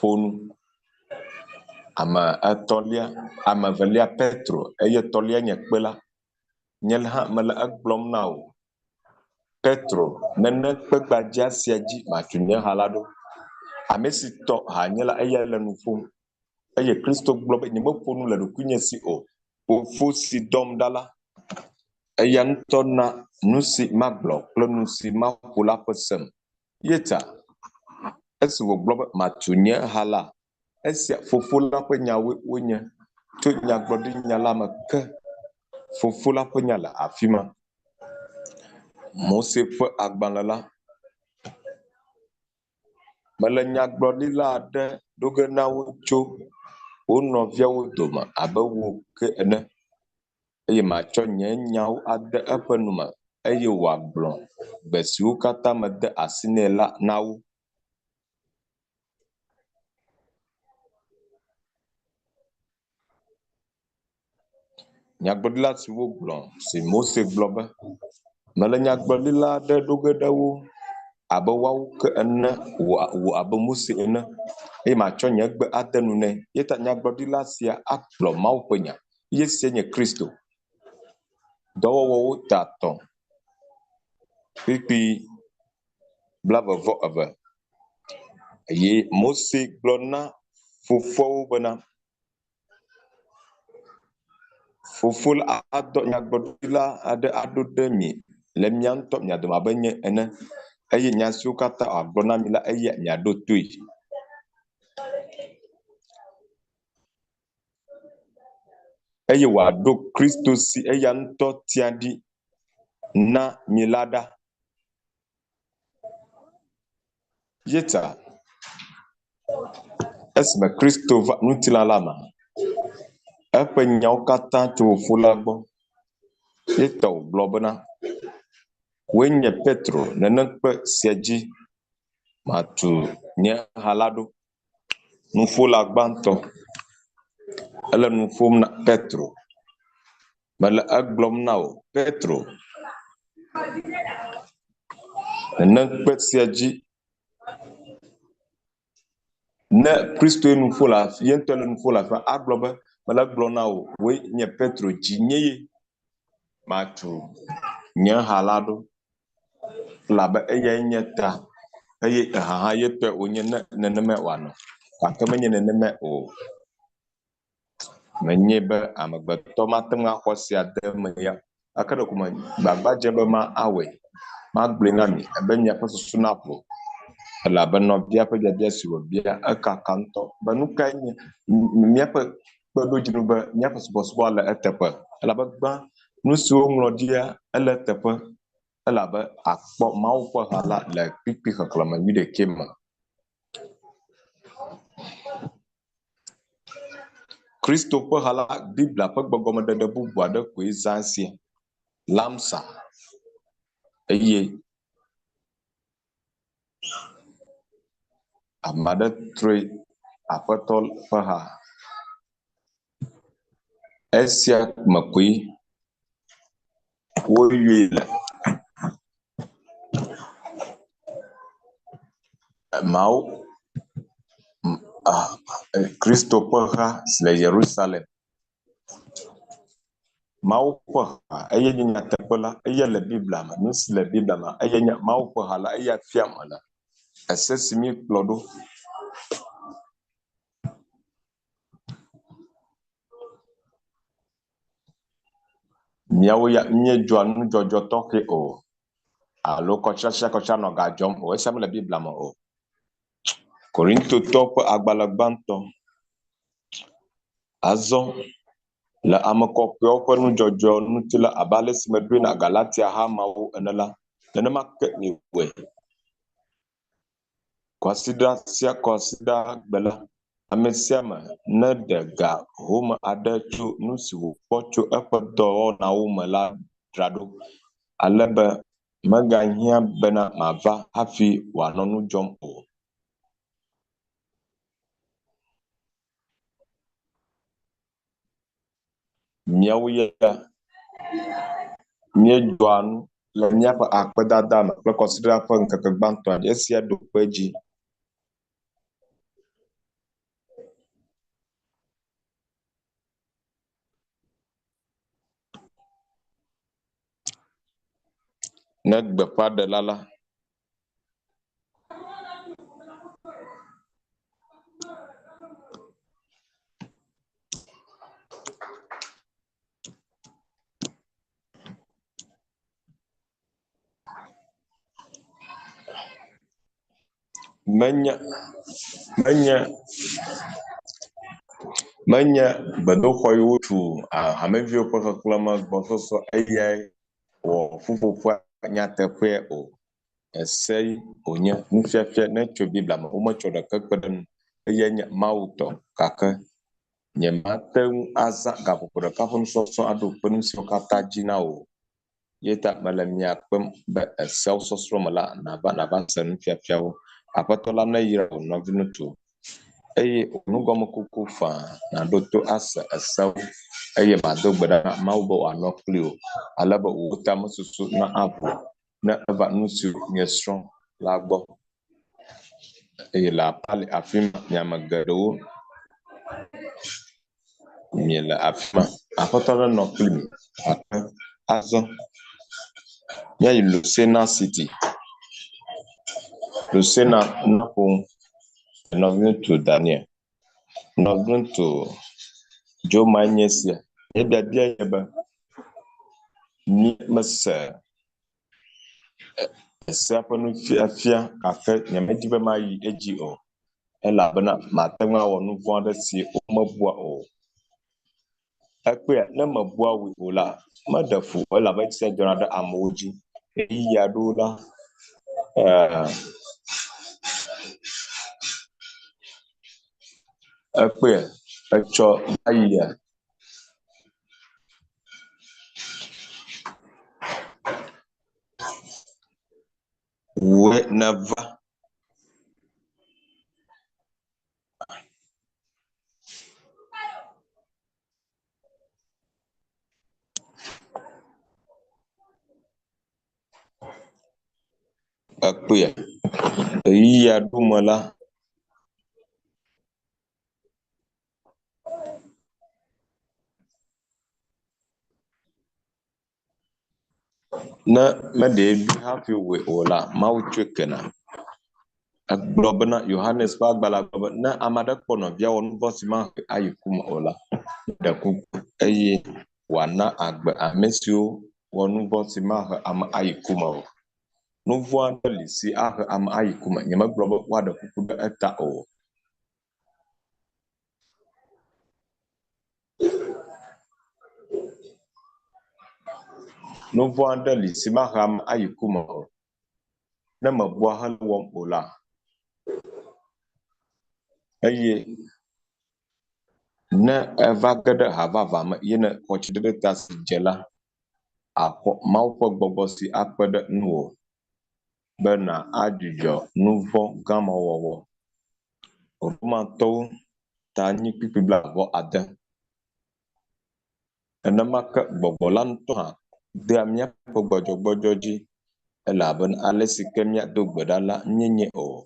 ƒo nu. Ame etɔ̃lia, ame evelia Petro eye etɔ̃lia nye kpe la. Nye hã mele egblɔm na wò Petro, nene kpe gbadza sia dzi matu nye ha la ɖo. Ame si tɔ hanye la, eyae le nu ƒom. Eye Kristo gblɔ be, Nyemeƒo nu le ɖokuinye si o. Fofo si dɔm ɖa la, eya ŋutɔ na nu si magblɔ kple nu si maƒo la ƒe sem. Ye ta esi wògblɔ be, Matu nye ha la, esia Fofo la ƒe nyawoe wonye tso nyagblɔɖinya la me ke. Fofo la ƒe nya le afi ma. Mose ƒe agbalẽ la. Mele nyagblɔɖila aɖe ɖo ge na wo tso wo nɔviawo dome abe wò ke ene, eye matsɔ nye nyawo ade eƒe nu me, eye wòagblɔ gbe siwo katã mede asi nɛ la na wo. Nyagblɔɖila si wogblɔ si Mose gblɔ be, Mele nyagblɔɖila aɖe ɖo ge ɖe wo abe woawo ke ene, wò abe Mose ene, eye matsɔ nye gbe ade nu nɛ. Eya ta nyagblɔɖila sia agblɔ Mawu ƒe nya. Ye sie nye Kristo. Dɔwɔwɔwo ta tɔ̃ kpukpui blaeve-vɔ-eve. Eye Mose gblɔ na fofoawo bena, Fofo la adɔ nyagblɔɖila aɖe aɖo ɖe mi le mia ŋutɔ mia dome abe nye ene eye nya siwo katã wòagblɔ na mi la eya miaɖo toe. Eye wòaɖo Kristo si eya ŋutɔ tia ɖi na mi la ɖa. Yeta, esime Kristo va ŋutilã la me, eƒe nyawo katã tso Fofo la gbɔ. Yeta wògblɔ bena, Wòe nye Petro, nenem kpe sia dzi matu nye ha la ɖo. Nuƒola gbãtɔ, ele nu ƒom na Petro. Mele egblɔm na wò, Petro, nenem kpe sia dzi ne Kristoe nu ƒo le afi, ye ŋutɔ le nu ƒo le afi ma, agblɔ be, mele egblɔm na wò, wòe nye Petro, dzinye ye matu nye ha la ɖo. Elabe eyae nye ta eye eha hã ye tɔe wònye ne nenemae wòanɔ. Gake menye nenemae o. Menye be amegbetɔ mate ŋu axɔ esia de eme ya. Gake ɖeko me gbagba dzem be mawɔe. Magblɔe na mi be miaƒe susu naʋu elabe nɔvia ƒe biabia si wòbia ekaka ŋutɔ be nu kae nye míaƒe kpeɖodzinu be míaƒe subɔsubɔa le eteƒe. Elabe gbã nu si woŋlɔ ɖia ele eteƒe elabe akpɔ Mawu ƒe ha la le kpukpui xexlẽme wuiɖekɛ me. Kristo ƒe ha la, Biblia ƒe gbegɔmeɖeɖe bubu aɖe koe zã esia, lamsa, eye ame aɖe trɔe Aƒetɔ ƒe ha. Esia me koe woyɔe le. Mawu Kristo ƒe ha si le Yerusalem. Mawu ƒe ha eye nye nyateƒe la eye le Biblia me. Nu si le Biblia me eye nye Mawu ƒe ha la eya fiam mele. Ese si míekplɔ ɖo. Míawo ya míedzɔa nudzɔdzɔ tɔxɛ o alo kɔtsia sia kɔtsia nɔ ga dzɔm o. Esia mele Biblia me o. Korintotɔwo ƒe agbalẽ gbãtɔ. Azɔ le ame kɔkɔewo ƒe nudzɔdzɔ ŋuti la, abe ale si meɖoe na Galatia hameawo ene la, nenema ke miwɔe. Kwasiɖa sia kwasiɖa gbe la, ame sia ame neɖe ga home aɖe tso nu si wòkpɔ tso eƒe dɔwɔnawo me la dzra ɖo ale be megahiã bena mava hafi wòanɔ nu dzɔm o. Míawo ya míedzɔa nu le míaƒe akpedada me kple kɔsiɖa ƒe ŋkeke gbãtɔa dzi. Esia ɖo kpe edzi. Ne gbeƒãɖela la Menye menye menye gbedoxɔ yi wotu hameviwo ƒe xexlẽme gbɔsɔsɔ eyae wɔ ƒuƒoƒea nyateƒee o. Ese ye wònye nufiafia ne tso Biblia me. Wometsɔ ɖeke kpe ɖe enu. Eyae nye Mawu tɔ. Gake nyemate ŋu azã gaƒoƒo ɖeka ƒe nusɔsrɔ̃ aɖo kpe nu siwo katã dzi na wò o. Ye ta mele mia kpem be eseawo sɔsrɔ̃ me la, nàva nàva se nufiafiawo. Aƒetɔ la neyra wò nɔviŋutsu eye wò nugɔmekuku faa nàɖo to ase eseawo eye màdo gbe ɖa na Mawu be wòanɔ kpli wò ale be wò tamesusu na aʋu ne eva nu siwo miesrɔ̃ la gbɔ. Eye le aƒea le afi ma, mi ame geɖewo miele afi ma. Aƒetɔ nenɔ kpli mi gake azɔ míayi Lucena City. Lucena naƒo nɔviŋutsu Daniel. Nɔviŋutsu Jomae nye esia. Nye biabia nye be, mi mese esea ƒe nufiafia gake nyemedi be mayi edzi o elabena mate ŋu awɔ nu vɔ̃ aɖe si womebua o. Ekpea, ne mebua wòe o la, meɖe fu o elabe esia dzɔna ɖe amewo dzi. Ɣeyiɣi aɖewo la, ee, ekpea, etsɔ va yia. Wòe nèva. Ekpea, ɣeyiɣi aɖewo me la. Ne meɖee ɖoe hafi wɔe o la, Mawu tsɔe kena. Egblɔ bena, Yohanes ƒe agbalẽa gblɔ be, ne ame aɖe kpɔ nɔvia wɔ nu vɔ̃ si mahe ayi ku me o la, ɖe kuku eye wòana agbe ame siwo wɔ nu vɔ̃ si mahe ame ayi ku me o. Nu vɔ̃ aɖe li si ahe ame ayi ku me. Nyemegblɔ be woaɖe kuku ɖe eta o. Nu vɔ̃ aɖe li si mahe ame ayi ku me o. Ne mèbua hele wɔm o la, eye ne eva ge ɖe ha vavã me ye nèxɔ tsi ɖe ta si dze la, àxɔ Mawu ƒe gbɔgbɔ si akpe ɖe ŋuwò be nàdzudzɔ nu vɔ̃ gã ma wɔwɔ. Romatɔwo ta nyi kpukpui blaeve-vɔ-ade. Nenema ke gbɔgbɔ la ŋutɔ hã dea míaƒe gbɔdzɔgbɔdzɔ dzi elabena ale si ke míado gbe ɖa la míenyae o.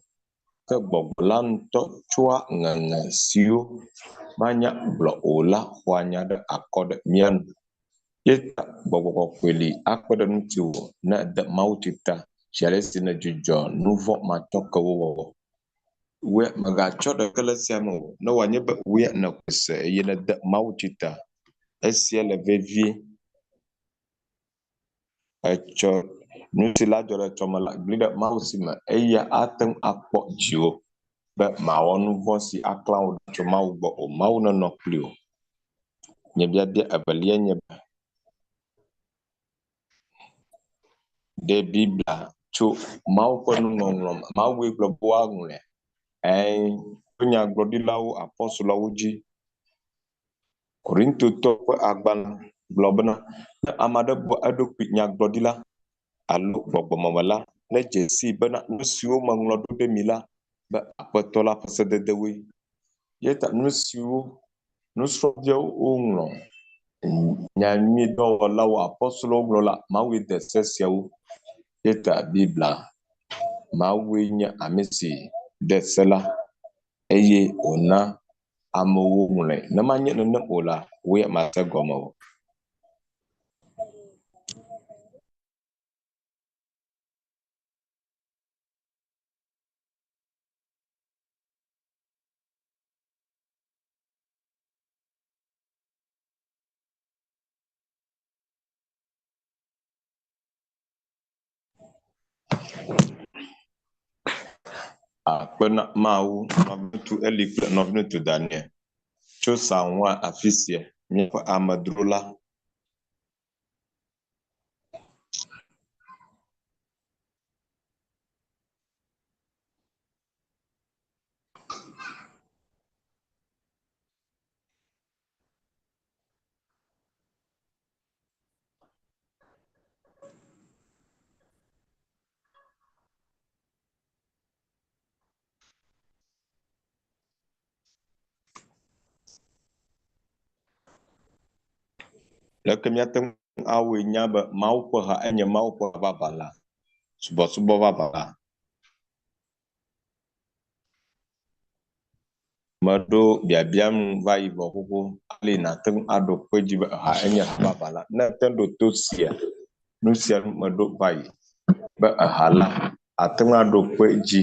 Ke gbɔgbɔ la ŋutɔ tsɔa ŋeŋe siwo manya gblɔ o la xɔa nya ɖe akɔ ɖe mía nu. Ye ta gbɔgbɔ kɔkɔe li akpe ɖe ŋutiwò ne ède mawutsi ta zi ale si nèdzudzɔ nu vɔ̃ matsɔkewo wɔwɔ. Wòe mègatsɔ ɖeke le esia me o, ne wòanye be wòe nèxɔe se eye nède mawutsi ta. Esia le vevie. Etsɔ nu si la dzɔ ɖe etsɔme la gli ɖe Mawu si me. Eya ate ŋu akpɔ dziwò be màwɔ nu vɔ̃ si aklã wò ɖa tso Mawu gbɔ o. Mawu nenɔ kpli wò. Nye biabia evelia nye be, ɖe Biblia tso Mawu ƒe nuŋɔŋlɔ me? Mawue gblɔ be woaŋlɔe. Ɛ̃, to nyagblɔɖilawo, apɔstolɔwo dzi. Korintotɔwo ƒe agbalẽ gblɔ bena, ne ame aɖe bua eɖokui nyagblɔɖila alo gbɔgbɔmeme la, nedze sii bena nu siwo meŋlɔ ɖo ɖe mi la be Aƒetɔ la ƒe sededewoe. Eya ta nu siwo nusrɔ̃viawo woŋlɔ, nyanyuidɔwɔlawo, apɔstolowo ŋlɔ la, Mawue de se siawo. Eya ta Biblia, Mawue nye ame si de se la eye wòna amewo ŋlɔe. Ne manye nenem o la, wò ya màse egɔme o. Akpe na Mawu, nɔviŋutsu Eli kple nɔviŋutsu Daniel tso San Juan afi sia, míaƒe amedzro la. Leke míate ŋu awɔe nya be Mawu ƒe ha enye Mawu ƒe ha vavã la, subɔsubɔ vavã la? Meɖo biabia nu va yi vɔ xoxo ale nàte ŋu aɖo kpe edzi be ha enye ha vavã la. Ne ète ŋu ɖo to sia nu sia nu meɖo va yi be eha la, àte ŋu aɖo kpe edzi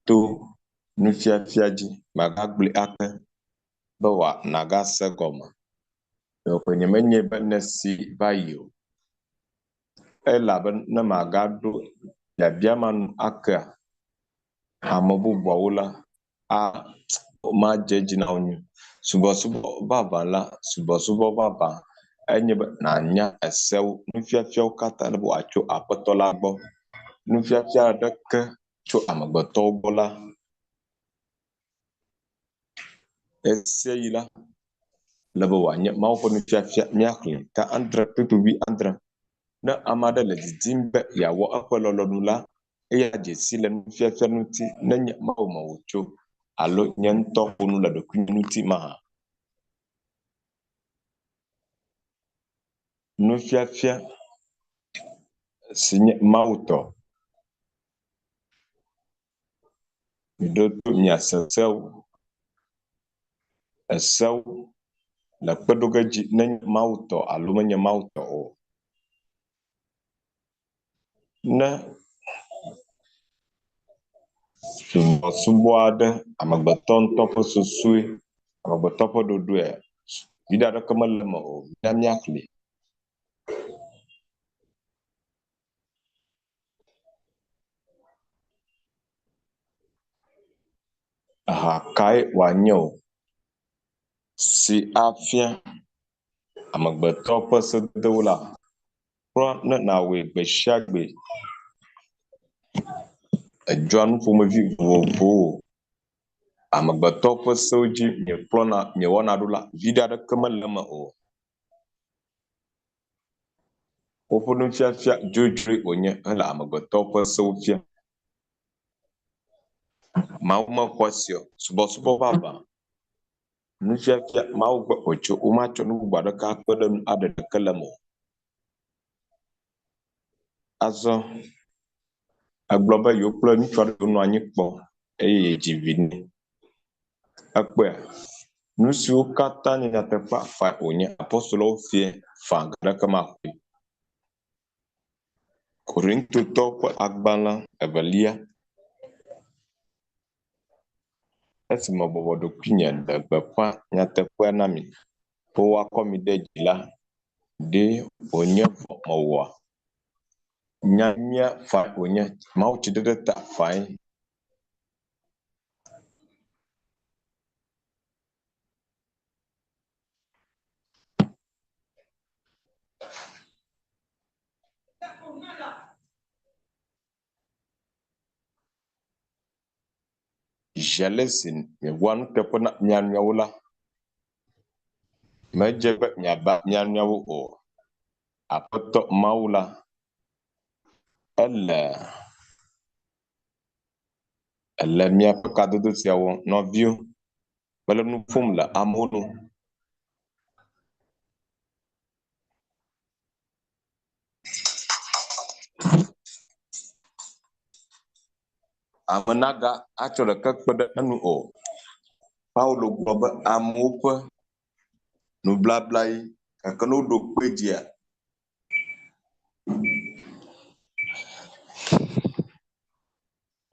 to nufiafia dzi. Màgagblɔe ake be wòa nàgase egɔme. Ɖeko nyemenyae be nèsee va yi o. Elabe ne magaɖo biabia ma nu akea, ame bubuawo la, a madze edzi na wo nyuie. Subɔsubɔ vavã la, subɔsubɔ vavã enye be nànya esewo, nufiafiawo katã be wòatso Aƒetɔ la gbɔ. Nufiafia aɖeke tso amegbetɔwo gbɔ la, ɣesiaɣi la, ele be wòanye Mawu ƒe nufiafia míaxlẽ ta adre kpukpui wuiadre. Ne ame aɖe le didim be yeawɔ eƒe lɔlɔ̃nu la, eya dze si le nufiafia ŋuti nenye Mawu me wòtso alo nye ŋutɔ ƒo nu le ɖokuinye ŋuti mahã. Nufiafia si nye Mawu tɔ. Miɖo to miase sewo. Esewo le kpeɖoge dzi nenye Mawu tɔ alo menye Mawu tɔ o. Ne subɔsubɔ aɖe, amegbetɔ ŋutɔ ƒe susue, amegbetɔ ƒe ɖoɖoe, viɖe aɖeke mele eme o, mina míaxlẽe. Ha kae wòanye o si afia amegbetɔ ƒe sededewo la, kura ne nàwɔe gbe sia gbe. Èdzɔa nu ƒomevi vovovowo. Amegbetɔ ƒe sewo dzi miekplɔna, miewɔna ɖo la, viɖe aɖeke mele eme o. Woƒe nufiafia dzodzroe wònye hele amegbetɔ ƒe sewo fiam. Mawu mexɔa esi o. Subɔsubɔ vavã, nufiafia Mawu gbɔ wòtso. Womatsɔ nu bubu aɖeke akpe ɖe nu aɖe ɖeke le eme o. Azɔ egblɔ be yewo kple ŋutsu aɖe yewonɔ anyi kpɔ eye yedzi vi nɛ. Ekpɔea? Nu siwo katã nye nyateƒea fae wònye. Apostolowo fiae faa ga aɖeke maxɔe. Korintotɔwo ƒe agbalẽ evelia. Esi mebɔbɔ ɖokuinye ɖe gbeƒã nyateƒea na mi be woakɔ mi ɖe dzi la, ɖe wònye vɔ̃ mewɔa? Nyanyuia fae wònye, mawutsidede ta fae. Zi ale si miewɔa nuteƒe na mia nɔewo la, medze be miaba mia nɔewo o. Aƒetɔ Mawu la, ele ele míaƒe kadodo sia wɔm. Nɔviwo, mele nu ƒom le amewo nu. Ame naga atsɔ ɖeke kpe ɖe enu o. Paulo gblɔ be amewo ƒe nublabla yi gake ne woɖo kpe dzia,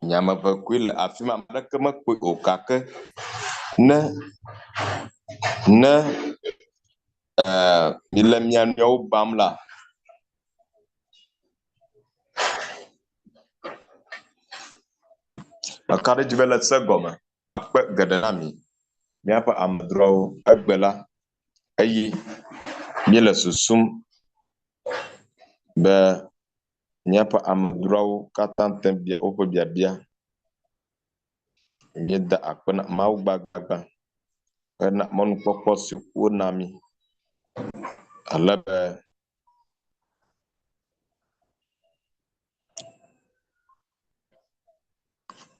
nye ame eve koe le afi ma, ame aɖeke mekpɔe o gake ne ne eh, mile mia nɔewo bam la, meka ɖe edzi be le se gɔme akpe geɖe na mi míaƒe amedzroawo egbe la eye míele susum be míaƒe amedzroawo katã te bia woƒe biabia. Míeda akpe na Mawu gbagbagba hena mɔnukpɔkpɔ si wona mí ale be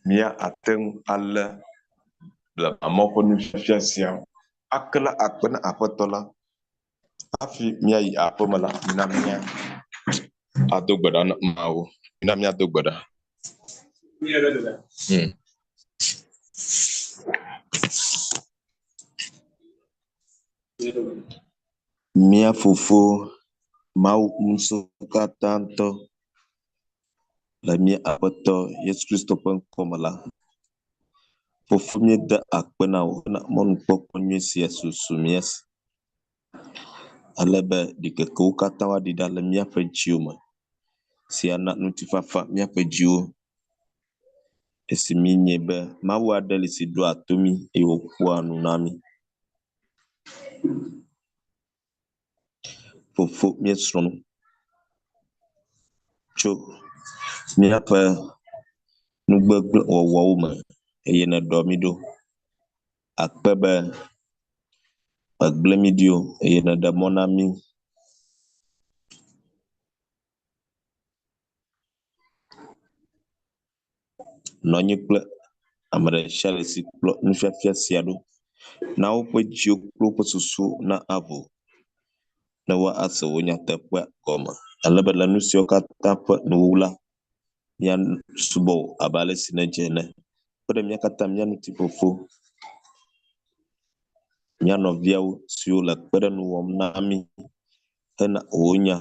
míate ŋu alé blemamɔ ƒe nufiafia sia akla akpe na Aƒetɔ la. Hafi míayi aƒeme la, mina mía ado gbe ɖa na Mawu. Mina míado gbe ɖa. Mía Fofo Mawu Ŋusẽkatãtɔ, le mía Aƒetɔ Yesu Kristo ƒe ŋkɔ me la, Fofo míeda akpe na wò hena mɔnukpɔkpɔ nyui sia si su mía si ale be ɖikekewo katã woaɖi ɖa le míaƒe dziwo me si ana ŋutifafa míaƒe dziwo. Esi míenyae be Mawu aɖe li si ɖoa to mí eye wòƒoa nu na mí. Fofo míesrɔ̃ nu tso míaƒe nugbegblẽwɔwɔwo me eye nèɖɔ mí ɖo. Akpe be mègblẽ mí ɖi o eye nèɖe mɔ na mí. Nɔ anyi kple ame ɖe sia ɖe si kplɔ nufiafia sia ɖo. Na woƒe dziwo kple woƒe susu na avo ne woase wò nyateƒea gɔme ale be le nu siawo katã ƒe nuwuwu la, míasubɔ wò abe ale si nèdze ene. Kpe ɖe mía katã mía ŋuti Fofo, mía nɔviawo siwo le kpeɖeŋu wɔm na mí hena wò nya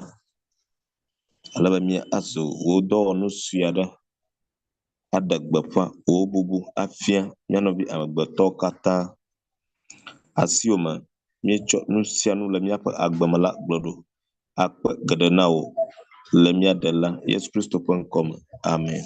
ale be míazu wò dɔwɔnu sue aɖe aɖe gbeƒã wò bubu afia mía nɔvi amegbetɔwo katã. Asiwò me míetsɔ nu sia nu le míaƒe agbe me la gblɔ ɖo. Akpe geɖe na wò le mía Ɖela Yesu Kristo ƒe ŋkɔ me. Amen.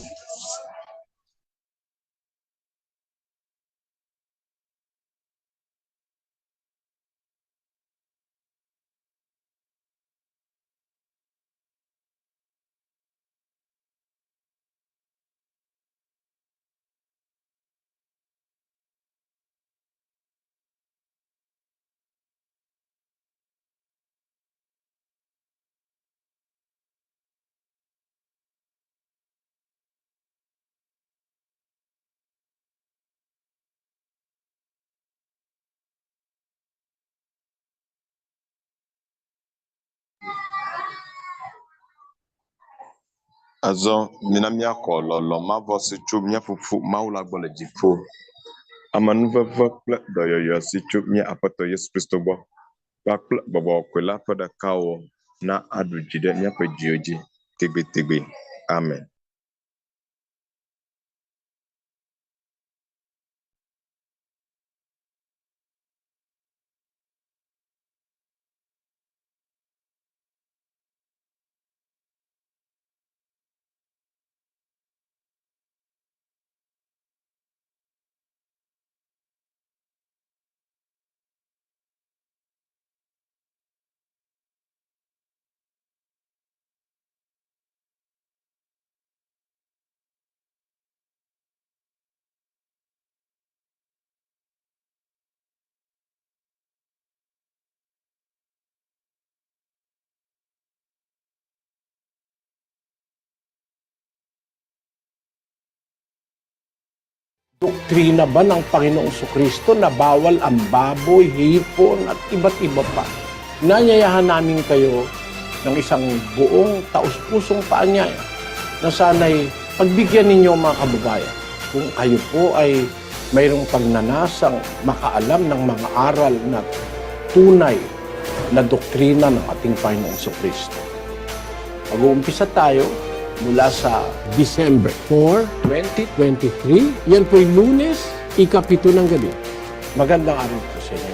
Azɔ mina míaxɔ lɔlɔ̃ mavɔ si tso mía Fofo Mawu la gbɔ le dziƒo, amenuveve kple dɔyɔyɔ si tso mía Aƒetɔ Yesu Kristo gbɔ kpakple Gbɔgbɔ Kɔkɔe la ƒe ɖekawɔwɔ na aɖu dzi ɖe míaƒe dziwo dzi tegbetegbe. Amen. Doktrina ba ng Panginoong Kristo na bawal ang baboy, hipon at iba't iba pa? Nanyayahan namin kayo ng isang buong taus-pusong paanyaya na sana'y pagbigyan ninyo mga kababayan. Kung kayo po ay mayroong pagnanasang makaalam ng mga aral na tunay na doktrina ng ating Panginoong Kristo. Mag-uumpisa tayo mula sa December 4, 2023. Yan po'y Lunes, 7 ng gabi. Magandang araw po sa inyo.